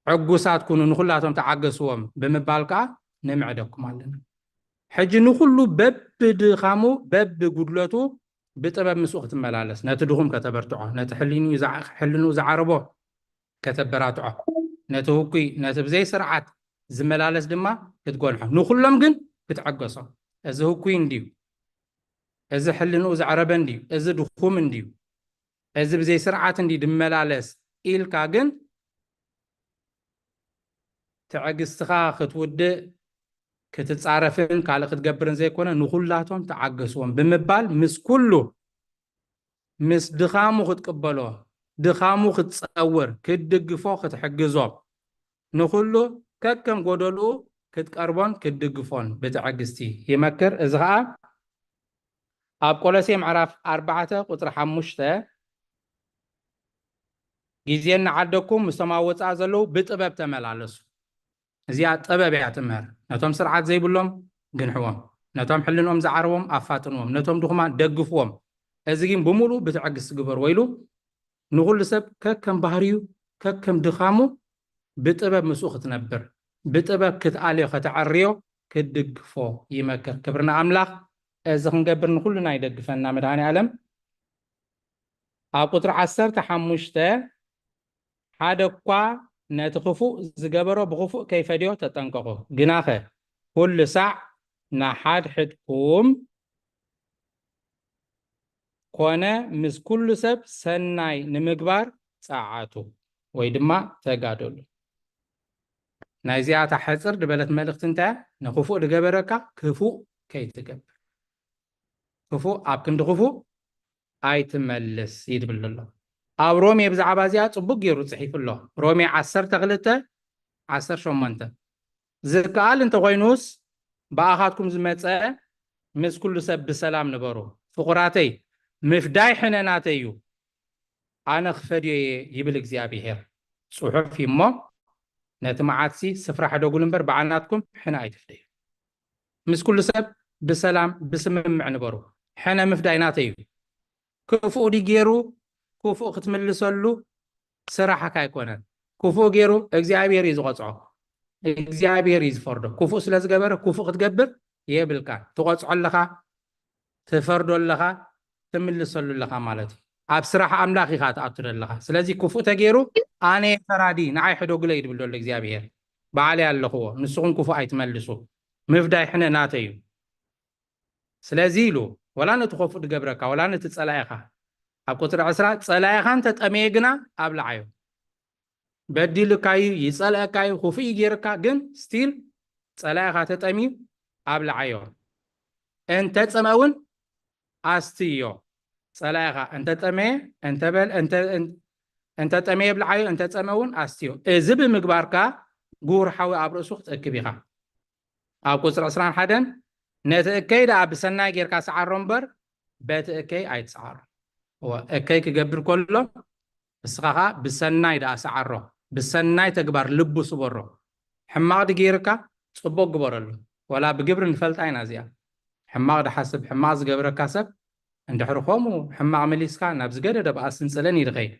ዕጉሳት ኩኑ፣ ንኹላቶም ተዓገስዎም ብምባል ከኣ ንምዕደኩም ኣለና። ሕጂ ንኹሉ በብድኻሙ በብጉድለቱ ብጥበብ ምስኡ ክትመላለስ፣ ነቲ ድኹም ከተበርትዖ፣ ነቲ ሕልንኡ ዝዓረቦ ከተበራትዖ፣ ነቲ ህኩይ፣ ነቲ ብዘይ ስርዓት ዝመላለስ ድማ ክትጎንሖ፣ ንኹሎም ግን ክትዕገሶም። እዚ ህኩይ እንድዩ፣ እዚ ሕልንኡ ዘዕረበ እንድዩ፣ እዚ ድኹም እንድዩ፣ እዚ ብዘይ ስርዓት እንድዩ ድመላለስ ኢልካ ግን ትዕግስትኻ ክትውድእ ክትጻረፍን ካልእ ክትገብርን ዘይኮነ ንኹላቶም ተዓገስዎም ብምባል ምስ ኩሉ ምስ ድኻሙ ክትቅበሎ፣ ድኻሙ ክትጸውር፣ ክትድግፎ፣ ክትሕግዞ፣ ንኹሉ ከከም ጎደልኡ ክትቀርቦን ክትድግፎን ብትዕግስቲ ይመክር። እዚ ኸኣ ኣብ ቆሎሴ ምዕራፍ ኣርባዕተ ቁጽሪ ሓሙሽተ ግዜ እናዓደኩም ምስቶም ኣብ ወጻኢ ዘለዉ ብጥበብ ተመላለሱ። እዚኣ ጥበብ እያ ትምህር። ነቶም ስርዓት ዘይብሎም ግንሕዎም፣ ነቶም ሕልንኦም ዝዓረቦም ኣፋጥንዎም፣ ነቶም ድኹማን ደግፍዎም። እዚ ግን ብምሉኡ ብትዕግስቲ ግበርዎ ኢሉ ንኹሉ ሰብ ከከም ባህርዩ ከከም ድኻሙ ብጥበብ ምስኡ ክትነብር ብጥበብ ክትኣልዮ ከተዐርዮ ክትድግፎ ይመክር። ክብሪ ንኣምላኽ። እዚ ክንገብር ንኹልና ይደግፈና መድሃኔ ኣለም። ኣብ ቁፅሪ ዓሰርተ ሓሙሽተ ሓደ እኳ ነቲ ክፉእ ዝገበሮ ብክፉእ ከይፈድዮ ተጠንቀቑ። ግናኸ ኩሉ ሳዕ ንሓድሕድኩም ኮነ ምስ ኩሉ ሰብ ሰናይ ንምግባር ጸዓቱ ወይ ድማ ተጋደሉ። ናይዚኣታ ሕፅር ዝበለት መልእኽቲ እንታይ? ንክፉእ ዝገበረካ ክፉእ ከይትገብር፣ ክፉእ ኣብ ክንዲ ክፉእ ኣይትመልስ ይድብል ኣሎ። ኣብ ሮሜ ብዛዕባ እዚኣ ጽቡቅ ገይሩ ጽሒፉ ኣሎ። ሮሜ ዓሰርተ ክልተ ዓሰርተ ሸሞንተ፣ ዝከኣል እንተኾይኑስ ብኣኻትኩም ዝመጸ ምስ ኩሉ ሰብ ብሰላም ንበሩ። ፍቑራተይ፣ ምፍዳይ ሕነ ናተይ እዩ፣ ኣነ ክፈድዮ እየ ይብል እግዚኣብሄር። ጽሑፍ እዩ እሞ፣ ነቲ መዓትሲ ስፍራ ሕደጉሉ እምበር ብዓናትኩም ሕነ ኣይትፍደዩ። ምስ ኩሉ ሰብ ብሰላም ብስምምዕ ንበሩ። ሕነ ምፍዳይ ናተይ እዩ። ክፉእ ድዩ ገይሩ ክፉእ ክትምልሰሉ ስራሕካ ኣይኮነን። ክፉእ ገይሩ እግዚኣብሔር እዩ ዝቐፅዖ፣ እግዚኣብሔር እዩ ዝፈርዶ። ክፉእ ስለ ዝገበረ ክፉእ ክትገብር የብልካ። ትቐፅዖ ኣለኻ፣ ትፈርዶ ኣለኻ፣ ትምልሰሉ ኣለኻ ማለት እዩ። ኣብ ስራሕ ኣምላኽ ኢኻ ትኣቱ ዘለኻ። ስለዚ ክፉእ ተገይሩ ኣነ ፈራዲ ንዓይ ሕደጉለይ ይብል ዘሎ እግዚኣብሔር። ባዕለይ ኣለኽዎ፣ ንስኹም ክፉእ ኣይትመልሱ። ምፍዳይ ሕነ ናተይ እዩ። ስለዚ ኢሉ ወላ ነቲ ከፉእ ዝገብረካ ወላ ነቲ ጸላኢኻ፣ ኣብ ቁጽሪ ዕስራ፣ ጸላኢኻ እንተጠመየ ግና ኣብልዓዮ። በዲልካዩ፣ ይጸልአካዩ፣ ክፉእ ገይርካ፣ ግን ስቲል ጸላኢኻ ተጠምዩ ኣብልዓዮ። እንተጸመ እውን ኣስትዮ። ጸላኢኻ እንተጠመየ እንተበል እንተ እንተጠመየ ኣብልዓዮ፣ እንተጸመ እውን ኣስትዮ። እዚ ብምግባርካ ግቡር ሓዊ ኣብ ርእሱ ክትእክብ ኢኻ። ኣብ ቁጽሪ ዕስራን ሓደን፣ ነቲ እከይ ደኣ ብሰናይ ጌርካ ሰዓሮ እምበር በቲ እከይ ኣይትሰዓሮ። እወ፣ እከይ ክገብር ከሎ ንስኻ ኸኣ ብሰናይ ደኣ ሰዓሮ፣ ብሰናይ ተግባር ልቡ ስበሮ። ሕማቕ ድጌርካ ጽቡቕ ግበረሉ። ወላ ብግብሪ ንፈልጣ ኢና እዚኣ። ሕማቕ ድሓስብ፣ ሕማቕ ዝገብረካ ሰብ እንድሕሪ ከምኡ ሕማቕ መሊስካ ናብ ዝገደደ ብኣስን ጽለን እዩ ድኸይድ።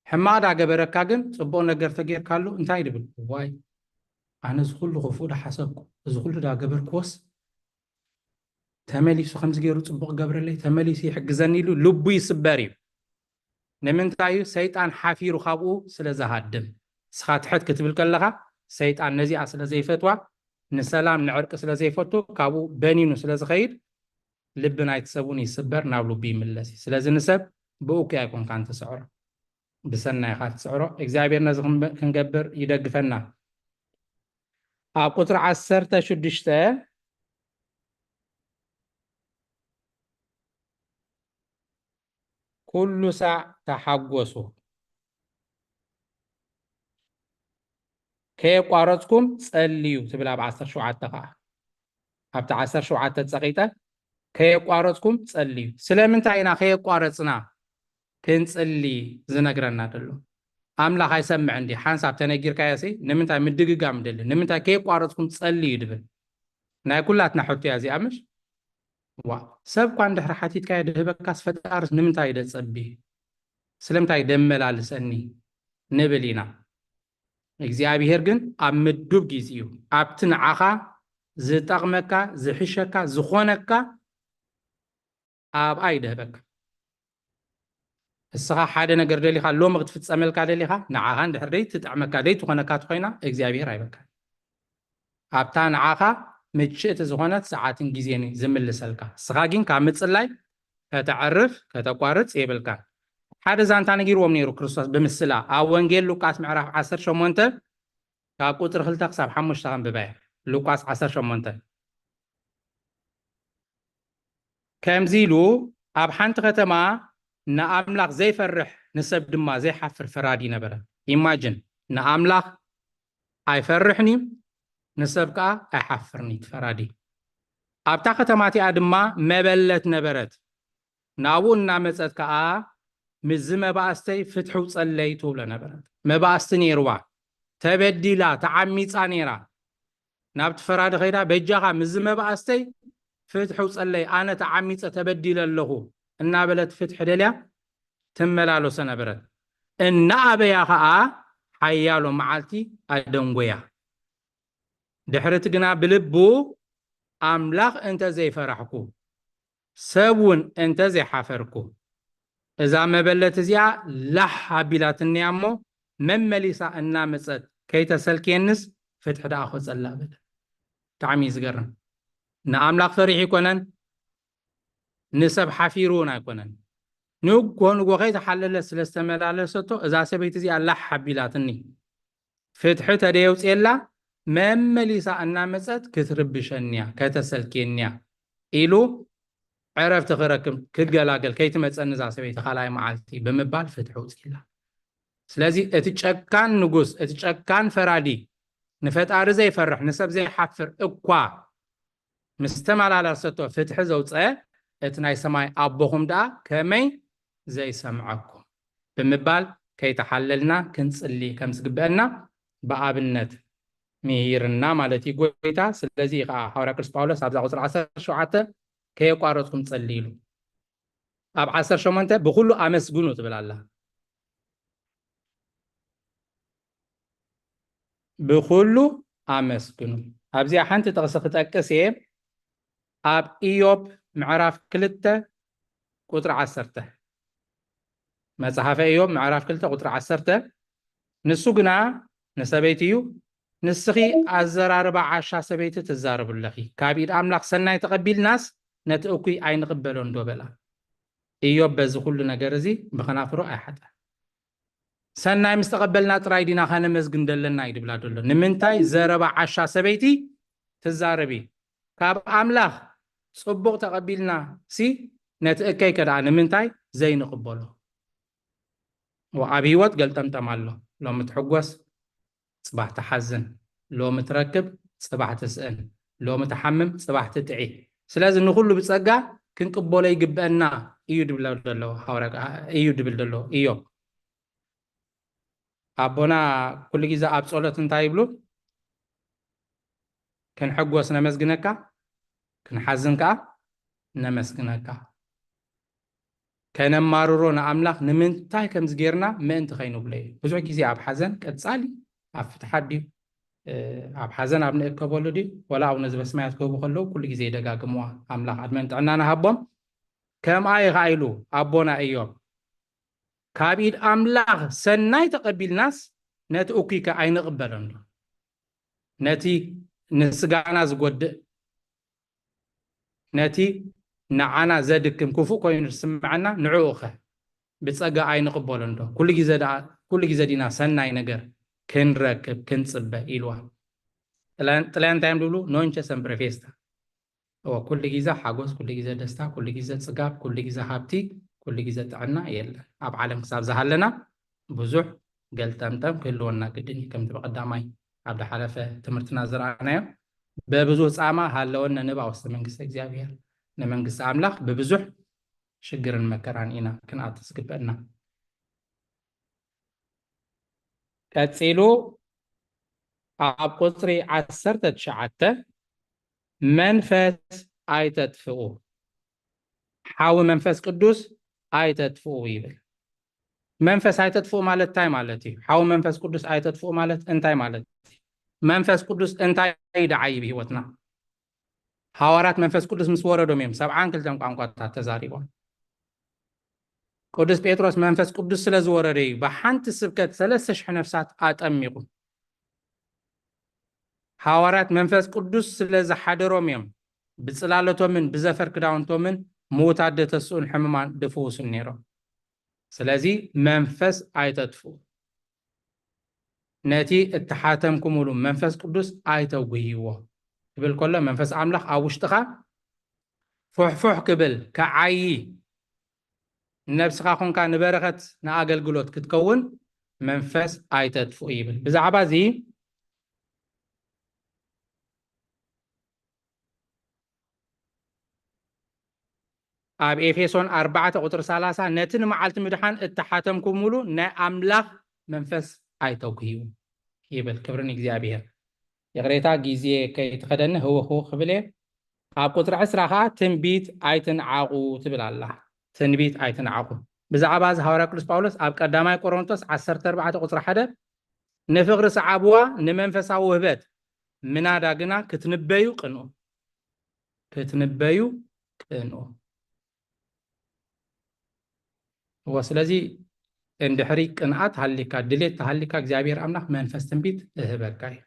ሕማቕ ዳ ገበረካ ግን ጽቡቕ ነገር ተጌርካሉ እንታይ ድብል? ዋይ፣ ኣነ እዚ ኩሉ ክፉእ ዳ ሓሰብኩ፣ እዚ ኩሉ ዳ ገበርክዎስ ተመሊሱ ከምዚ ገይሩ ጽቡቕ ገብረለይ፣ ተመሊሱ ይሕግዘኒ ኢሉ ልቡ ይስበር እዩ። ንምንታይ እዩ? ሰይጣን ሓፊሩ ካብኡ ስለ ዝሃድም። ንስኻ ትሕት ክትብል ከለኻ ሰይጣን ነዚኣ ስለ ዘይፈትዋ፣ ንሰላም ንዕርቂ ስለ ዘይፈቱ፣ ካብኡ በኒኑ ስለ ዝኸይድ ልቢ ናይቲ ሰብ እውን ይስበር፣ ናብ ልቡ ይምለስ እዩ። ስለዚ ንሰብ ብእኩይ ኣይኮንካን ትስዕሮ፣ ብሰናይ ኢኻ ትስዕሮ። እግዚኣብሔር ነዚ ክንበ-፣ ክንገብር ይደግፈና። ኣብ ቁጽሪ ዓሰርተ ሽዱሽተ፣ ኩሉ ሳዕ ተሓጎሱ፣ ከየቋረጽኩም ጸልዩ ትብል ኣብ ዓሰርተ ሸውዓተ ከኣ። ኣብቲ ዓሰርተ ሸውዓተ ጸቒጠ፣ ከየቋረጽኩም ጸልዩ። ስለምንታይ ኢና ከየቋረጽና ክንጽሊ ዝነግረና ዘሎ? ኣምላኽ ኣይሰምዕን ድዩ? ሓንሳብ ተነጊርካዮሲ ንምንታይ ምድግጋም ደሊ? ንምንታይ ከየቋረጽኩም ጸልዩ ድብል? ናይ ኩላትና ሕቶ እያ እዚኣ፣ ምሽ? ዋ፣ ሰብ እኳ እንድሕሪ ሓቲትካዮ ድህበካስ ፈጣርስ ንምንታይ ደጸቢ? ስለምንታይ ደመላልሰኒ? ንብል ኢና። እግዚኣብሄር ግን ኣብ ምዱብ ጊዜኡ ኣብቲ ንዓኻ ዝጠቕመካ፣ ዝሕሸካ፣ ዝኾነካ ኣብኣ ይድህበካ። እስኻ ሓደ ነገር ደሊኻ፣ ሎሚ ክትፍጸመልካ ደሊኻ፣ ንዓኻ እንድሕር ደይ ትጥዕመካ፣ ደይ ትኾነካ ተኾይና፣ እግዚኣብሄር ኣይበካን። ኣብታ ንዓኻ ምችእቲ ዝኾነት ሰዓትን ግዜን እዩ ዝምልሰልካ። እስኻ ግን ካብ ምጽላይ ከተዕርፍ፣ ከተቋርጽ የብልካን። ሓደ ዛንታ ነጊርዎም ነይሩ ክርስቶስ ብምስላ። ኣብ ወንጌል ሉቃስ ምዕራፍ ዓሰርተ ሸሞንተ ካብ ቁጽሪ ክልተ ክሳብ ሓሙሽተ ከንብባ እየ። ሉቃስ ዓሰርተ ሸሞንተ። ከምዚ ኢሉ፣ ኣብ ሓንቲ ከተማ ንኣምላኽ ዘይፈርሕ ንሰብ ድማ ዘይሓፍር ፈራዲ ነበረ። ኢማጅን፣ ንኣምላኽ ኣይፈርሕን እዩ፣ ንሰብ ከኣ ኣይሓፍርን እዩ እቲ ፈራዲ። ኣብታ ከተማ እቲኣ ድማ መበለት ነበረት። ናብኡ እናመጸት ከኣ፣ ምስዚ መባእስተይ ፍትሒ ውጸለይ ትብሎ ነበረት። መባእስቲ ነይርዋ፣ ተበዲላ፣ ተዓሚጻ ነይራ። ናብቲ ፈራዲ ከይዳ፣ በጃኻ ምስዚ መባእስተይ ፍትሒ ውጸለይ፣ ኣነ ተዓሚጸ ተበዲለ ኣለኹ እናበለት ፍትሒ ደልያ ትመላለሶ ነበረት። እናኣበያ ኸኣ ሓያሎ መዓልቲ ኣደንጎያ። ድሕሪ እቲ ግና ብልቡ ኣምላኽ እንተ ዘይፈራሕኩ፣ ሰብ እውን እንተ ዘይሓፈርኩ፣ እዛ መበለት እዚኣ ላሕ ኣቢላትኒ እያ እሞ፣ መመሊሳ እናመጸት ከይተሰልክየንስ ፍትሒ ደኣ ክወጸላ በለ። ብጣዕሚ እዩ ዝገርም። ንኣምላኽ ፈሪሑ ኣይኮነን፣ ንሰብ ሓፊሩ እውን ኣይኮነን። ንጎ ንጎ ከይተሓለለት ስለ ዝተመላለሰቶ፣ እዛ ሰበይቲ እዚኣ ላሕ ኣቢላትኒ። ፍትሒ ተደየውፅየላ፣ መመሊሳ እናመጸት ክትርብሸንያ ከተሰልክየንያ ኢሉ ዕረፍቲ ክረክብ ክገላገል ከይትመጸኒ እዛ ሰበይቲ ካልኣይ መዓልቲ ብምባል ፍትሒ ውፅኢላ። ስለዚ እቲ ጨካን ንጉስ፣ እቲ ጨካን ፈራዲ፣ ንፈጣሪ ዘይፈርሕ፣ ንሰብ ዘይሓፍር እኳ ምስ ተመላለሰቶ ፍትሒ ዘውፀ፣ እቲ ናይ ሰማይ ኣቦኹም ደኣ ከመይ ዘይሰምዐኩም ብምባል ከይተሓለልና ክንጽሊ ከም ዝግበአና ብኣብነት ምሂርና ማለት እዩ ጎይታ። ስለዚ እዩ ከዓ ሃዋርያ ቅዱስ ጳውሎስ ኣብዛ ቁፅሪ ዓሰርተ ሸውዓተ ከየቋረፅኩም ጸልዩ ኢሉ። ኣብ ዓሰርተ ሸሞንተ ብኩሉ ኣመስግኑ ትብል ኣላ። ብኩሉ ኣመስግኑ። ኣብዚኣ ሓንቲ ጥቕሲ ክጠቅስ እየ። ኣብ ኢዮብ ምዕራፍ ክልተ ቁፅሪ ዓሰርተ፣ መጽሓፈ ኢዮብ ምዕራፍ ክልተ ቁፅሪ ዓሰርተ፣ ንሱ ግና ንሰበይቲ እዩ፣ ንስኺ ኣዘራርባ ዓሻ ሰበይቲ ትዛረቡ ኣለኺ፣ ካብ ኢድ ኣምላኽ ሰናይ ተቐቢልናስ ነቲ እኩይ ኣይንቕበሎን ዶ በላ። ኢዮብ በዚ ኩሉ ነገር እዚ ብኸናፍሩ ኣይሓጠ። ሰናይ ምስ ተቐበልና ጥራይ ዲና ከነመስግን ደለና እዩ ድብላ ደሎ። ንምንታይ ዘረባ ዓሻ ሰበይቲ ትዛረቢ? ካብ ኣምላኽ ጽቡቕ ተቐቢልና ሲ ነቲ እከይ ከደኣ ንምንታይ ዘይንቕበሎ? ወ-፣ ኣብ ህይወት ገልጠምጠም ኣሎ። ሎሚ ትሕጎስ፣ ጽባሕ ትሓዝን። ሎሚ ትረክብ፣ ጽባሕ ትስእን። ሎሚ ትሓምም፣ ጽባሕ ትጥዒ። ስለዚ ንኹሉ ብጸጋ ክንቅበሎ ይግበአና እዩ ድብል ዘሎ ሃዋርያ፣ እዩ ድብል ዘሎ ኢዮብ። ኣቦና ኩሉ ግዜ ኣብ ጸሎት እንታይ ይብሉ? ክንሕጎስ ነመስግነካ፣ ክንሓዝን ከኣ ነመስግነካ። ከነማርሮ ንኣምላኽ ንምንታይ ከምዚ ጌርና ምእንቲ ከይንብሎ እዩ። ብዙሕ ግዜ ኣብ ሓዘን ቀጻሊ ኣብ ፍትሓት ድዩ፣ እ፣ ኣብ ሓዘን ኣብ ንእከበሉ ድዩ፣ ወላ ኣቡነ ዘበሰማያት ክህቡ ከለዉ ኩሉ ግዜ ይደጋግምዋ። ኣምላኽ ዕድመን ጥዕናን ይሃቦም። ከምኣ እዩ ከኣ ኢሉ ኣቦና ኢዮብ፣ ካብ ኢድ ኣምላኽ ሰናይ ተቐቢልናስ ነቲ እኩይ ከ ኣይንቕበሎን ዶ? ነቲ ንስጋና ዝጎድእ፣ ነቲ ንዓና ዘድክም ክፉእ ኮይኑ ዝስምዐና ንዕኡ ኸ ብጸጋ ኣይንቕበሎን ዶ? ኩሉ ግዜ ደኣ፣ ኩሉ ግዜ ዲና ሰናይ ነገር ክንረክብ ክንጽበ ኢልዋ። ጥልያን፣ ጥልያን እንታይ እዮም ዝብሉ? Non c'è sempre festa። እወ፣ ኩሉ ግዜ ሓጎስ፣ ኩሉ ግዜ ደስታ፣ ኩሉ ግዜ ጽጋብ፣ ኩሉ ግዜ ሃብቲ፣ ኩሉ ግዜ ጥዕና የለን። ኣብ ዓለም ክሳብ ዝሃለና ብዙሕ ገልጠምጠም ክህልወና ግድን እዩ። ከምቲ ብቐዳማይ ኣብ ዝሓለፈ ትምህርትና ዝረኣናዮ፣ በብዙህ ጻማ ሃለወነ ንባ ውስተ መንግስተ እግዚኣብሔር፣ ንመንግስቲ ኣምላኽ ብብዙሕ ሽግርን መከራን ኢና ክንኣቱ ዝግበአና። ቀጺሉ ኣብ ቁጽሪ ዓሰርተ ትሽዓተ፣ መንፈስ ኣይተጥፍኡ፣ ሓዊ መንፈስ ቅዱስ ኣይተጥፍኡ ይብል። መንፈስ ኣይተጥፍኡ ማለት እንታይ ማለት እዩ? ሓዊ መንፈስ ቅዱስ ኣይተጥፍኡ ማለት እንታይ ማለት እዩ? መንፈስ ቅዱስ እንታይ ደዓይ ብህይወትና? ሃዋርያት መንፈስ ቅዱስ ምስ ወረዶም እዮም ሰብዓን ክልተን ቋንቋታት ተዛሪቦም። ቅዱስ ጴጥሮስ መንፈስ ቅዱስ ስለ ዝወረደ እዩ ብሓንቲ ስብከት ሰለስተ ሽሕ ነፍሳት ኣጠሚቑ። ሃዋርያት መንፈስ ቅዱስ ስለ ዝሓደሮም እዮም ብጽላለቶምን ብዘፈር ክዳውንቶምን ምዉታት ደተስኡን ሕሙማን ድፍውሱን ነይሮም። ስለዚ መንፈስ ኣይተጥፍኡ። ነቲ እተሓተምኩምሉ መንፈስ ቅዱስ ኣይተጉህይዎ ክብል ከሎ፣ መንፈስ ኣምላኽ ኣብ ውሽጥኻ ፉሕፉሕ ክብል፣ ክዓዪ፣ ንነብስኻ ኮንካ ንበረኸት ንኣገልግሎት ክትከውን መንፈስ ኣይተጥፍኡ ይብል። ብዛዕባ እዚ ኣብ ኤፌሶን ኣርባዕተ ቁጽሪ ሰላሳ፣ ነቲ ንመዓልቲ ምድሓን እተሓተምኩምሉ ናይ ኣምላኽ መንፈስ ኣይተጉህዩ ይብል። ክብሪ ንእግዚኣብሔር። ይቕሬታ፣ ግዜ ከይትኸደኒ ህውኽ ህውኽ ክብል እየ። ኣብ ቁጽሪ ዕስራ ኸኣ ትንቢት ኣይትንዓቑ ትብል ኣላ። ትንቢት ኣይትንዓቑ። ብዛዕባ እዚ ሃዋርያ ቅዱስ ጳውሎስ ኣብ ቀዳማይ ቆሮንቶስ ዓሰርተ ኣርባዕተ ቁጽሪ ሓደ፣ "ንፍቕሪ ሰዓብዋ፣ ንመንፈሳዊ ውህበት ምናዳ ግና ክትንበዩ ቅንኡ." ክትንበዩ ቅንኡ። እወ፣ ስለዚ እንድሕሪ ቅንኣት ሃሊካ፣ ድሌት ተሃሊካ፣ እግዚኣብሔር ኣምላኽ መንፈስ ትንቢት እህበካ እዩ።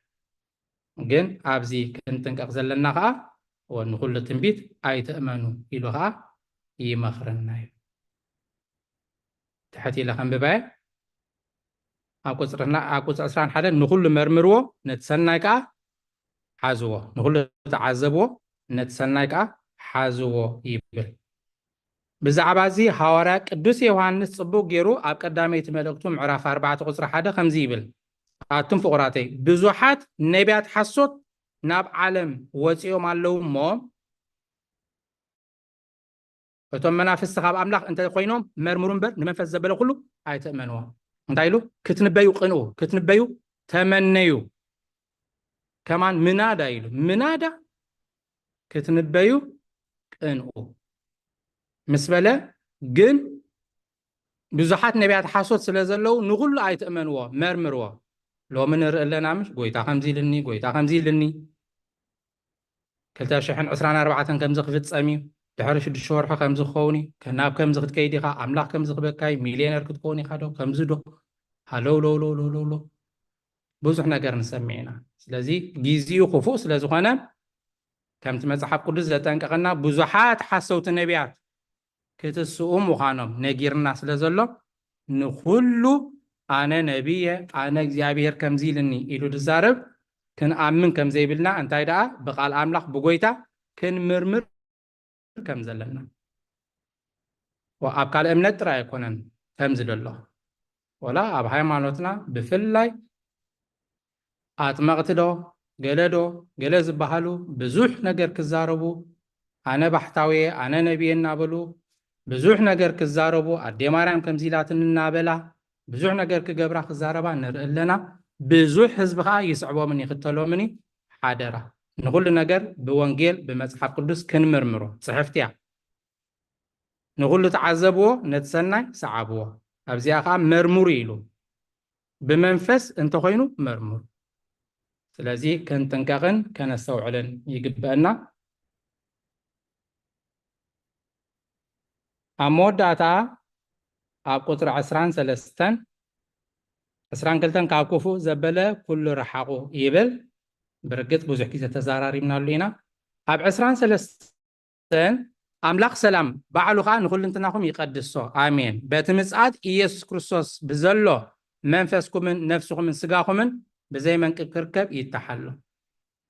ግን ኣብዚ ክንጥንቀቕ ዘለና ኸዓ፣ እወ፣ ንኹሉ ትንቢት ኣይትእመኑ ኢሉ ኸዓ ይመኽረና እዩ። ትሕት ኢለ ከንብባ እየ። ኣብ ቁጽርና-፣ ኣብ ቁጽሪ ዕስራን ሓደን፣ "ንኹሉ መርምርዎ፣ ነቲ ሰናይ ከኣ ሓዝዎ፣ ንኹሉ ተዓዘብዎ፣ ነቲ ሰናይ ከዓ ሓዝዎ ይብል። ብዛዕባ እዚ ሃዋርያ ቅዱስ ዮሃንስ ጽቡቕ ገይሩ ኣብ ቀዳመይቲ መልእክቱ ምዕራፍ ኣርባዕተ ቁጽሪ ሓደ ከምዚ ይብል፣ ኣቱም ፍቑራተይ፣ ብዙሓት ነቢያት ሓሶት ናብ ዓለም ወጺኦም ኣለዉ እሞ፣ እቶም መናፍስቲ ካብ ኣምላኽ እንተ ኮይኖም መርምሩ እምበር፣ ንመንፈስ ዘበለ ኩሉ ኣይትእመንዎ። እንታይ ኢሉ? ክትንበዩ ቅንኡ፣ ክትንበዩ ተመነዩ። ከማን ምናዳ ኢሉ፣ ምናዳ ክትንበዩ ቅንኡ ምስ በለ፣ ግን ብዙሓት ነቢያት ሓሶት ስለ ዘለዉ ንኹሉ ኣይትእመንዎ፣ መርምርዎ። ሎሚ ንርኢ ኣለና ምሽ፣ ጎይታ ከምዚ ኢልኒ፣ ጎይታ ከምዚ ኢልኒ፣ ክልተ ሽሕን ዕስራን ኣርባዕተን ከምዚ ክፍጸም እዩ፣ ድሕሪ ሽዱሽተ ወርሒ ከምዚ ክኸውን እዩ፣ ናብ ከምዚ ክትከይድ ኢኻ፣ ኣምላኽ ከምዚ ክበካ እዩ፣ ሚልዮነር ክትከውን ኢኻ ዶ፣ ከምዚ ዶ፣ ሃለው ለው ለው ለው ለው ለው። ብዙሕ ነገር ንሰምዕ ኢና። ስለዚ ግዜኡ ክፉእ ስለ ዝኾነ፣ ከምቲ መጽሓፍ ቅዱስ ዘጠንቀቐና፣ ብዙሓት ሓሰውቲ ነቢያት ክትስኡ ምዃኖም ነጊርና ስለ ዘሎ፣ ንኹሉ ኣነ ነቢየ፣ ኣነ እግዚኣብሔር ከምዚ ኢልኒ ኢሉ ዝዛረብ ክንኣምን ከም ዘይብልና፣ እንታይ ደኣ ብቓል ኣምላኽ ብጎይታ ክንምርምር ከም ዘለና። ወ-፣ ኣብ ካልእ እምነት ጥራይ ኣይኮነን ከምዚ ዘሎ፣ ወላ ኣብ ሃይማኖትና ብፍላይ ኣጥመቕቲ ዶ፣ ገለ ዶ፣ ገለ ዝበሃሉ ብዙሕ ነገር ክዛረቡ፣ ኣነ ባሕታዊ እየ፣ ኣነ ነቢየ እናበሉ ብዙሕ ነገር ክዛረቡ፣ ኣዴ ማርያም ከምዚ ኢላትኒ እናበላ ብዙሕ ነገር ክገብራ ክዛረባ ንርኢ ኣለና። ብዙሕ ህዝቢ ከዓ ይስዕቦምን ይኽተሎምን እዩ። ሓደራ፣ ንኹሉ ነገር ብወንጌል ብመጽሓፍ ቅዱስ ክንምርምሮ። ጽሕፍቲ እያ። ንኹሉ ተዓዘብዎ፣ ነቲ ሰናይ ሰዓብዎ። ኣብዚኣ ከዓ መርምሩ ኢሉ። ብመንፈስ እንተኾይኑ መርምሩ። ስለዚ ክንጥንቀቕን ከነስተውዕልን ይግበአና። ኣብ መወዳእታ ኣብ ቁጽሪ ዕስራን ሰለስተን፣ ዕስራን ክልተን ካብ ክፉእ ዘበለ ኩሉ ረሓቑ ይብል። ብርግጽ ብዙሕ ግዜ ተዘራሪብናሉ ኢና። ኣብ ዕስራን ሰለስተን ኣምላኽ ሰላም ባዕሉ ኸኣ ንኹልንትናኹም ይቐድሶ። ኣሜን። በቲ ምጽኣት ኢየሱስ ክርስቶስ ብዘሎ መንፈስኩምን ነፍስኹምን ስጋኹምን ብዘይ መንቅብ ክርከብ ይተሓሎ።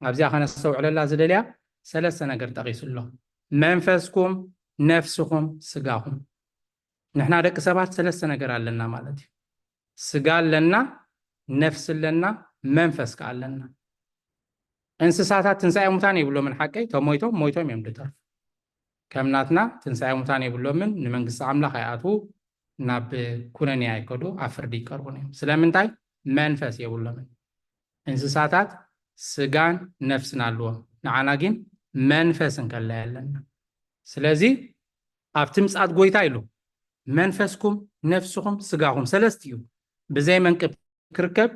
ኣብዚኣ ከነስተውዕለላ ዝደልያ ሰለስተ ነገር ጠቒሱ ኣሎ። መንፈስኩም፣ ነፍስኹም፣ ስጋኹም። ንሕና ደቂ ሰባት ሰለስተ ነገር ኣለና ማለት እዩ። ስጋ ኣለና፣ ነፍሲ ኣለና፣ መንፈስ ከኣ ኣለና። እንስሳታት ትንሳኤ ሙታን የብሎምን ሓቀይ፣ ተሞይቶም ሞይቶም እዮም ዝተርፉ። ከም ናትና ትንሳኤ ሙታን የብሎምን፣ ንመንግስቲ ኣምላኽ ኣይኣትዉ፣ ናብ ኩነኔ ኣይከዱ፣ ኣብ ፍርዲ ይቀርቡን እዮም። ስለምንታይ? መንፈስ የብሎምን። እንስሳታት ስጋን ነፍስን ኣለዎም፣ ንዓና ግን መንፈስ እንከላይ ኣለና። ስለዚ ኣብቲ ምጽኣት ጎይታ ኢሉ መንፈስኩም፣ ነፍስኹም፣ ስጋኹም ሰለስቲኡ ብዘይ መንቅብ ክርከብ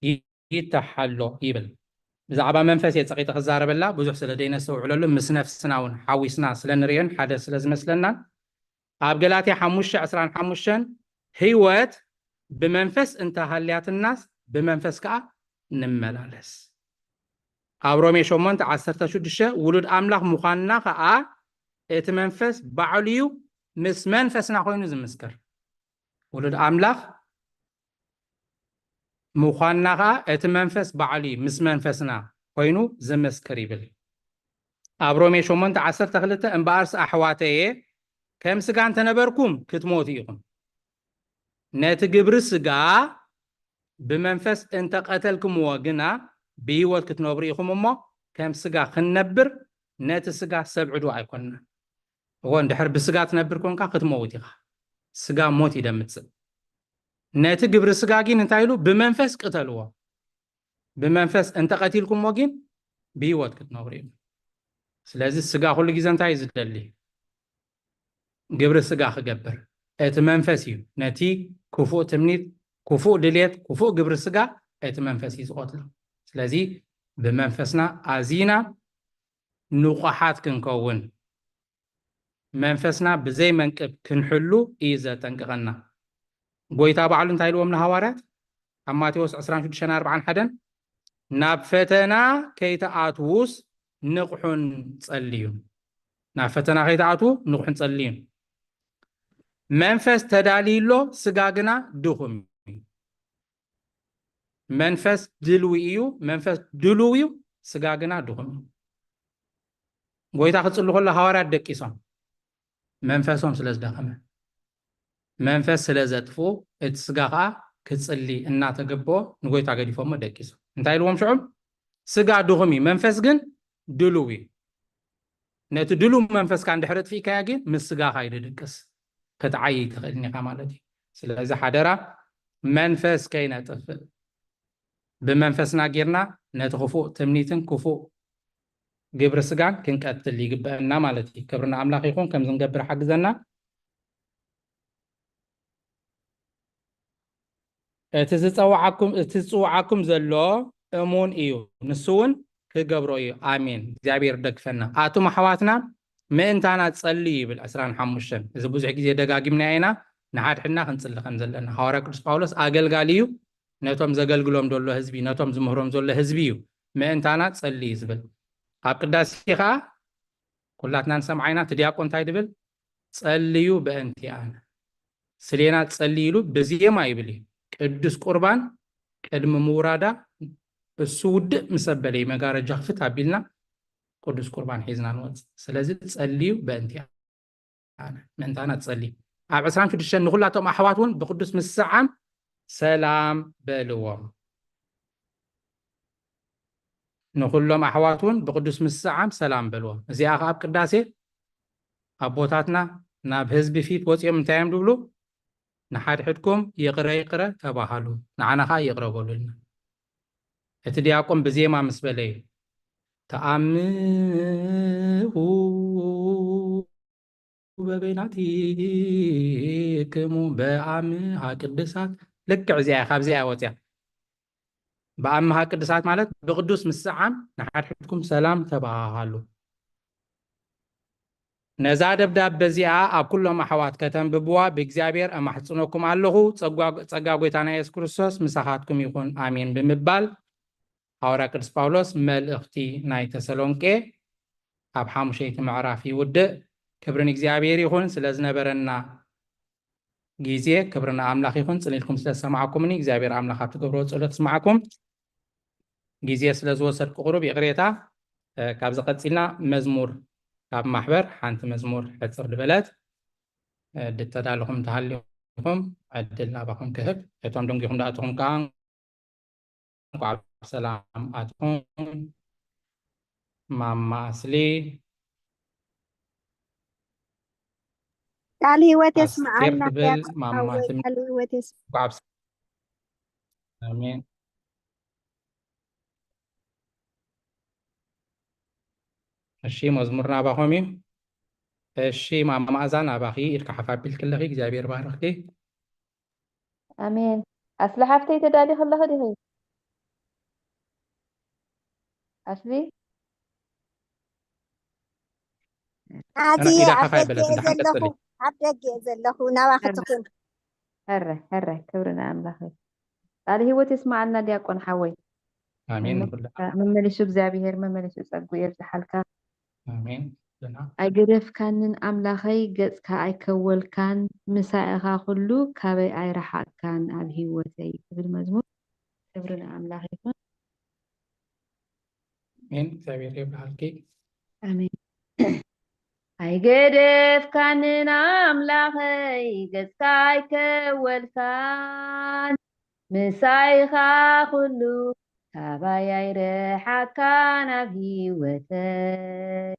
ይ-፣ ይተሓሎ ይብል። ብዛዕባ መንፈስ እየ ጸቒጠ ክዛረበላ፣ ብዙሕ ስለ ደይነስተውዕለሉ፣ ምስ ነፍስና እውን ሓዊስና ስለ ንርእዮን ሓደ ስለ ዝመስለናን፣ ኣብ ገላትያ ሓሙሽተ ዕስራን ሓሙሽተን ህይወት ብመንፈስ እንተሃልያትናስ ብመንፈስ ከኣ ንመላለስ። ኣብ ሮሜ ሸሞንተ ዓሰርተ ሽዱሽተ ውሉድ ኣምላኽ ምዃንና ከኣ እቲ መንፈስ ባዕሉ እዩ ምስ መንፈስና ኮይኑ ዝምስክር። ውሉድ ኣምላኽ ምዃንና ከኣ እቲ መንፈስ ባዕሉ እዩ ምስ መንፈስና ኮይኑ ዝምስክር ይብል። ኣብ ሮሜ ሸሞንተ ዓሰርተ ክልተ እምበኣርስ ኣሕዋተየ ከም ስጋ እንተነበርኩም ክትሞቱ ኢኹም። ነቲ ግብሪ ስጋ ብመንፈስ እንተቐተልክምዎ ግና ብህይወት ክትነብሩ ኢኹም እሞ ከም ስጋ ክንነብር ነቲ ስጋ ሰብዕዱ ኣይኮንና። እወ፣ እንድሕር ብስጋ ትነብር ኮንካ ክትመውት ኢኻ። ስጋ ሞት እዩ ደምጽእ። ነቲ ግብሪ ስጋ ግን እንታይ ኢሉ? ብመንፈስ ቅተልዎ። ብመንፈስ እንተቐቲልኩሞ ግን ብህይወት ክትነብሩ እዩ። ስለዚ ስጋ ኩሉ ግዜ እንታይ እዩ ዝደሊ? ግብሪ ስጋ ክገብር። እቲ መንፈስ እዩ ነቲ ክፉእ ትምኒት፣ ክፉእ ድልየት፣ ክፉእ ግብሪ ስጋ እቲ መንፈስ እዩ ዝቐትሎ። ስለዚ ብመንፈስና ኣዚና ንቑሓት ክንከውን፣ መንፈስና ብዘይ መንቅብ ክንሕሉ እዩ ዘጠንቅቐና። ጎይታ ባዕሉ እንታይ ኢልዎም ንሃዋርያት? ኣብ ማቴዎስ ዕስራን ሽዱሽተን ኣርባዓን ሓደን፣ ናብ ፈተና ከይትኣትዉስ ንቕሑን ጸልዩን። ናብ ፈተና ከይትኣትዉ ንቕሑን ጸልዩን። መንፈስ ተዳልዩ ኣሎ፣ ስጋ ግና ድኹም እዩ። መንፈስ ድልዊ እዩ፣ መንፈስ ድሉው እዩ፣ ስጋ ግና ድኹም እዩ። ጎይታ ክጽሉ ከሎ ሃዋርያት ደቂሶም፣ መንፈሶም ስለ ዝደኸመ፣ መንፈስ ስለ ዘጥፍኡ፣ እቲ ስጋ ኸኣ ክጽሊ እናተገበኦ ንጎይታ ገዲፎሞ ደቂሶም። እንታይ ኢልዎም ሽዑም? ስጋ ድኹም እዩ፣ መንፈስ ግን ድሉው እዩ። ነቲ ድሉው መንፈስካ እንድሕር ኣጥፊእካዮ ግን ምስ ስጋኻ እዩ ድድቅስ፣ ክትዓይ ኣይትኽእልን ኢኻ ማለት እዩ። ስለዚ ሓደራ መንፈስ ከይነጥፍእ ብመንፈስና ጌርና ነቲ ክፉእ ትምኒትን ክፉእ ግብሪ ስጋን ክንቀትል ይግበአና ማለት እዩ። ክብሪ ንኣምላኽ ይኹን፣ ከምዚ ንገብር ሓግዘና። እቲ ዝጸውዓኩም፣ እቲ ዝጽውዓኩም ዘሎ እሙን እዩ፣ ንሱ እውን ክገብሮ እዩ። ኣሜን። እግዚኣብሔር ደግፈና። ኣቱም ኣሕዋትና ምእንታና ጸልዩ ይብል ዕስራን ሓሙሽተን። እዚ ብዙሕ ግዜ ደጋጊምናዮ ኢና፣ ንሓድሕድና ክንጽሊ ከም ዘለና። ሃዋርያ ቅዱስ ጳውሎስ ኣገልጋሊ እዩ፣ ነቶም ዘገልግሎም ዘሎ ህዝቢ፣ ነቶም ዝምህሮም ዘሎ ህዝቢ እዩ ምእንታና ጸልዩ ዝብል። ኣብ ቅዳሴ ከኣ ኩላትና ንሰምዓ ኢና፣ እቲ ዲያቆን እንታይ ድብል? ጸልዩ በእንቲኣነ። ስሌና ጸልዩ ኢሉ ብዜማ ይብል እዩ። ቅዱስ ቁርባን ቅድሚ ምውራዳ እሱ ውድእ ምስ ኣበለ እዩ መጋረጃ ክፍት ኣቢልና ቅዱስ ቁርባን ሒዝና ንወጽእ። ስለዚ ጸልዩ በእንቲኣነ፣ ምእንታና ጸልዩ። ኣብ ዕስራን ሽዱሽተን ንኹላቶም ኣሕዋት እውን ብቅዱስ ምስዓም ሰላም በልዎም። ንኹሎም ኣሕዋት እውን ብቅዱስ ምስዓም ሰላም በልዎም። እዚኣ ከኣ ኣብ ቅዳሴ ኣቦታትና ናብ ህዝቢ ፊት ወጺኦም እንታይ እዮም ድብሉ? ንሓድሕድኩም ይቕረ ይቕረ ተባሃሉ፣ ንዓና ከኣ ይቕረ በሉልና። እቲ ዲያቆን ብዜማ ምስ በለ እዩ። ተኣምሁ በበይናቲክሙ በአምሃ ቅድሳት። ልክዕ እዚኣ እያ፣ ካብዚኣ እያ ወፂኣ። በአምሃ ቅድሳት ማለት ብቅዱስ ምስዓም ንሓድሕድኩም ሰላም ተበሃሃሉ። ነዛ ደብዳበ እዚኣ ኣብ ኩሎም ኣሕዋት ከተንብብዋ ብእግዚኣብሔር እማሕጽነኩም ኣለኹ። ጸጓ-፣ ጸጋ ጎይታና የሱስ ክርስቶስ ምሳኻትኩም ይኹን፣ ኣሜን ብምባል ሃዋርያ ቅዱስ ጳውሎስ መልእኽቲ ናይ ተሰሎንቄ ኣብ ሓሙሸይቲ ምዕራፍ ይውድእ። ክብሪ ንእግዚኣብሔር ይኹን ስለ ዝነበረና ግዜ፣ ክብሪ ንኣምላኽ ይኹን። ጽን ኢልኩም ስለ ዝሰማዕኩምኒ እግዚኣብሔር ኣምላኽ ኣብ ትገብርዎ ጸሎት ይስማዕኩም። ግዜ ስለ ዝወሰድኩ ቁሩብ ይቕሬታ። እ፣ ካብዚ ቀጺልና መዝሙር ካብ ማሕበር ሓንቲ መዝሙር ሕጽር ዝበለት፣ እ፣ ድተዳለኹም እንተሃሊኹም ዕድል ናባኹም ክህብ። እቶም ደንጊኹም ዝኣተኹም ከኣ እንኳዕ ብሰላም ኣትኹም። ማማ ኣስሊ፣ ቃል ህይወት ኣስቴር የስምዓልና ትብል ያቆብ ማማ ሓወይ፣ ትም-፣ ቃል ህይወት የስምዓልና። እንኳዕ ብሰ-፣ ኣሜን። እሺ፣ መዝሙር ናባኹም እዩ። እሺ፣ ማማ መኣዛ ናባኺ፣ ኢድካ ሓፍ ኣቢልኪ ኣለኺ፣ እግዚኣብሔር ባርኽኪ። ኣሜን። ኣስሊ ሓፍተይ ተዳሊኺ ኣለኺ ዲኺ? ኣስሊ? ኣቲ ኣና ኢዳ ኣብ ደገ ከይበለት እየ ንሓንቀጽ ዘለኹ፣ ጸሊ። ኣብ ደገ እየ ዘለኹ፣ ናባኺ ሕረ፣ ትኹን። ሕረ፣ ሕረ፣ ክብሪ ንኣምላኽ እዩ። ቃል ህይወት የስምዓልና ዲያቆን ሓወይ። ኣሜን። መመ-፣ ንኹልና። መመሊሱ እግዚኣብሔር መመሊሱ ጸጉ የብዝሓልካ። ኣሜን። ልና። ኣይገደፍካንን ኣምላኸይ፣ ገጽካ ኣይከወልካን፣ ምሳይ ኢኻ ኩሉ፣ ካበይ ኣይረሓቕካን ኣብ ህይወተይ ትብል መዝሙር። ክብሪ ንኣምላኽ ይኹን። ኣሜን። እግዚኣብሔር የብርሃልኪ። ኣሜን። ኣይገደፍካንን ኣምላኸይ፣ ገጽካ ኣይከወልካን፣ ምሳይ ኢኻ ኩሉ፣ ካባይ ኣይረሓቅካን ኣብ ህይወተይ።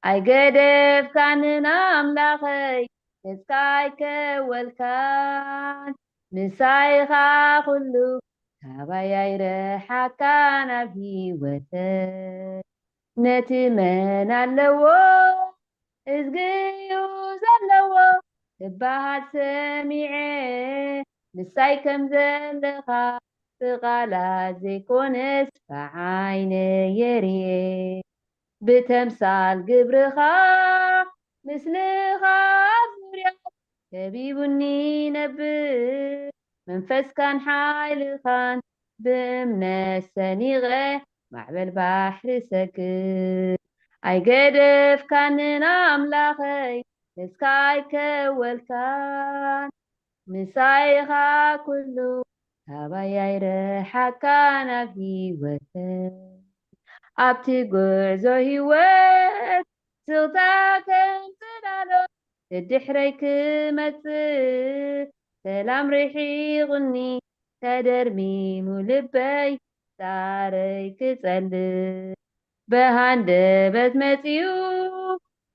ኣይገደፍካንን ኣምላኸይ፣ ገጽካ ኣይከወልካን፣ ምሳይ ኢኻ ኩሉ፣ ካባይ ኣይረሓቅካን ኣብ ህይወተይ። ነቲ መን ኣለዎ እዝግዩ ዘለዎ ክበሃል ሰሚዐ፣ ምሳይ ከም ዘለኻ ብቓላት ዘይኮነስ ብዓይነየ ርኤ። ብተምሳል ግብርኻ ምስልኻ ኣብ ዙርያ ከቢቡኒ ነብር፣ መንፈስካን ሓይልኻን ብእምነት ሰኒቐ ማዕበል ባሕሪ ሰግር። ኣይገደፍካንን ኣምላኸይ፣ ገጽካ ኣይከወልካን፣ ምሳይ ኢኻ ኩሉ፣ ካባይ ኣይረሓቅካን ኣብ ህይወተይ። ኣብቲ ጉዕዞ ህይወት ስቕታ ከም ጽላሎት ድድሕረይ ክመጽእ፣ ሰላም ርሒቑኒ ተደርሚሙ ልበይ ጻረይ ክጸልእ። ብሃንደበት መጺኡ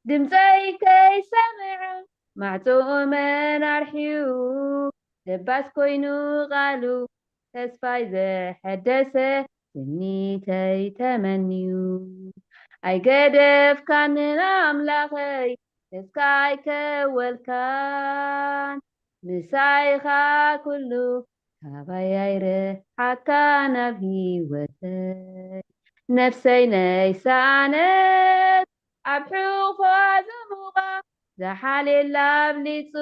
ድምጸይ ከይሰምዐ፣ ማዕጾኡ መን ኣርሒቑ፣ ደባስ ኮይኑ ቃሉ፣ ተስፋይ ዘሐደሰ ትምኒተይ ተመንዩ። ኣይገደፍካንን ኣምላኸይ፣ ተስካ ኣይከወልካን፣ ምሳይኻ ኩሉ ካባይ ኣይረሓካን ኣብ ህይወተይ። ነፍሰይ ነይሰኣነት ኣብ ሕቖኣ ዘሙቓ፣ ዝሓልየላ ኣብሊጹ፣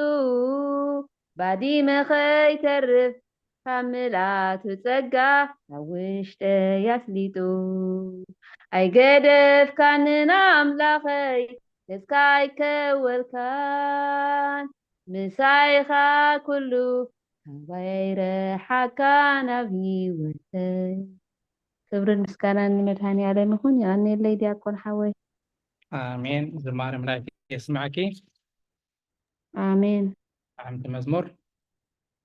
ባዲመ ከይተርፍ ካብ ምልኣቱ ጸጋ ኣብ ውሽጠይ ኣስሊጡ። ኣይገደፍካንን ኣምላኸይ፣ ተስካ ኣይከወልካን፣ ምሳይኻ ኩሉ ካባይ ኣይረሓካን ኣብ ህይወተይ። ክብርን ምስጋናን ንመድሃኔ ዓለም ይኹን። የቐንየለይ ዲያቆን ሓወይ። ኣሜን። ዝማሬ መላእክት የስምዐኪ። ኣሜን። ጥዕምቲ መዝሙር።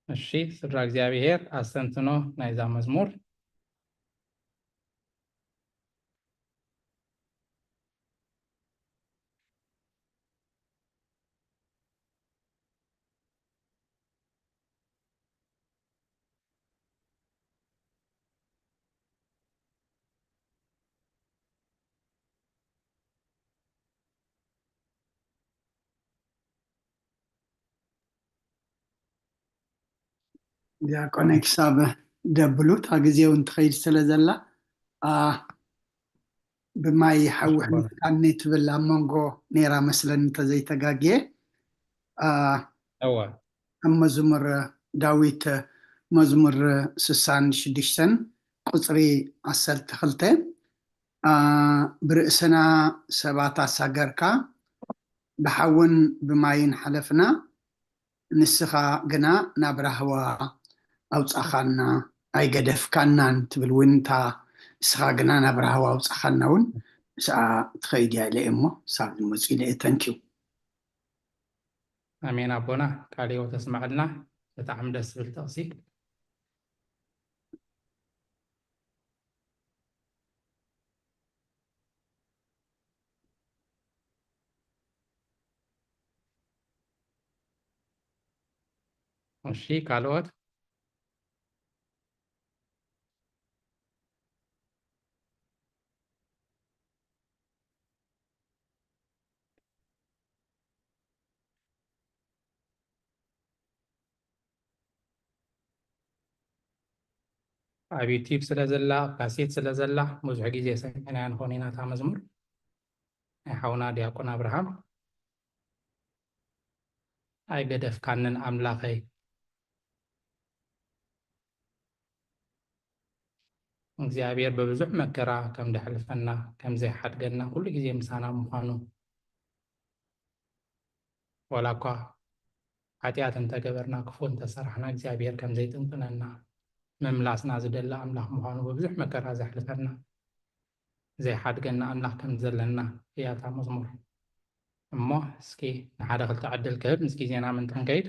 እሺ፣ ስድራ እግዚኣብሔር ኣስተንትኖ ናይዛ መዝሙር። ዲያቆነይ ክሳብ ደብሉ እታ ግዜ እውን ትኸይድ ስለ ዘላ፣ ኣ፣ ብማይ ሓዊ ሕንፍካኒ ትብል ኣብ መንጎ ነይራ መስለኒ እንተዘይተጋግየ። ኣ፣ እወ። ኣብ መዝሙር ዳዊት መዝሙር ስሳን ሽዱሽተን ቁጽሪ ዓሰርተ ክልተ፣ ኣ፣ ብርእስና ሰባት ኣሳገርካ፣ ብሓውን ብማይን ሓለፍና፣ ንስኻ ግና ናብ ራህዋ ኣውጻኻና፣ ኣይገደፍካናን ትብል እውን እታ ንስኻ ግና ናብ ራህዋ ኣውጻኻና እውን ምስኣ ትኸይድ እያ ኢለ እየ እሞ ሳብ ዝመጹ ኢለ እየ። ተንኪዩ። ኣሜን ኣቦና፣ ቃለ ህይወት ኣስምዐልና። ብጣዕሚ ደስ ዝብል ጥቕሲ። እሺ፣ ካልኦት? ኣብ ዩቲዩብ ስለ ዘላ፣ ኣብ ካሴት ስለ ዘላ፣ ብዙሕ ግዜ ሰሚዕናያ ንኾን ኢና እታ መዝሙር። ናይ ሓውና ዲያቆን ኣብርሃም፣ ኣይገደፍካንን ኣምላኸይ። እግዚኣብሔር ብብዙሕ መከራ ከም ደሕልፈና፣ ከም ዘይሓድገና፣ ኩሉ ግዜ ምሳና ምዃኑ፣ ዋላ እኳ ሓጢኣት እንተገበርና፣ ክፉእ እንተሰራሕና፣ እግዚኣብሔር ከም ዘይጥንጥነና፣ ምምላስና ዝደሊ ኣምላኽ ምዃኑ፣ ብብዙሕ መከራ ዘሕልፈና፣ ዘይሓድገና ኣምላኽ ከም ዘለና እያ እታ መዝሙር። እሞ እስኪ ንሓደ ክልተ ዕድል ክህብ፣ ምስ ግዜና ምእንቲ ክንከይድ።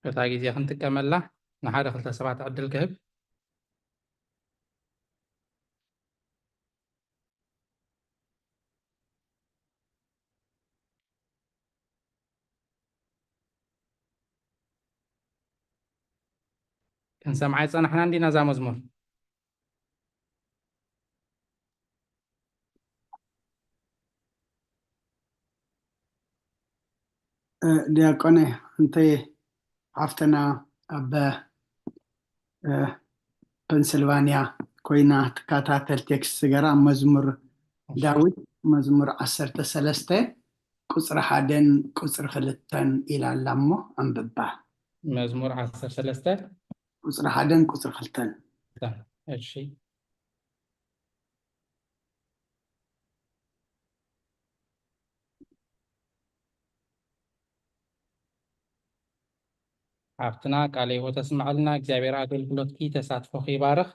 በታ ግዜ ክንጥቀመላ ንሓደ ክልተ ሰባት ዕድል ክህብ። ክንሰምዓ ይጸናሕና እንዲና እዛ መዝሙር። እ፣ ዲያቆነ፣ እንተ ሓፍተና ኣብ፣ እ፣ ፐንስልቫንያ ኮይና ትከታተል ቴክስት ገራ መዝሙር ዳዊት መዝሙር ዓሰርተ ሰለስተ ቁፅሪ ሓደን ቁፅሪ ክልተን ኢላ ኣላ እሞ ኣንብባ። መዝሙር ዓሰርተ ሰለስተ ቁፅሪ ሓደን ቁፅሪ ክልተን። እሺ። ሓፍትና ቃለ ህይወት ኣስምዓልና። እግዚኣብሔር ኣገልግሎትኪ ተሳትፎኺ ይባርኽ።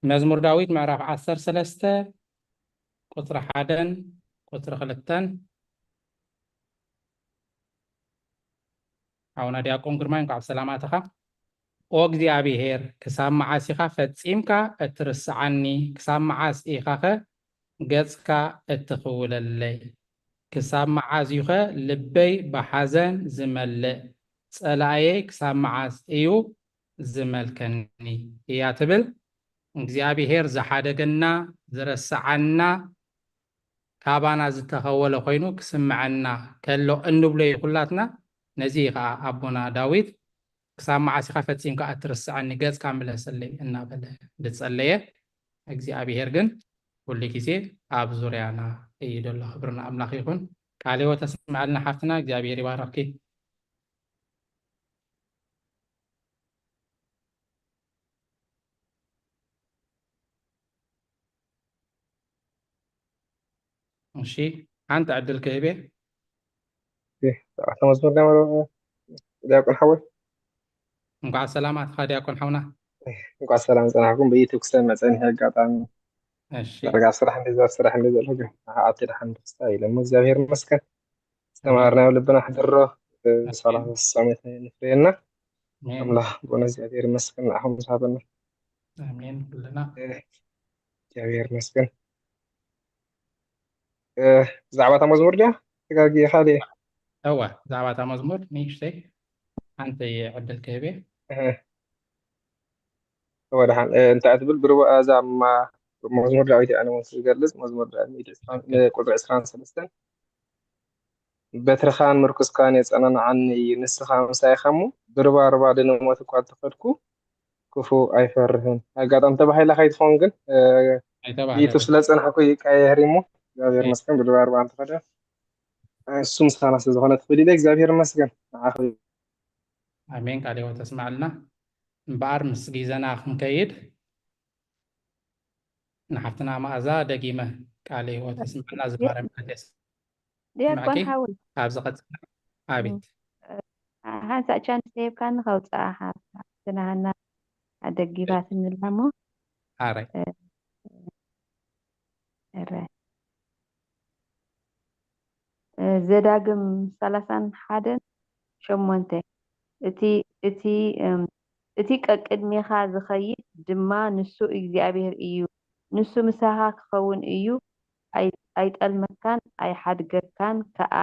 መዝሙር ዳዊት ምዕራፍ ዓሰርተ ሰለስተ ቁፅሪ ሓደን ቁፅሪ ክልተን። ሓውና ዲያቆን ግርማይ እንኳዕ ብሰላም ኣተኻ። ኦ እግዚኣብሔር፣ ክሳብ መዓስ ኢኻ ፈጺምካ እትርስዓኒ? ክሳብ መዓስ ኢኻኸ ገጽካ እትኽውለለይ? ክሳብ መዓዝ እዩኸ ልበይ ብሓዘን ዝመልእ? ጸላእየይ ክሳብ መዓዝ እዩ ዝመልከኒ? እያ ትብል። እግዚኣብሔር ዝሓደገና፣ ዝረስዓና፣ ካባና ዝተኸወለ ኮይኑ ክስምዐና ከሎ እንብሎ እዩ ኩላትና። ነዚ እዩ ከዓ ኣቦና ዳዊት ክሳብ መዓስ ኢኻ ፈጺምካ እትርስዐኒ? ገጽካ ምለሰለይ እናበለ ዝጸለየ። እግዚኣብሔር ግን ኩሉ ግዜ ኣብ ዙርያና እዩ ዘሎ። ክብሪ ንኣምላኽ ይኹን። ቃለ ህይወት ኣስምዐልና ሓፍትና፣ እግዚኣብሔር ይባርኽኪ። እሺ፣ ሓንቲ ዕድል ክህቤ። ሰዓት መዝሙር ዲያቆን ሓወይ። እንኳዕ ሰላም ኣትኻ ዲያቆን ሓውና። እንኳዕ ሰላም ጸናሕኩም። ብዩቱብ ክሰምዕ ጸኒሐ ኣጋጣሚ እሺ፣ ዳርጋ ኣብ ስራሕ እንደ ኣብ ስራሕ እንደ ዘለኹ ግን ኣቲ ደሓን ደስታ ኢለ እሞ እግዚኣብሔር ይመስገን። ዝተምሃርናዮ ልብና ሕድሮ ሰላሳ ስሳ ዓመት ንፍሬና ኣሜን። ኣምላኽ ብእውነት እግዚኣብሔር ይመስገን ንዓኹም ምስ ሃበና ኣሜን። ኩልና እግዚኣብሔር ይመስገን። እ፣ ብዛዕባ እታ መዝሙር ድያ ተጋጊ ካልእ እወ፣ ብዛዕባ እታ መዝሙር ንእሽተይ ሓንቲ ዕድል ክህቤ። እ፣ እወ ደሓን እ፣ እንታይ ትብል ብርቡ እዛ ማ- መዝሙር ዳዊት ኣነ መስ ዝገልጽ መዝሙር ዳዊት ሚእቲ ዕስራን እ፣ ቁጽሪ ዕስራን ሰለስተን በትርኻን ምርኩስካን የጸናንዓኒ እዩ ንስኻ ምሳይ ኢኻ እሞ ብርባርባ ድንሞት እኳ እንተኸድኩ ክፉ ኣይፈርህን። ኣጋጣሚ ተባሂላ ከይትኸውን ግን እ፣ ኣይተባህለ ብዩቱብ ስለ ዝጸናሕኩ ይቀያየር እሞ እግዚኣብሔር እሺ። ይመስገን ብድባርባ እንተኸደ እሱ ምሳና ስለ ዝኾነ ትኽእል ኢለ እግዚኣብሔር ይመስገን ንዓኹም። ኣሜን። ቃለ ህይወት ተስማዕልና። እምበኣር ምስ ግዜና ክንከይድ ንሓፍትና መኣዛ ደጊመ ቃለ ህይወት ተስማዕልና ዝማረ መለስ ዲያቆን ሓወይ ካብ ዝቐፅል ኣቤት ሓንሳእ ቻንስ ተሂብካኒ ከውፅኣ ሓፍትና ሃና ኣደጊባትኒ ኣላ እሞ ሓራይ እረ ዘዳግም ሰላሳን ሓደን ሸሞንተ እቲ እቲ እም፣ እቲ ቀቅድሜኻ ዝኸይድ ድማ ንሱ እግዚኣብሔር እዩ፣ ንሱ ምሳኻ ክኸውን እዩ፣ ኣይ- ኣይጠልመካን ኣይሓድገካን ከኣ፣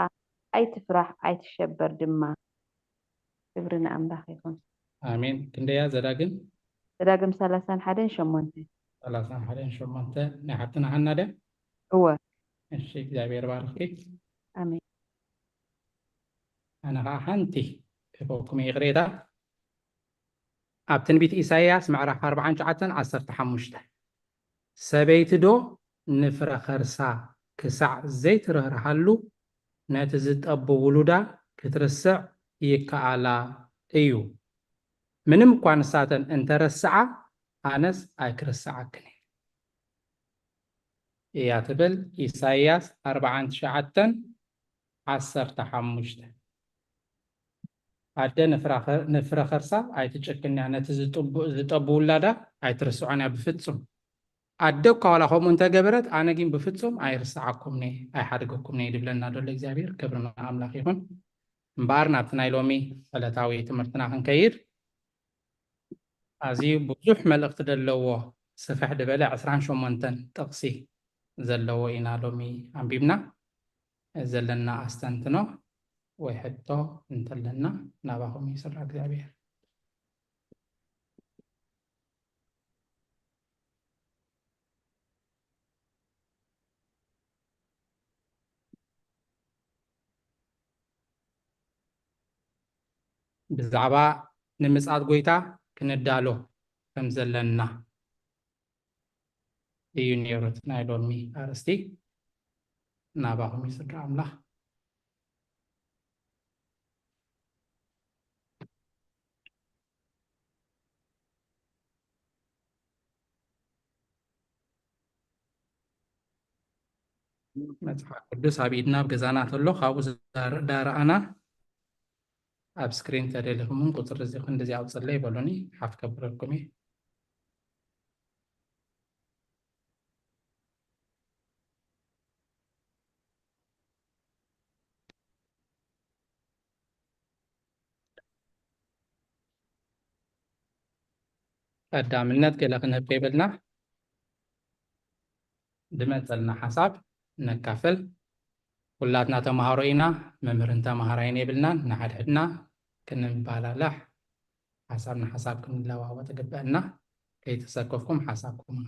ኣይትፍራሕ ኣይትሸበር ድማ። ክብሪ ንኣምላኽ ይኹን። ኣሜን። ክንደያ ዘዳግም ዘዳግም ሰላሳን ሓደን ሸሞንተ ሰላሳን ሓደን ሸሞንተ ናይ ሓፍትና ሃና ድያ? እወ እሺ፣ እግዚኣብሔር ባርኽኪ። ኣሜን። ኣነ ከዓ ሓንቲ ክህበኩም ይቕሬታ። ኣብ ትንቢት ኢሳይያስ ምዕራፍ ኣርባዓን ትሽዓተን ዓሰርተ ሓሙሽተ ሰበይቲ ዶ ንፍረ ኸርሳ ክሳዕ ዘይትርህርሃሉ ነቲ ዝጠቡ ውሉዳ ክትርስዕ ይከኣላ እዩ። ምንም እኳ ንሳተን እንተረስዓ ኣነስ ኣይክርስዓክን እየ እያ ትብል። ኢሳይያስ ኣርባዓን ትሽዓተን ዓሰርተ ሓሙሽተ ኣደ ንፍረ ኸርሳ ኣይትጨክንያ ነቲ ዝጠቡ ውላዳ ኣይትርስዖን እያ ብፍጹም። ኣደ እኳ ዋላ ከምኡ እንተገበረት ኣነ ግን ብፍጹም ኣይርስዓኩም እየ ኣይሓድገኩም እየ ድብለና ዘሎ እግዚኣብሔር ክብሪ ንኣምላኽ ይኹን። እምበኣር ናብቲ ናይ ሎሚ ዕለታዊ ትምህርትና ክንከይድ ኣዝዩ ብዙሕ መልእኽቲ ዘለዎ ስፍሕ ዝበለ ዕስራን ሸሞንተን ጥቕሲ ዘለዎ ኢና ሎሚ ኣንቢብና ዘለና ኣስተንትኖ ወይ ሕቶ እንተለና ናባኹም እዩ ስድራ እግዚኣብሔር። ብዛዕባ ንምጽኣት ጎይታ ክንዳሎ ከም ዘለና እዩ ነይሩ እቲ ናይ ሎሚ ኣርእስቲ። ናባኹም እዩ ስድራ ኣምላኽ። መጽሓፍ ቅዱስ ኣብ ኢድና ኣብ ገዛና ተሎ ካብኡ ዳረኣና ኣብ ስክሪን ተደሊኹም ቁፅሪ እዚ ክንድዚ ኣውፅለይ በሉኒ ሓፍ ከብለልኩም እየ። ቀዳምነት ገለ ክንህብ ከይበልና ድመፀልና ሓሳብ ነካፍል። ኩላትና ተምሃሮ ኢና፣ መምህርን ተምሃራይን የብልናን። ንሓድሕድና ክንባላላሕ ሓሳብ ንሓሳብ ክንለዋወጥ ይግበአና። ከይተሰከፍኩም ሓሳብኩም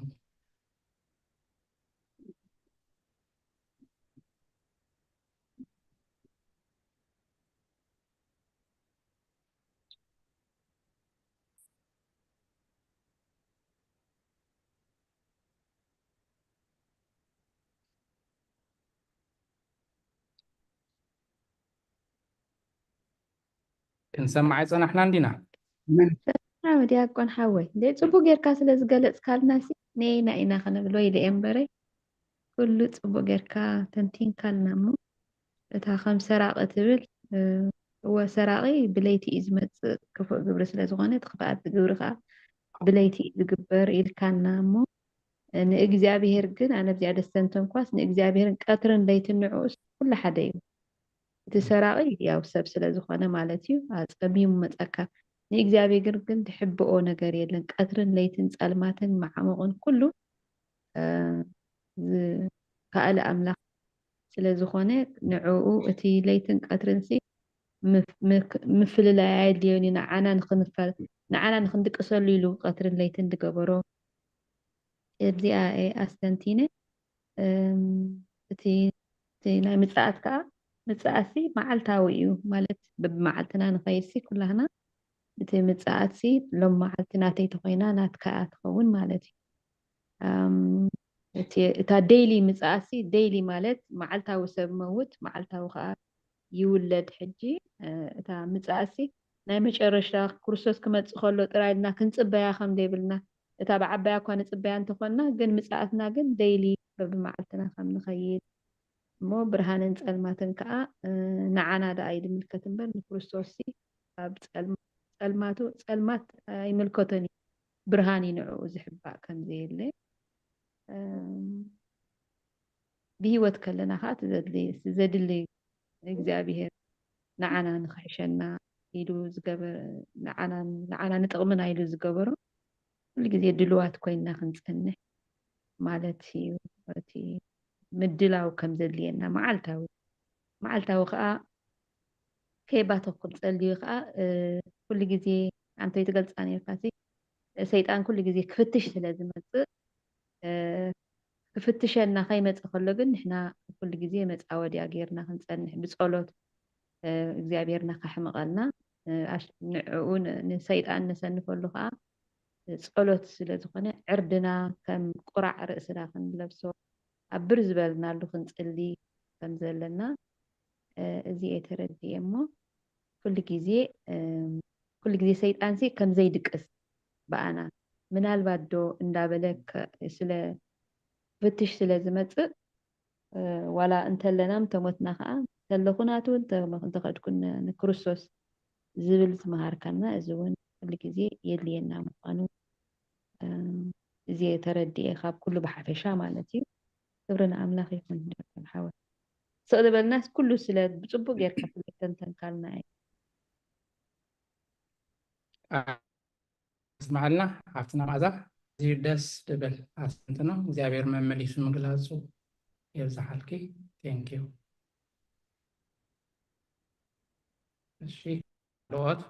ክንሰምዓ ይጸናሕና እንዲና። ዲያቆን ሓወይ፣ እንደ ጽቡቅ ጌርካ ስለ ዝገለጽካልና ሲ ነይና ኢና ክንብል ወይ ደኤምበረይ ኩሉ ጽቡቅ ጌርካ ተንቲንካልና። እሞ እታ ከም ሰራቂ ትብል፣ እወ፣ ሰራቂ ብለይቲ እዩ ዝመጽእ፣ ክፉእ ግብሪ ስለ ዝኾነ እቲ ክፍኣት ግብሪ ከዓ ብለይቲ እዩ ዝግበር ኢልካና። እሞ ንእግዚኣብሔር ግን፣ ኣነ ኣብዚኣ ደስ ዘንተንኳስ፣ ንእግዚኣብሔርን ቀትርን ለይትን ንዕኡስ ኩሉ ሓደ እዩ። እቲ ሰራቂ ያው ሰብ ስለ ዝኾነ ማለት እዩ፣ ኣጸሚሙ መጸካ። ንእግዚኣብሔር ግን ዝሕብኦ ነገር የለን። ቀትርን ለይትን ጸልማትን መዓሙቕን ኩሉ ዝከኣለ ኣምላኽ ስለ ዝኾነ፣ ንዕኡ እቲ ለይትን ቀትርን ሲ ምፍልላይ ኣየድልዮን እዩ። ንዓና ንኽንፈል ንዓና ንኽንድቅሰሉ ኢሉ ቀትርን ለይትን ዝገበሮ። እዚኣ እየ ኣስተንቲነ። እቲ ናይ ምጽኣት ከኣ፣ ምጽኣትሲ መዓልታዊ እዩ ማለት፣ በብመዓልትና ንኸይድሲ ኩላህና እቲ ምጽኣትሲ ሎም መዓልቲ ናተይ ተኾይና ናትካ እያ ትኸውን ማለት እዩ። እታ ዴይሊ ምጽኣትሲ፣ ዴይሊ ማለት መዓልታዊ ሰብ መውት መዓልታዊ ከኣ ይውለድ። ሕጂ እታ ምጽኣትሲ ናይ መጨረሻ ክርስቶስ ክመጽእ ከሎ ጥራይ ኢልና ክንጽበያ ከም ዘይብልና፣ እታ ብዓባያ እኳ ንጽበያ እንተኾንና፣ ግን ምጽኣትና ግን ዴይሊ በብመዓልትና ከም ንኸይድ እሞ ብርሃንን ጸልማትን ከኣ ንዓና ደኣ እዩ ዝምልከት እምበር ንክርስቶስሲ ኣብ ጸልማቱ ጸልማት ኣይምልከቶን እዩ። ብርሃን እዩ ንዕኡ ዝሕባእ ከም ዘየለ ብህይወት ከለና ከዓ ዘድሊ እግዚኣብሔር ንዓና ንክሕሸና ኢሉ ዝገበረ ንዓና ንጥቕምና ኢሉ ዝገበሮ ኩሉ ግዜ ድልዋት ኮይንና ክንጸንሕ ማለት እዩ። እቲ ምድላው ከም ዘድልየና መዓልታዊ መዓልታዊ ከዓ ከይባተኩም ጸልዩ ከዓ ኩሉ ግዜ ኣንተ ትገልጻ ነርካ። ሰይጣን ኩሉ ግዜ ክፍትሽ ስለ ዝመጽእ ክፍትሸና ከይመጸ ከሎ ግን ንሕና ኩሉ ግዜ መጻወድያ ጌርና ክንጸንሕ ብጸሎት እግዚኣብሔርና ከሕምቐልና ንዕኡ ንሰይጣን ነሰንፈሉ ከዓ ጸሎት ስለ ዝኾነ ዕርድና ከም ቁራዕ ርእስና ክንለብሶ ኣብ ብር ዝበልናሉ ክንጽሊ ከም ዘለና እዚ እየ ተረዲኤ እሞ ኩሉ ግዜ ኩሉ ግዜ ሰይጣንሲ ከም ዘይድቅስ ብኣና ምናልባት ዶ እንዳበለ ስለ ፍትሽ ስለ ዝመጽእ ዋላ እንተለና እንተሞትና ከዓ እንተለኹ ናቱ እንተኸድኩን ንክርስቶስ ዝብል ዝመሃርካና እዚ እውን ኩሉ ግዜ የድልየና ምዃኑ እዚ ተረዲኤ ካብ ኩሉ ብሓፈሻ ማለት እዩ። ክብሪ ንኣምላኽ ይኹን። ዶክተር ሓወ ስቕ ዝበልናስ ኩሉ ስለ ብፅቡቅ ጌርካ ስለ ተንተንካልና እዩ። ስማዕልና ሓፍትና መዓዛ ኣዝዩ ደስ ድብል ኣስተንትኖ። እግዚኣብሔር መመሊሱ ምግላጹ የብዝሓልኪ። Thank you። እሺ ካልኦት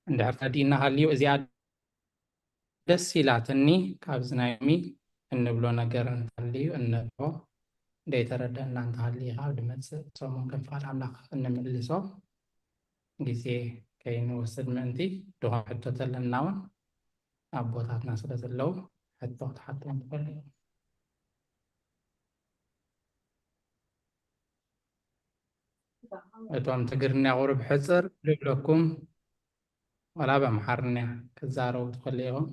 እንድሕር ተረዲእና ሃልዩ እዚኣ ደስ ኢላትኒ፣ ካብዚ ናይ ሎሚ እንብሎ ነገር እንተሃልዩ እነብሎ፣ ዘይተረደአና እንተሃልዩ ካብ ድመጽእ ሰሙን ከም ፍቓድ ኣምላኽ እንምልሶ ግዜ ከይንወስድ ምእንቲ፣ ድኾነ ሕቶ ተለና እውን ኣቦታትና ስለ ዘለዉ ሕቶ ክትሓትዎም ትኽእሉ እዮም። እቶም ትግርኛ ቁሩብ ሕጽር ልብለኩም፣ ዋላ ብኣምሓርኛ ክትዛረቡ ትኽእሉ ኢኹም።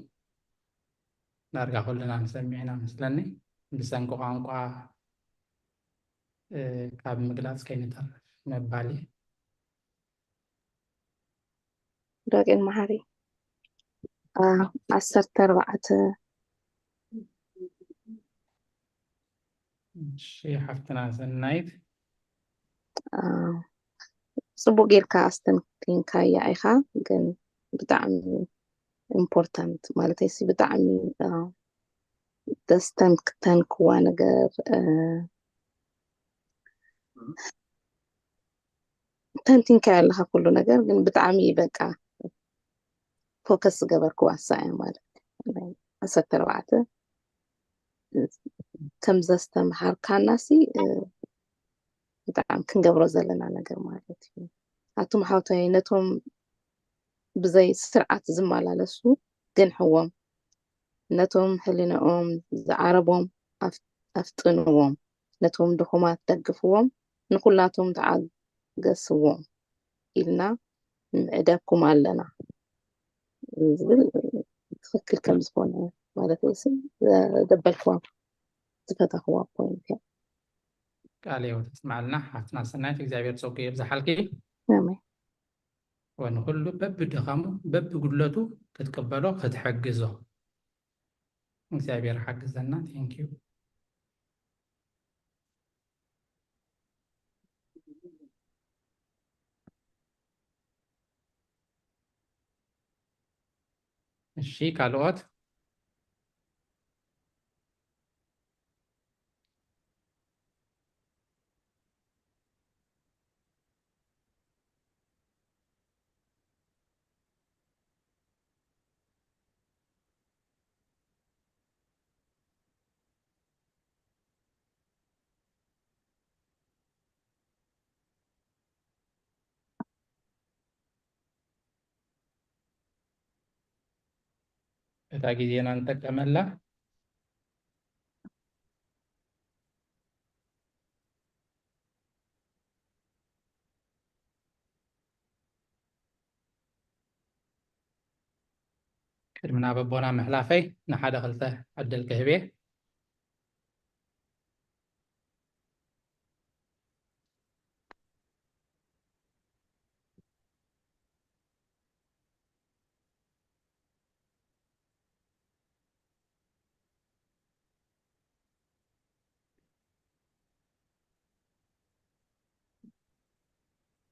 ዳርጋ ኩልና ንሰምዕ ኢና መስለኒ። ብሰንኪ ቋንቋ፣ እ፣ ካብ ምግላጽ ከይንተርፍ ምባል እዩ። ዳግን መሓሪ፣ አ፣ ዓሰርተ ኣርባዕተ። እሺ፣ ሓፍትና ሰናይት። አ፣ ጽቡቅ ጌርካ ኣስተንቲንካያ ኢኻ፣ ግን ብጣዕሚ ኢምፖርታንት፣ ማለተይሲ ብጣዕሚ፣ አ፣ ዘስተንክተንክዋ ነገር፣ አ፣ ተንቲንካዮ ኣለኻ ኩሉ ነገር፣ ግን ብጣዕሚ በቃ ፎከስ ዝገበርክዋ እሳ እያ ማለት እዩ። ናይ ዓሰርተ ኣርባዕተ ከም ዘስተምሃርካና ሲ፣ እ፣ ብጣዕሚ ክንገብሮ ዘለና ነገር ማለት እዩ። ኣቱም ሓውተይ፣ ነቶም ብዘይ ስርዓት ዝመላለሱ ግንሕዎም፣ ነቶም ሕሊንኦም ዝዓረቦም ኣፍ-፣ ኣፍጥንዎም፣ ነቶም ድኹማት ደግፍዎም፣ ንኹላቶም ተዓገስዎም ኢልና ንምዕደኩም ኣለና ዝብል ትኽክል ከም ዝኾነ ማለት እዩ። ዘበልክዋ ዝፈተኽዋ ፖይንት እያ። ቃለ ሕይወት የስምዓልና ሓፍትና ሰናይት፣ እግዚኣብሔር ጸጉ የብዝሓልኪ። ኣሜን። ወንኩሉ በብድኻሙ በብጉድለቱ ክትቅበሎ ክትሕግዞ እግዚኣብሔር ሓግዘና። Thank you። እሺ፣ ካልኦት? እታ ግዜና ንጠቀመላ። ቅድሚ ናብ ኣቦና ምሕላፈይ ንሓደ ክልተ ዕድል ክህብ እየ።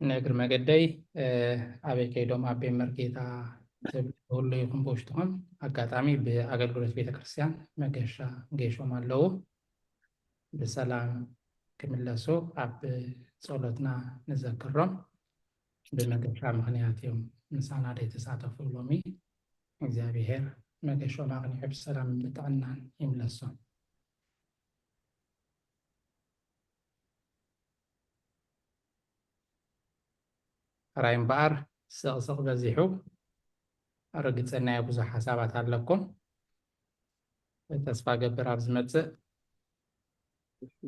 ንእግሪ መገደይ፣ እ፣ ኣበይ ከይዶም ኣቤ መርጌታ ትብል ትህሉ ይኹን ብውሽጥኹም፣ ኣጋጣሚ ብኣገልግሎት ቤተክርስትያን መገሻ ገይሾም ኣለዉ። ብሰላም ክምለሱ ኣብ ጸሎትና ንዘክሮም። ብመገሻ ምኽንያት እዮም ምሳና ዘይተሳተፉ ሎሚ። እግዚኣብሔር መገሾም ኣቕኒዑ ብሰላም ብጥዕናን ይምለሶም። ሕራይ እምበኣር ስቕስቕ በዚሑ፣ ርግጸኛ እየ ብዙሕ ሓሳባት ኣለኩም። ተስፋ ገብር ኣብ ዝመጽእ።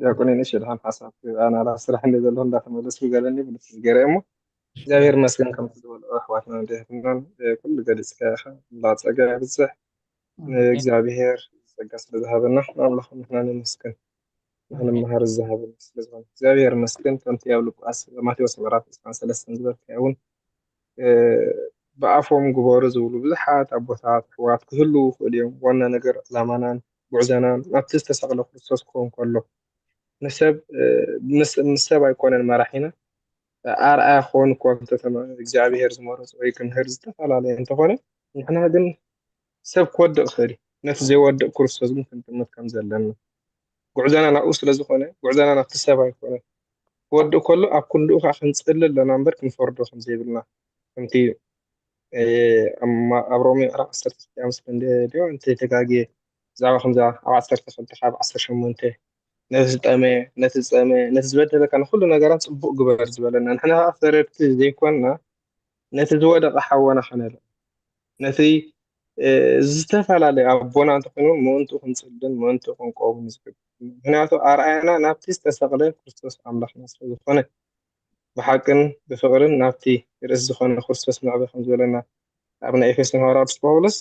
ዲያቆን ነሽ ድሓን ሓሳብ ኣናላ ስራሕ እንደ ዘለኹ እንዳተመለስኩ ገለኒ ብልስ ዝገረ እሞ እግዚኣብሔር ይመስገን ከምቲ ዝበልኦ ኣሕዋትና እንዲሕትናን ኩሉ ገሊፅካ ኢኻ። ላ ፀጋ ይብዝሕ። ንእግዚኣብሔር ጸጋ ስለ ዝሃበና ንኣምላኽ ንሕና ነመስግን። ንኽንመሃር ዝሃበና ስለ ዝኾነ እግዚኣብሔር ይመስገን። ከምቲ ኣብ ሉቃስ ማቴዎስ ምዕራፍ ዕስራን ሰለስተን ዝበልካዮ እውን፣ እ፣ ብኣፎም ግበሩ ዝብሉ ብዙሓት ኣቦታት ኣሕዋት ክህልዉ ይኽእሉ እዮም። ዋና ነገር ዕላማናን ጉዕዞናን ናብቲ ዝተሰቕለ ክርስቶስ ክኸውን ከሎ ንሰብ፣ እ፣ ምስ፣ ምስ ሰብ ኣይኮነን መራሒና። ኣርኣያ ክኸውን እኳ እንተተመ-፣ እግዚኣብሔር ዝመረጾ ወይ ክምህር ዝተፈላለየ እንተኾነ፣ ንሕና ግን ሰብ ክወድቕ ይኽእል እዩ። ነቲ ዘይወድቕ ክርስቶስ ግን ክንጥምት ከም ዘለና። ጉዕዞና ናብኡ ስለ ዝኾነ፣ ጉዕዞና ናብቲ ሰብ ኣይኮነን። ክወድቕ ከሎ ኣብ ክንድኡ ከኣ ክንጽሊ ኣለና እምበር ክንፈርዶ ከም ዘይብልና። ከምቲ ኣብ ሮሜ ዕራፍ ዓሰርተ ክልተ ምስ እንዲዮ እንተ ተጋግየ ብዛዕባ ከምዛ ኣብ ዓሰርተ ክልተ ካብ ዓሰርተ ሸሞንተ ነቲ ዝጠመየ ነቲ ዝፀመየ ነቲ ዝበደለ ከ ንኩሉ ነገራት ፅቡቅ ግበር ዝበለና ንሕና ከዓ ፈረድቲ ዘይኮንና ነቲ ዝወደቀ ሓወና ከነርኢ ነቲ ዝተፈላለየ ኣቦና እንተኮይኑ ምእንትኡ ክንፅልን ምእንትኡ ክንቀውም ዝግብ ምክንያቱ ኣርኣያና ናብቲ ዝተሰቅለ ክርስቶስ ኣምላኽና ስለዝኮነ ብሓቅን ብፍቅርን ናብቲ ርእስ ዝኾነ ክርስቶስ ንዕበ ከም ዝበለና ኣብ ናይ ኤፌሶን ሃዋርያ ቅዱስ ጳውሎስ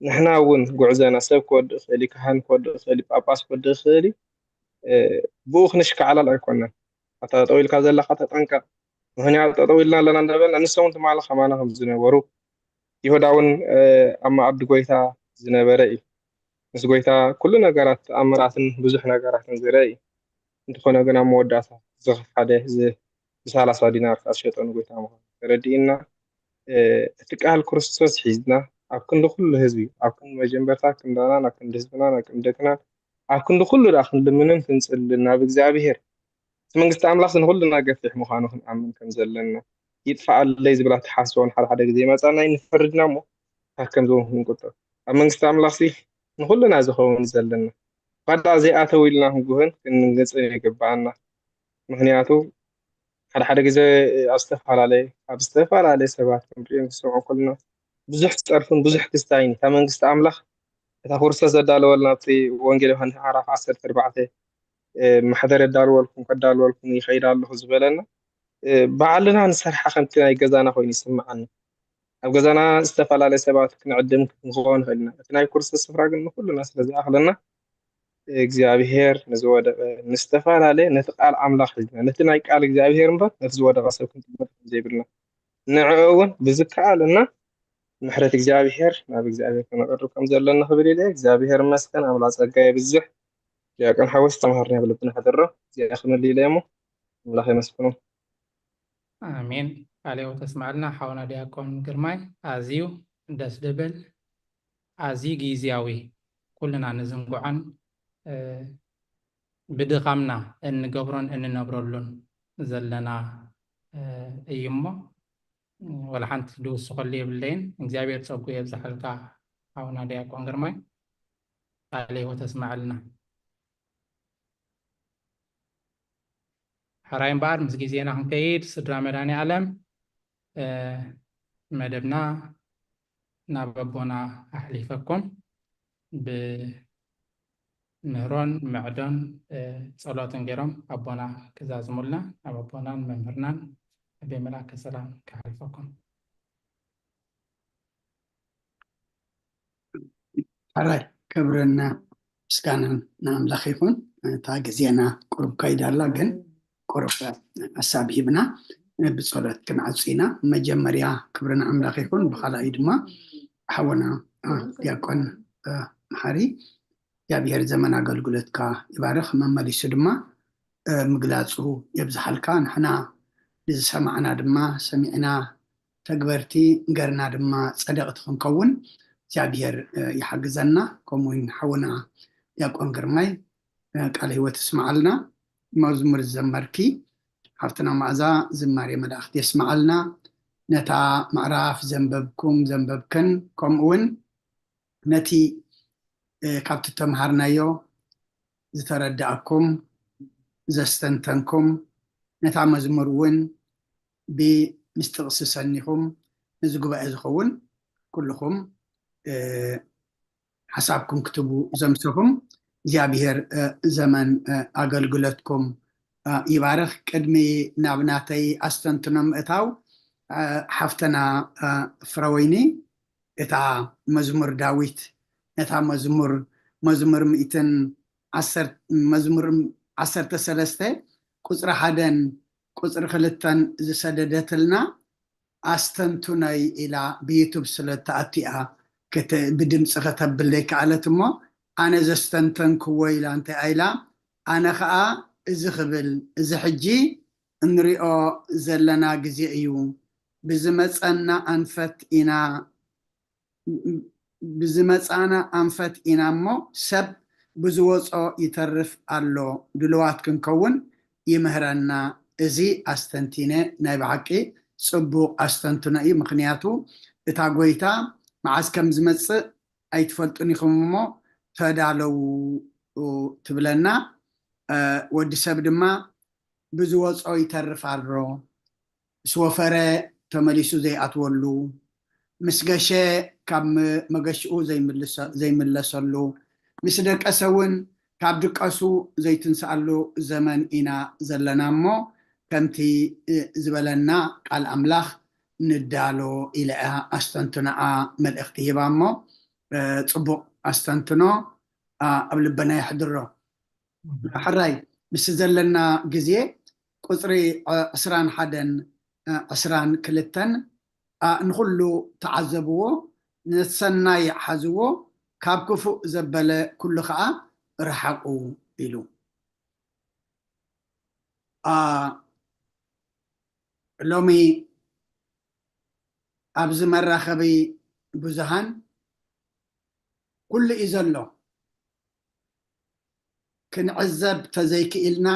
ንሕና እውን ጉዕዘና ሰብ ክወድእ ይኽእል እዩ፣ ካህን ክወድእ ይኽእል እዩ፣ ጳጳስ ክወድእ ይኽእል እዩ። ብኡ ክንሽካዕላል ኣይኮነን። ኣታ ጠጠው ኢልካ ዘለኻ ተጠንቀቕ። ምኽንያቱ ጠጠው ኢልና ኣለና እንዳበልና ንሶም እውን ትማሊ ከማና ከም ዝነበሩ ይሁዳ እውን ኣብ መኣዲ ጎይታ ዝነበረ እዩ። ምስ ጎይታ ኩሉ ነገራት ተኣምራትን ብዙሕ ነገራትን ዝረአ እዩ። እንተኾነ ግን ኣብ መወዳእታ ዝኸሓደ ብሰላሳ ዲናር ከዓ ዝሸጠ ንጎይታ ምዃኑ ተረዲእና እቲ ቃል ክርስቶስ ሒዝና ኣብ ክንዲ ኩሉ ህዝቢ ኣብ ክንዲ መጀመርታ ክንዳናን ኣብ ክንዲ ህዝብናን ኣብ ክንዲ ደቅናን ኣብ ክንዲ ኩሉ ደኣ ክንልምንን ክንጽልን ናብ እግዚኣብሔር እቲ መንግስቲ ኣምላኽሲ ንኹልና ገፊሕ ምዃኑ ክንኣምን ከም ዘለና ይጥፋኣለይ ዝብል ኣተሓስባ እውን ሓደ ሓደ ግዜ ይመጻና እዩ ንፈርድና እሞ ካብ ከምዚ እውን ክንቁጠብ ኣብ መንግስቲ ኣምላኽሲ ንኹልና ዝኸውን ዘለና ባዳ ዘይኣተው ኢልና ክንጉህን ክንግጽን ይግባኣና ምክንያቱ ሓደ ሓደ ግዜ ኣብ ዝተፈላለየ ኣብ ዝተፈላለየ ሰባት ክንሪኦ ክንሰምዖ ከለና ብዙሕ ፀርፍን ብዙሕ ክስታይን እታ መንግስቲ ኣምላኽ እታ ክርስቶስ ዘዳለወልና ኣብቲ ወንጌል ዮሃንስ ምዕራፍ ዓሰርተ ኣርባዕተ ማሕደር የዳልወልኩም ከዳልወልኩም ይኸይድ ኣለኹ ዝበለና ባዕልና ንሰርሓ ከምቲ ናይ ገዛና ኮይኑ ይስምዓኒ ኣብ ገዛና ዝተፈላለየ ሰባት ክንዕድም ክንኸውን ንኽእል ኢና እቲ ናይ ክርስቶስ ስፍራ ግን ንኩልና ስለ ዝኣኽለና እግዚኣብሔር ንዝወደቀ ንዝተፈላለየ ነቲ ቃል ኣምላኽ ሒዝና ነቲ ናይ ቃል እግዚኣብሔር እምበር ነቲ ዝወደቀ ሰብ ክንጥምር ዘይብልና ንዕኡ እውን ብዝከኣለና ምሕረት እግዚኣብሔር ናብ እግዚኣብሔር ከነቅርብ ከም ዘለና ክብል ኢለ እግዚኣብሔር መስከን ኣምላ ጸጋ የብዝሕ ዲያቆን ሓወስ ተምሃርና ብልብና ሕደሮ እዚኣ ክምል ኢለ እሞ ኣምላኽ የመስግኖም ኣሜን ቃሌው ተስማዕልና ሓውና ዲያቆን ግርማይ ኣዝዩ ደስ ድብል ኣዝዩ ግዝያዊ ኩልና ንዝንግዖን ብድኻምና እንገብሮን እንነብረሉን ዘለና እዩ እሞ ወላ ሓንቲ ድውስኸሉ የብለይን እግዚኣብሔር ፀጉ የብዝሓልካ ሓውና ዲያቆን ግርማይ ቃለ ህይወት ኣስማዕልና ሕራይ እምበኣር ምስ ግዜና ክንከይድ ስድራ መድሃኔ ኣለም መደብና ናብ ኣቦና ኣሕሊፈኩም ብምህሮን ምዕዶን ጸሎትን ገይሮም ኣቦና ክዛዝሙልና ናብ ኣቦናን መምህርናን ኣቤ መልኣከ ሰላም ክሓልፈኩም ሕራይ ክብርን ምስጋናን ንኣምላኽ ይኹን። እታ ግዜና ቁሩብ ከይዳ ኣላ፣ ግን ቁሩብ ሓሳብ ሂብና ብጸሎት ክንዓጹ ኢና። መጀመርያ ክብሪ ንኣምላኽ ይኹን፣ ብኻልኣይ ድማ ሓወና ዲያቆን መሓሪ እግዚኣብሔር ዘመን ኣገልግሎትካ ይባርኽ። መመሊሱ ድማ ምግላጹ የብዝሓልካ። ንሕና ንዝሰማዕና ድማ ሰሚዕና ተግበርቲ ገርና ድማ ጸደቕቲ ክንከውን እግዚኣብሔር ይሓግዘና። ከምኡ እውን ሓውና ዲያቆን ግርማይ ቃለ ህይወት ይስምዓልና። መዝሙር ዝዘመርኪ ሓፍትና መኣዛ ዝማሬ መላእኽቲ የስምዓልና። ነታ ምዕራፍ ዘንበብኩም ዘንበብክን ከምኡ እውን ነቲ ካብቲ ተምሃርናዮ ዝተረዳእኩም ዘስተንተንኩም ነታ መዝሙር እውን ብምስጥቕሲ ሰኒኹም ነዚ ጉባኤ ዝኸውን ኩልኹም ሓሳብኩም ክትቡ ዘምሰኹም እግዚኣብሔር ዘመን ኣገልግሎትኩም ይባርኽ። ቅድሚ ናብ ናተይ ኣስተንትኖ ምእታው ሓፍተና ፍረወይኒ እታ መዝሙር ዳዊት ነታ መዝሙር መዝሙር ሚእትን መዝሙር ዓሰርተ ሰለስተ ቁፅሪ ሓደን ቁፅሪ ክልተን ዝሰደደትልና ኣስተንቱነይ ኢላ ብዩቱብ ስለ ተኣቲኣ ብድምፂ ከተብል ዘይከኣለት እሞ ኣነ ዘስተንተንክዎ ኢላ እንታይ ኢላ ኣነ ከዓ እዚ ክብል እዚ ሕጂ እንሪኦ ዘለና ግዜ እዩ ብዝመፀና ኣንፈት ኢና ብዝመፃና ኣንፈት ኢና እሞ ሰብ ብዝወፆ ይተርፍ ኣሎ ድልዋት ክንከውን ይምህረና እዚ ኣስተንቲነ ናይ ብሓቂ ፅቡቅ ኣስተንትኖ እዩ ምክንያቱ እታ ጎይታ መዓስ ከም ዝመጽእ ኣይትፈልጡን ኢኹም እሞ ተዳለዉ ትብለና። ወዲ ሰብ ድማ ብዝወጾ ይተርፍ ኣሎ፣ ምስ ወፈረ ተመሊሱ ዘይኣትወሉ፣ ምስ ገሸ ካብ መገሽኡ ዘይምለሰሉ፣ ምስ ደቀሰ እውን ካብ ድቀሱ ዘይትንስኣሉ ዘመን ኢና ዘለና እሞ ከምቲ ዝበለና ቃል ኣምላኽ ንዳሎ ኢለ እያ ኣስተንትኖኣ መልእኽቲ ሂባ እሞ፣ ጽቡቕ ኣስተንትኖ ኣብ ልበና የሕድሮ። ሕራይ ምስ ዘለና ግዜ ቁጽሪ ዕስራን ሓደን ዕስራን ክልተን ንኹሉ ተዓዘብዎ፣ ነቲ ሰናይ ሓዝዎ፣ ካብ ክፉእ ዘበለ ኩሉ ኸኣ ርሓቑ ኢሉ። ሎሚ ኣብዚ መራኸቢ ብዙሃን ኩሉ እዩ ዘሎ። ክንዕዘብ ተዘይክኢልና፣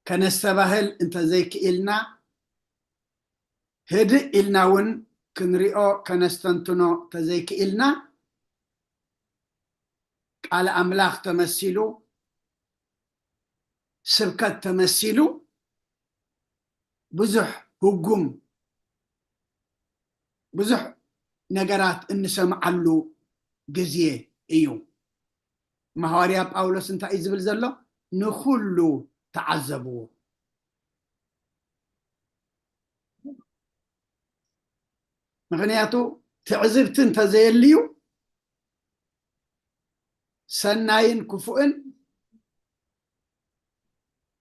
ከነስተባህል እንተዘይክኢልና፣ ህድእ ኢልና እውን ክንሪኦ ከነስተንትኖ ተዘይክኢልና፣ ቃል ኣምላኽ ተመሲሉ፣ ስብከት ተመሲሉ፣ ብዙሕ ህጉም፣ ብዙሕ ነገራት እንሰምዓሉ ግዜ እዩ። እሞ ሃዋርያ ጳውሎስ እንታይ እዩ ዝብል ዘሎ? ንኹሉ ተዓዘብዎ። ምኽንያቱ ትዕዝብቲ እንተዘየልዩ ሰናይን ክፉእን፣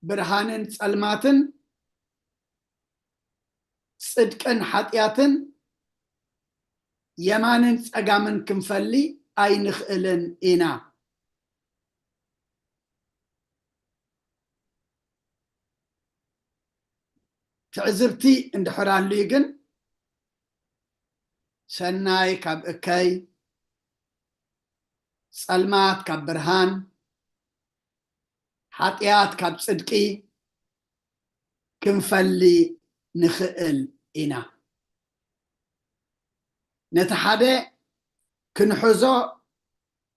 ብርሃንን ጸልማትን፣ ጽድቅን ሓጢኣትን፣ የማንን ጸጋምን ክንፈሊ ኣይንኽእልን ኢና። ትዕዝብቲ እንድሕር ኣልዩ ግን፣ ሰናይ ካብ እከይ፣ ጸልማት ካብ ብርሃን፣ ሓጢኣት ካብ ጽድቂ ክንፈሊ ንኽእል ኢና። ነቲ ሓደ ክንሕዞ፣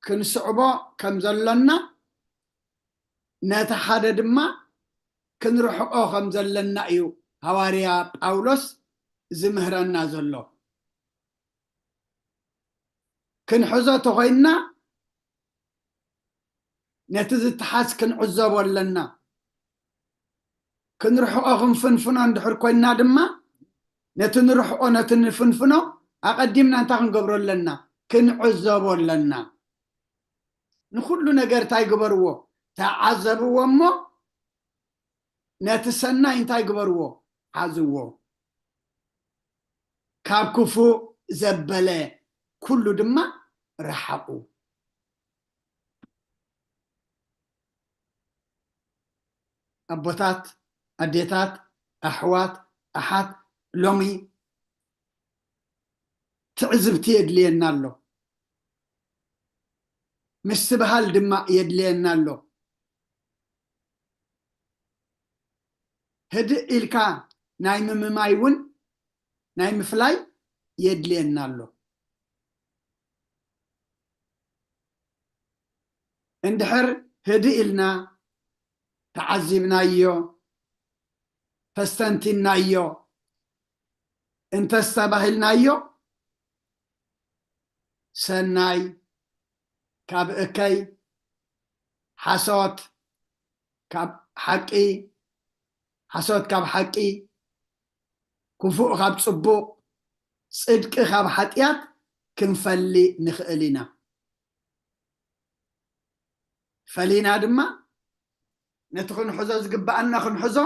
ክንስዕቦ ከም ዘሎና፣ ነቲ ሓደ ድማ ክንርሕቆ ከም ዘለና እዩ ሃዋርያ ጳውሎስ ዝምህረና ዘሎ። ክንሕዞ ተኾይንና፣ ነቲ ዝተሓዝ ክንዕዘቦ ኣለና። ክንርሕቆ ክንፍንፍኖ እንድሕር ኮይንና ድማ፣ ነቲ ንርሕቆ፣ ነቲ ንፍንፍኖ ኣቐዲምና እንታይ ክንገብሮ ኣለና? ክንዕዘቦ ኣለና። ንኹሉ ነገር እንታይ ግበርዎ? ተዓዘብዎ እሞ፣ ነቲ ሰናይ እንታይ ግበርዎ? ሓዝዎ። ካብ ክፉእ ዘበለ ኩሉ ድማ ረሓቑ። ኣቦታት፣ ኣዴታት፣ ኣሕዋት፣ ኣሓት፣ ሎሚ ትዕዝብቲ የድልየና ኣሎ። ምስትብሃል ድማ የድልየና ኣሎ። ህድእ ኢልካ ናይ ምምማይ እውን፣ ናይ ምፍላይ የድልየና ኣሎ። እንድሕር ህድእ ኢልና ተዓዚብናዮ፣ ተስተንቲናዮ፣ እንተስተባሂልናዮ፣ ሰናይ ካብ እከይ፣ ሓሶት ካብ ሓቂ፣ ሓሶት ካብ ሓቂ፣ ክፉእ ካብ ጽቡቕ፣ ጽድቂ ካብ ሓጢኣት ክንፈሊ ንኽእል ኢና። ፈሊና ድማ ነቲ ክንሕዞ ዝግብኣና ክንሕዞ፣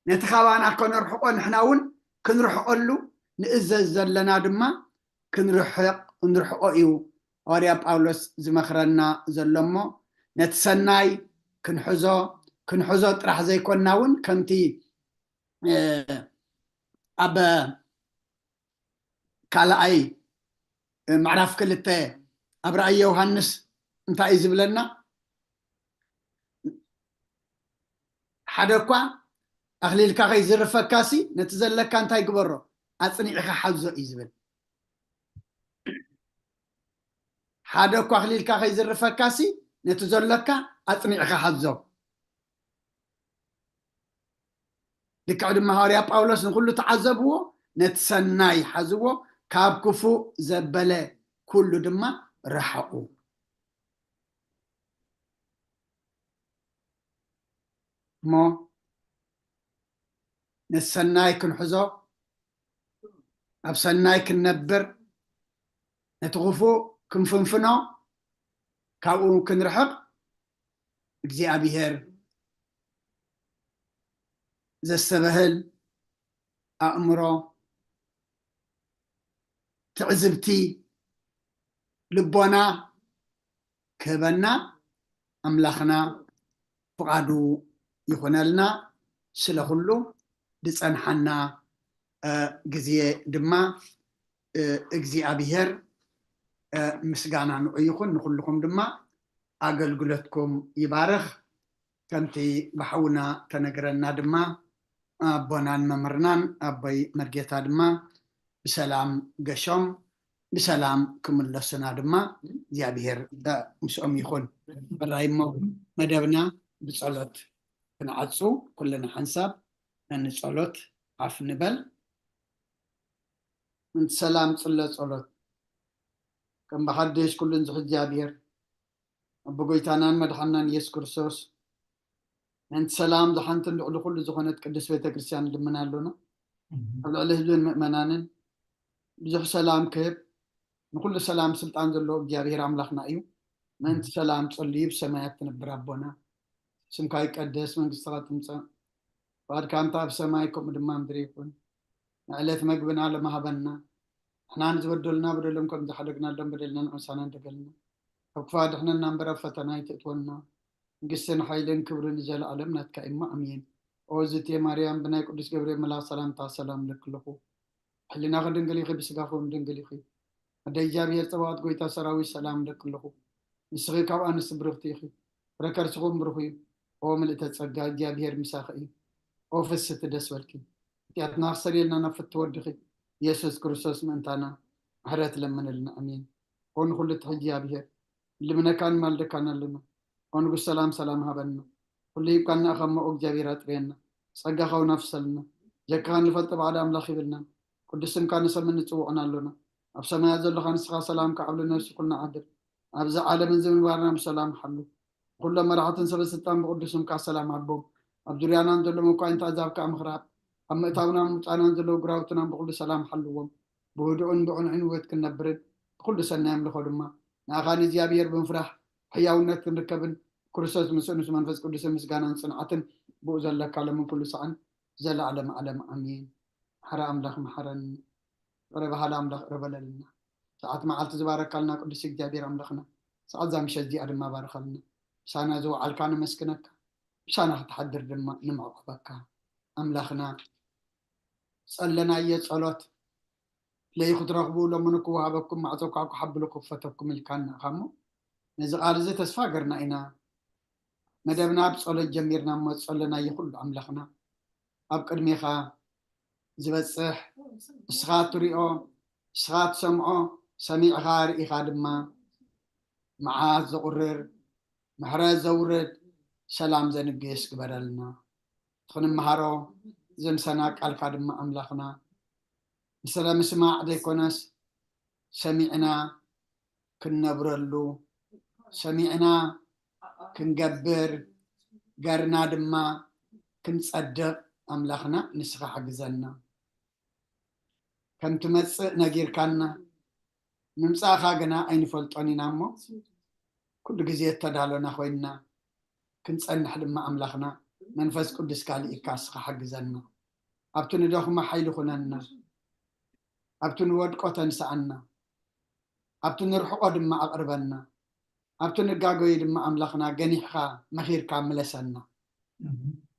ነቲ ካባና ከነርሕቆ ንሕና እውን ክንርሕቀሉ ንእዘዝ ዘለና ድማ ክንርሕቕ፣ ክንርሕቆ እዩ ሃዋርያ ጳውሎስ ዝመኽረና ዘሎ እሞ፣ ነቲ ሰናይ ክንሕዞ፣ ክንሕዞ ጥራሕ ዘይኮንና እውን ከምቲ፣ እ፣ ኣብ ካልኣይ ምዕራፍ ክልተ ኣብ ራእይ ዮሃንስ እንታይ እዩ ዝብለና? ሓደ እኳ ኣኽሊልካ ከይዝርፈካሲ ነቲ ዘለካ እንታይ ግበሮ? ኣጽኒዕኻ ሓዞ እዩ ዝብል። ሓደ እኳ ኣኽሊልካ ከይዝርፈካሲ ነቲ ዘሎካ ኣጽኒዕኻ ሓዞ። ልክዕ ድማ ሃዋርያ ጳውሎስ ንኹሉ ተዓዘብዎ፣ ነቲ ሰናይ ሓዝዎ፣ ካብ ክፉእ ዘበለ ኩሉ ድማ ርሓቑ። እሞ ነቲ ሰናይ ክንሕዞ፣ ኣብ ሰናይ ክንነብር፣ ነቲ ክፉእ ክንፍንፍኖ፣ ካብኡ ክንርሕቕ እግዚኣብሔር ዘስተብህል ኣእምሮ፣ ትዕዝብቲ፣ ልቦና ክህበና ኣምላኽና ፍቓዱ ይኹነልና። ስለ ኩሉ ዝጸንሓና ግዜ ድማ እግዚኣብሔር ምስጋና ንዑ ይኹን። ንኹልኹም ድማ ኣገልግሎትኩም ይባርኽ። ከምቲ ብሓውና ተነግረና ድማ ኣቦናን መምህርናን ኣቦይ መርጌታ ድማ ብሰላም ገሾም ብሰላም ክምለሱና ድማ እግዚኣብሔር ምስኦም ይኹን። በራይ እሞ መደብና ብጸሎት ክንዓጹ ኩልና ሓንሳብ ንጸሎት ሓፍ ንበል። ምንቲ ሰላም ጽለ ጸሎት። ከም ብሓድሽ ኩሉን ዝሕዚ እግዚኣብሔር ኣቦ ጎይታናን መድሓናን ኢየሱስ ክርስቶስ ምንቲ ሰላም ዝሓንትን ልዕሊ ኩሉ ዝኾነት ቅድስት ቤተ ክርስቲያን ንልምና ኣሎና። ኣብ ልዕሊ ህዝብን ምእመናንን ብዙሕ ሰላም ክህብ ንኩሉ ሰላም ስልጣን ዘለዎ እግዚኣብሔር ኣምላኽና እዩ። ምእንቲ ሰላም ጸልዩ ብሰማያት ትነብር ኣቦና፣ ስምካ ይቀደስ፣ መንግስትኻ ትምጻእ፣ ፍቓድካ እንተ ኣብ ሰማይ ከምኡ ድማ ምድሪ ይኹን። ንዕለት መግብና ሎም ሃበና፣ ንሕና ንዝበደሉና በደሎም ከም ዝሓደግናሎም በደልና ንዕሳና እንደገልና፣ ካብ ክፋ ድሕነና እምበር ኣብ ፈተና ኣይትእትወና፣ መንግስትን ሓይልን ክብርን ንዘለኣለም ናትካ እሞ ኣሜን። ኦ ዝቴ ማርያም ብናይ ቅዱስ ገብርኤል መልኣኽ ሰላምታ ሰላም እለኪ ኣለኹ። ሕሊናኺ ድንግል ኢኺ፣ ብስጋኺ እውን ድንግል ኢኺ። ኣደ እግዚኣብሔር ጸባኦት ጎይታ ሰራዊት ሰላም እለኪ ኣለኹ። ንስኺ ካብ ኣንስቲ ብርኽቲ ኢኺ፣ ፍረ ከርስኺ እውን ብሩኽ እዩ። ኦ ምልእተ ጸጋ እግዚኣብሔር ምሳኺ እዩ። ኦ ፍስቲ ደስ በልኪ፣ ሓጢኣትና ክሰርየልና ናብ ፍቲ ወድኺ ኢየሱስ ክርስቶስ ምእንታና ምሕረት ለምንልና። ኣሜን። ኦ ንኹሉ ትሕጂ እግዚኣብሔር ልምነካን ማልደካን ኣለና። ኦ ንጉስ ሰላም ሰላም ሃበና። ኩሉ ሂብካና ኢኻ እሞ እግዚኣብሔር ኣጥርየና። ጸጋኻ እውን ኣፍሰልና። ጀካኻ ንፈልጦ ባዕዲ ኣምላኽ ይብልና። ቅዱስ ስምካ ንሰምን ንጽውዖን ኣሎና። ኣብ ሰማያት ዘለኻ ንስኻ ሰላምካ ኣብ ልነብሲ ኩልና ዓድር። ኣብዚ ዓለምን እዚ ምንባርና ብሰላም ሓሉ። ኩሎም መራሕትን ሰበ ስልጣን ብቅዱስ ስምካ ሰላም ሃቦም። ኣብ ዙርያናን ዘሎ መኳንንቲ ኣዛብካ ምኽራብ ኣብ ምእታውናን ምውፃእናን ዘለዉ ግራውትናን ብኩሉ ሰላም ሓልዎም። ብህዱእን ብቕንዕን ህይወት ክንነብርን ብኩሉ ሰናይ ኣምልኾ ድማ ንኣኻ ንእግዚኣብሔር ብምፍራሕ ሕያውነት ክንርከብን ክርስቶስ ምስኡ ምስ መንፈስ ቅዱስን ምስጋናን ጽንዓትን ብኡ ዘለካ ሎምን ኩሉ ሰዓን ዘለዓለም ዓለም ኣሜን። ማሕረ ኣምላኽ መሓረኒ። ቅረ ባህሊ ኣምላኽ ቅረ በለልና። ሰዓት መዓልቲ ዝባረካልና ቅዱስ እግዚኣብሔር ኣምላኽና ሰዓት እዛ ምሸት እዚኣ ድማ ባርኸልና። ምሳና ዝወዓልካ ነመስግነካ። ምሳና ክትሓድር ድማ ንምዕቆበካ። ኣምላኽና ጸለናዮ ጸሎት ለይ ክትረኽቡ ለምኑ ክወሃበኩም ማዕጾ ኳዕኩ ሓብሉ ክፈተኩም ኢልካና ኢኻ እሞ ነዚ ቃል እዚ ተስፋ ገርና ኢና መደብና ብጸሎት ጀሚርና እሞ ጸለናዮ ኩሉ ኣምላኽና ኣብ ቅድሜኻ ዝበጽሕ እስኻ ትሪኦ እስኻ ትሰምዖ ሰሚዕኻ ርኢኻ ድማ መዓት ዘቑርር ምሕረት ዘውርድ ሰላም ዘንግስ ግበረልና። እቲ ክንመሃሮ ዘምሰና ቃልካ ድማ ኣምላኽና ንስለ ምስማዕ ዘይኮነስ ሰሚዕና ክንነብረሉ ሰሚዕና ክንገብር ገርና ድማ ክንጸድቕ ኣምላኽና ንስኻ ሓግዘና። ከም ትመጽእ ነጊርካና ምምጻእኻ ግና ኣይንፈልጦን ኢና እሞ ኩሉ ግዜ እተዳሎና ኮይንና ክንጸንሕ ድማ ኣምላኽና መንፈስ ቅዱስካ ልኢካ እስኻ ሓግዘና። ኣብቲ ንደኽሞ ሓይሊ ኩነና፣ ኣብቲ ንወድቆ ተንስኣና፣ ኣብቲ ንርሕቆ ድማ ኣቕርበና፣ ኣብቲ ንጋገዩ ድማ ኣምላኽና ገኒሕኻ መኺርካ ምለሰና።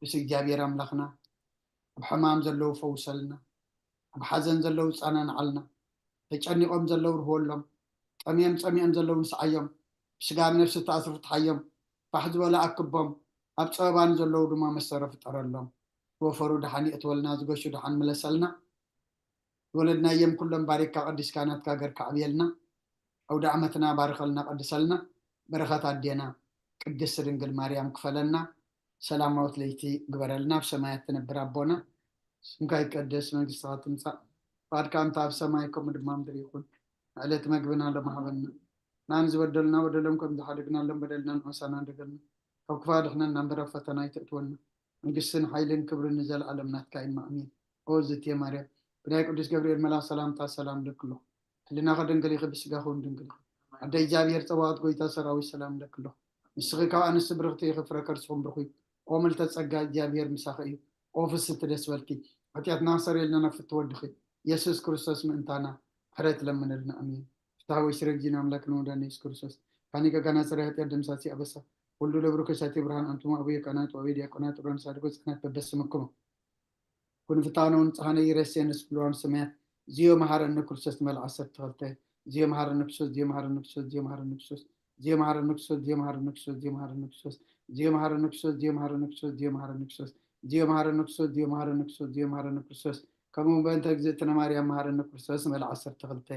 ምስ እግዚኣብሔር ኣምላኽና ኣብ ሕማም ዘለዉ ፈውሰልና፣ ኣብ ሓዘን ዘለዉ ጸናንዓልና፣ ተጨኒቖም ዘለዉ ርህወሎም፣ ጠምዮም ጸሚኦም ዘለዉ ንስዓዮም፣ ብስጋ ኣብ ነፍሲ ተኣስሩ ፍትሓዮም፣ ፋሕ ዝበለ ኣክቦም፣ ኣብ ጸበባ ንዘለዉ ድማ መሰረ ፍጠረሎም። ዝወፈሩ ደሓን የእትወልና፣ ዝገሹ ደሓን ምለሰልና። ዝወለድናዮም ኩሎም ባሪካ ቀዲስካ ናትካ ገርካ ዕብየልና። ኣውደ ዓመትና ባርኸልና፣ ቀድሰልና። በረኸት ኣዴና ቅድስት ድንግል ማርያም ክፈለና። ሰላማዊት ለይቲ ግበረልና። ኣብ ሰማያት ትነብር ኣቦና፣ ስምካ ይቀደስ፣ መንግስትኻ ትምጻእ፣ ፍቓድካ እንተ ኣብ ሰማይ ከምኡ ድማ ምድሪ ይኹን። ዕለት መግብና ሎም ሃበና። ናን ዝበደሉና በደሎም ከም ዝሓደግናሎም በደልና ንዖሳና እንደገልና፣ ካብ ክፋ ድሕነና እምበር ኣብ ፈተና ኣይተእትወና። መንግስትን ሓይልን ክብርን ንዘለኣለም ናትካ እዩ። ኣሜን። ኦ ዝትየ ማርያም፣ ብናይ ቅዱስ ገብርኤል መልኣኽ ሰላምታ ሰላም እለኪ ኣለኹ። ሕልናኺ ድንግል ኢኺ፣ ብስጋኺ እውን ድንግል ኢኺ። ኣደ እግዚኣብሔር ጸባኦት፣ ጎይታ ሰራዊት፣ ሰላም እለኪ ኣለኹ። ንስኺ ካብ ኣንስቲ ብርኽቲ ኢኺ፣ ፍረ ከርስኹም ብሩኽ እዩ። ኦ ምልዕተ ጸጋ፣ እግዚኣብሔር ምሳኺ እዩ። ኦ ፍስቲ ደስ በልኪ፣ ሓጢኣትና ክሰርየልና ናብ ፍትወ ወድኺ ኢየሱስ ክርስቶስ ምእንታና ምሕረት ለምንልና። ኣሜን። ፍትሐ ወይ ስረ ጊዜና ኣምላክ ንወዳነ ኢየሱስ ክርስቶስ ካኒ ከጋና ጽረ ኃጢአት ደምሳሲ ኣበሳ ወልዱ ለብሩ ከሳቲ ብርሃን። ኣንቱም ኣቡየ ካህናት ወአቡየ ዲያቆናት ወራን ሳድጎ ሕፃናት በበስምኩም ኩን ፍታነ ወንጽሐነ ይረሴ ንስፍልዋን ሰማያት። ዚዮ መሐረነ ክርስቶስ መልዓ ዓሰርተ ክልተ። ዚዮ መሐረነ ክርስቶስ፣ ዚዮ መሐረነ ክርስቶስ፣ ዚዮ መሐረነ ክርስቶስ፣ ዚዮ መሐረነ ክርስቶስ፣ ዚዮ መሐረነ ክርስቶስ፣ ዚዮ መሐረነ ክርስቶስ፣ ዚዮ መሐረነ ክርስቶስ፣ ዚዮ መሐረነ ክርስቶስ፣ ዚዮ መሐረነ ክርስቶስ፣ ዚዮ መሐረነ ክርስቶስ፣ ዚዮ መሐረነ ክርስቶስ፣ ዚዮ መሐረነ ክርስቶስ። ከምኡ በእንተ እግዝእትነ ማርያም መሐረነ ክርስቶስ መልዓ ዓሰርተ ክልተ።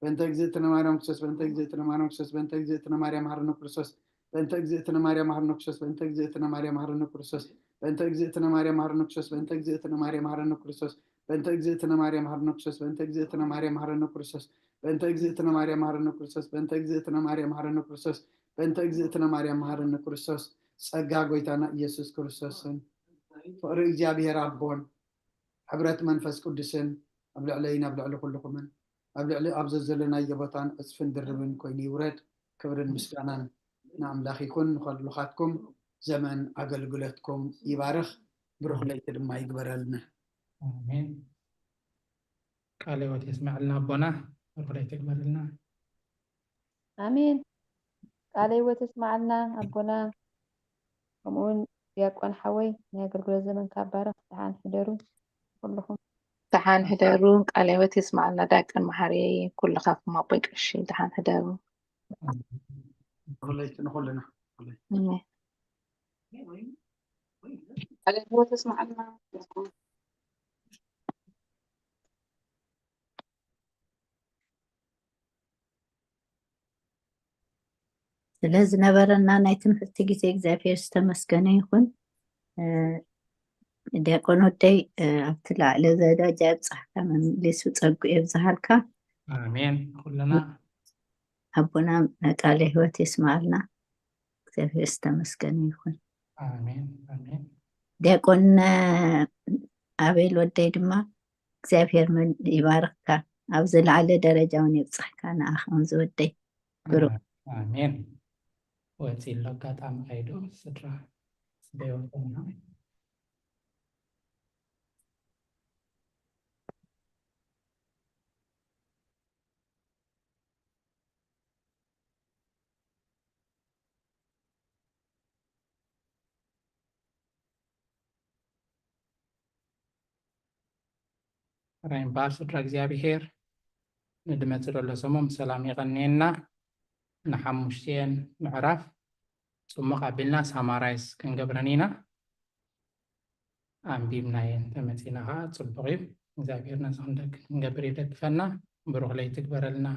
በእንተ እግዝእትነ ማርያም ክርስቶስ፣ በእንተ እግዝእትነ ማርያም ክርስቶስ፣ በእንተ እግዝእትነ ማርያም መሐረነ ክርስቶስ፣ በእንተ እግዝእትነ ማርያም መሐረነ ክርስቶስ፣ በእንተ እግዝእትነ ማርያም መሐረነ ክርስቶስ፣ በእንተ እግዝእትነ ማርያም መሐረነ ክርስቶስ፣ በእንተ እግዝእትነ ማርያም መሐረነ ክርስቶስ፣ በእንተ እግዝእትነ ማርያም መሐረነ ክርስቶስ፣ በእንተ እግዝእትነ ማርያም መሐረነ ክርስቶስ፣ በእንተ እግዝእትነ ማርያም መሐረነ ክርስቶስ፣ በእንተ እግዝእትነ ማርያም መሐረነ ክርስቶስ፣ በእንተ እግዝእትነ ማርያም መሐረነ ክርስቶስ። ጸጋ ጎይታና ኢየሱስ ክርስቶስን ፍቕሪ እግዚኣብሔር ኣቦን ሕብረት መንፈስ ቅዱስን ኣብ ልዕለይን ኣብ ልዕሊ ኩልኹምን ኣብ ልዕሊ ኣብ ዘዘለናዮ ቦታን ዕጽፍን ድርብን ኮይኑ ይውረድ። ክብርን ምስጋናን ንኣምላኽ ይኹን። ንኸልኻትኩም ዘመን ኣገልግሎትኩም ይባርኽ፣ ብሩኽ ለይቲ ድማ ይግበረልና። ኣሜን። ቃለ ሕይወት የስመዐልና ኣቦና፣ ብሩኽ ለይቲ ይግበረልና። ኣሜን። ቃለ ሕይወት የስመዓልና ኣቦና። ከምኡውን ዲያቆን ሓወይ ናይ ኣገልግሎት ዘመንካ ባረኽ። ደሓን ሕደሩ ኩልኹም። ደሓን ሕደሩ። ቃለ ሕይወት የስመዓልና ዲያቆን መሓሪ፣ ኩልኻትኩም ኣቦይ ቀሺ ደሓን ሕደሩ። ብሩኽ ለይቲ ንኹልና። ኣሜን። ቃለ ሕይወት የስመዓልና። ስለ ዝነበረና ናይ ትምህርቲ ግዜ እግዚኣብሔር ዝተመስገነ ይኹን። እ፣ ዲያቆን ወደይ፣ እ፣ ኣብቲ ላዕሊ ደረጃ ይብጻሕካ፣ መምሊሱ ጸጉ የብዝሃልካ። ኣሜን። ኩልና ኣቦና ቃለ ሕይወት የስመዓልና። እግዚኣብሔር ዝተመስገነ ይኹን። ኣሜን፣ ኣሜን። ዲያቆን፣ እ፣ ኣቤል ወደይ ድማ እግዚኣብሔር መን-፣ ይባርኽካ፣ ኣብ ዝለዓለ ደረጃ እውን የብጽሕካ ንኣኻ እውን ዝወደይ። ብሩኽ። ኣሜን። ወፂ ኣሎ ኣጋጣሚ ከይዱ ስድራ ስደይ ወገንና። ራይ እምበኣር ስድራ እግዚኣብሔር ንድመጽእ ዘሎ ሰሙን ብሰላም የቐንየና። ንሓሙሽቲኤን ምዕራፍ ጽሙቕ ኣቢልና ሳማራይዝ ክንገብረን ኢና። ኣንቢብናየን ተመጺና ኸዓ ጽቡቕ እዩ። እግዚኣብሔር ነዚ ክንደግ-፣ ክንገብር ይደግፈና። ብሩኽ ለይቲ ግበረልና።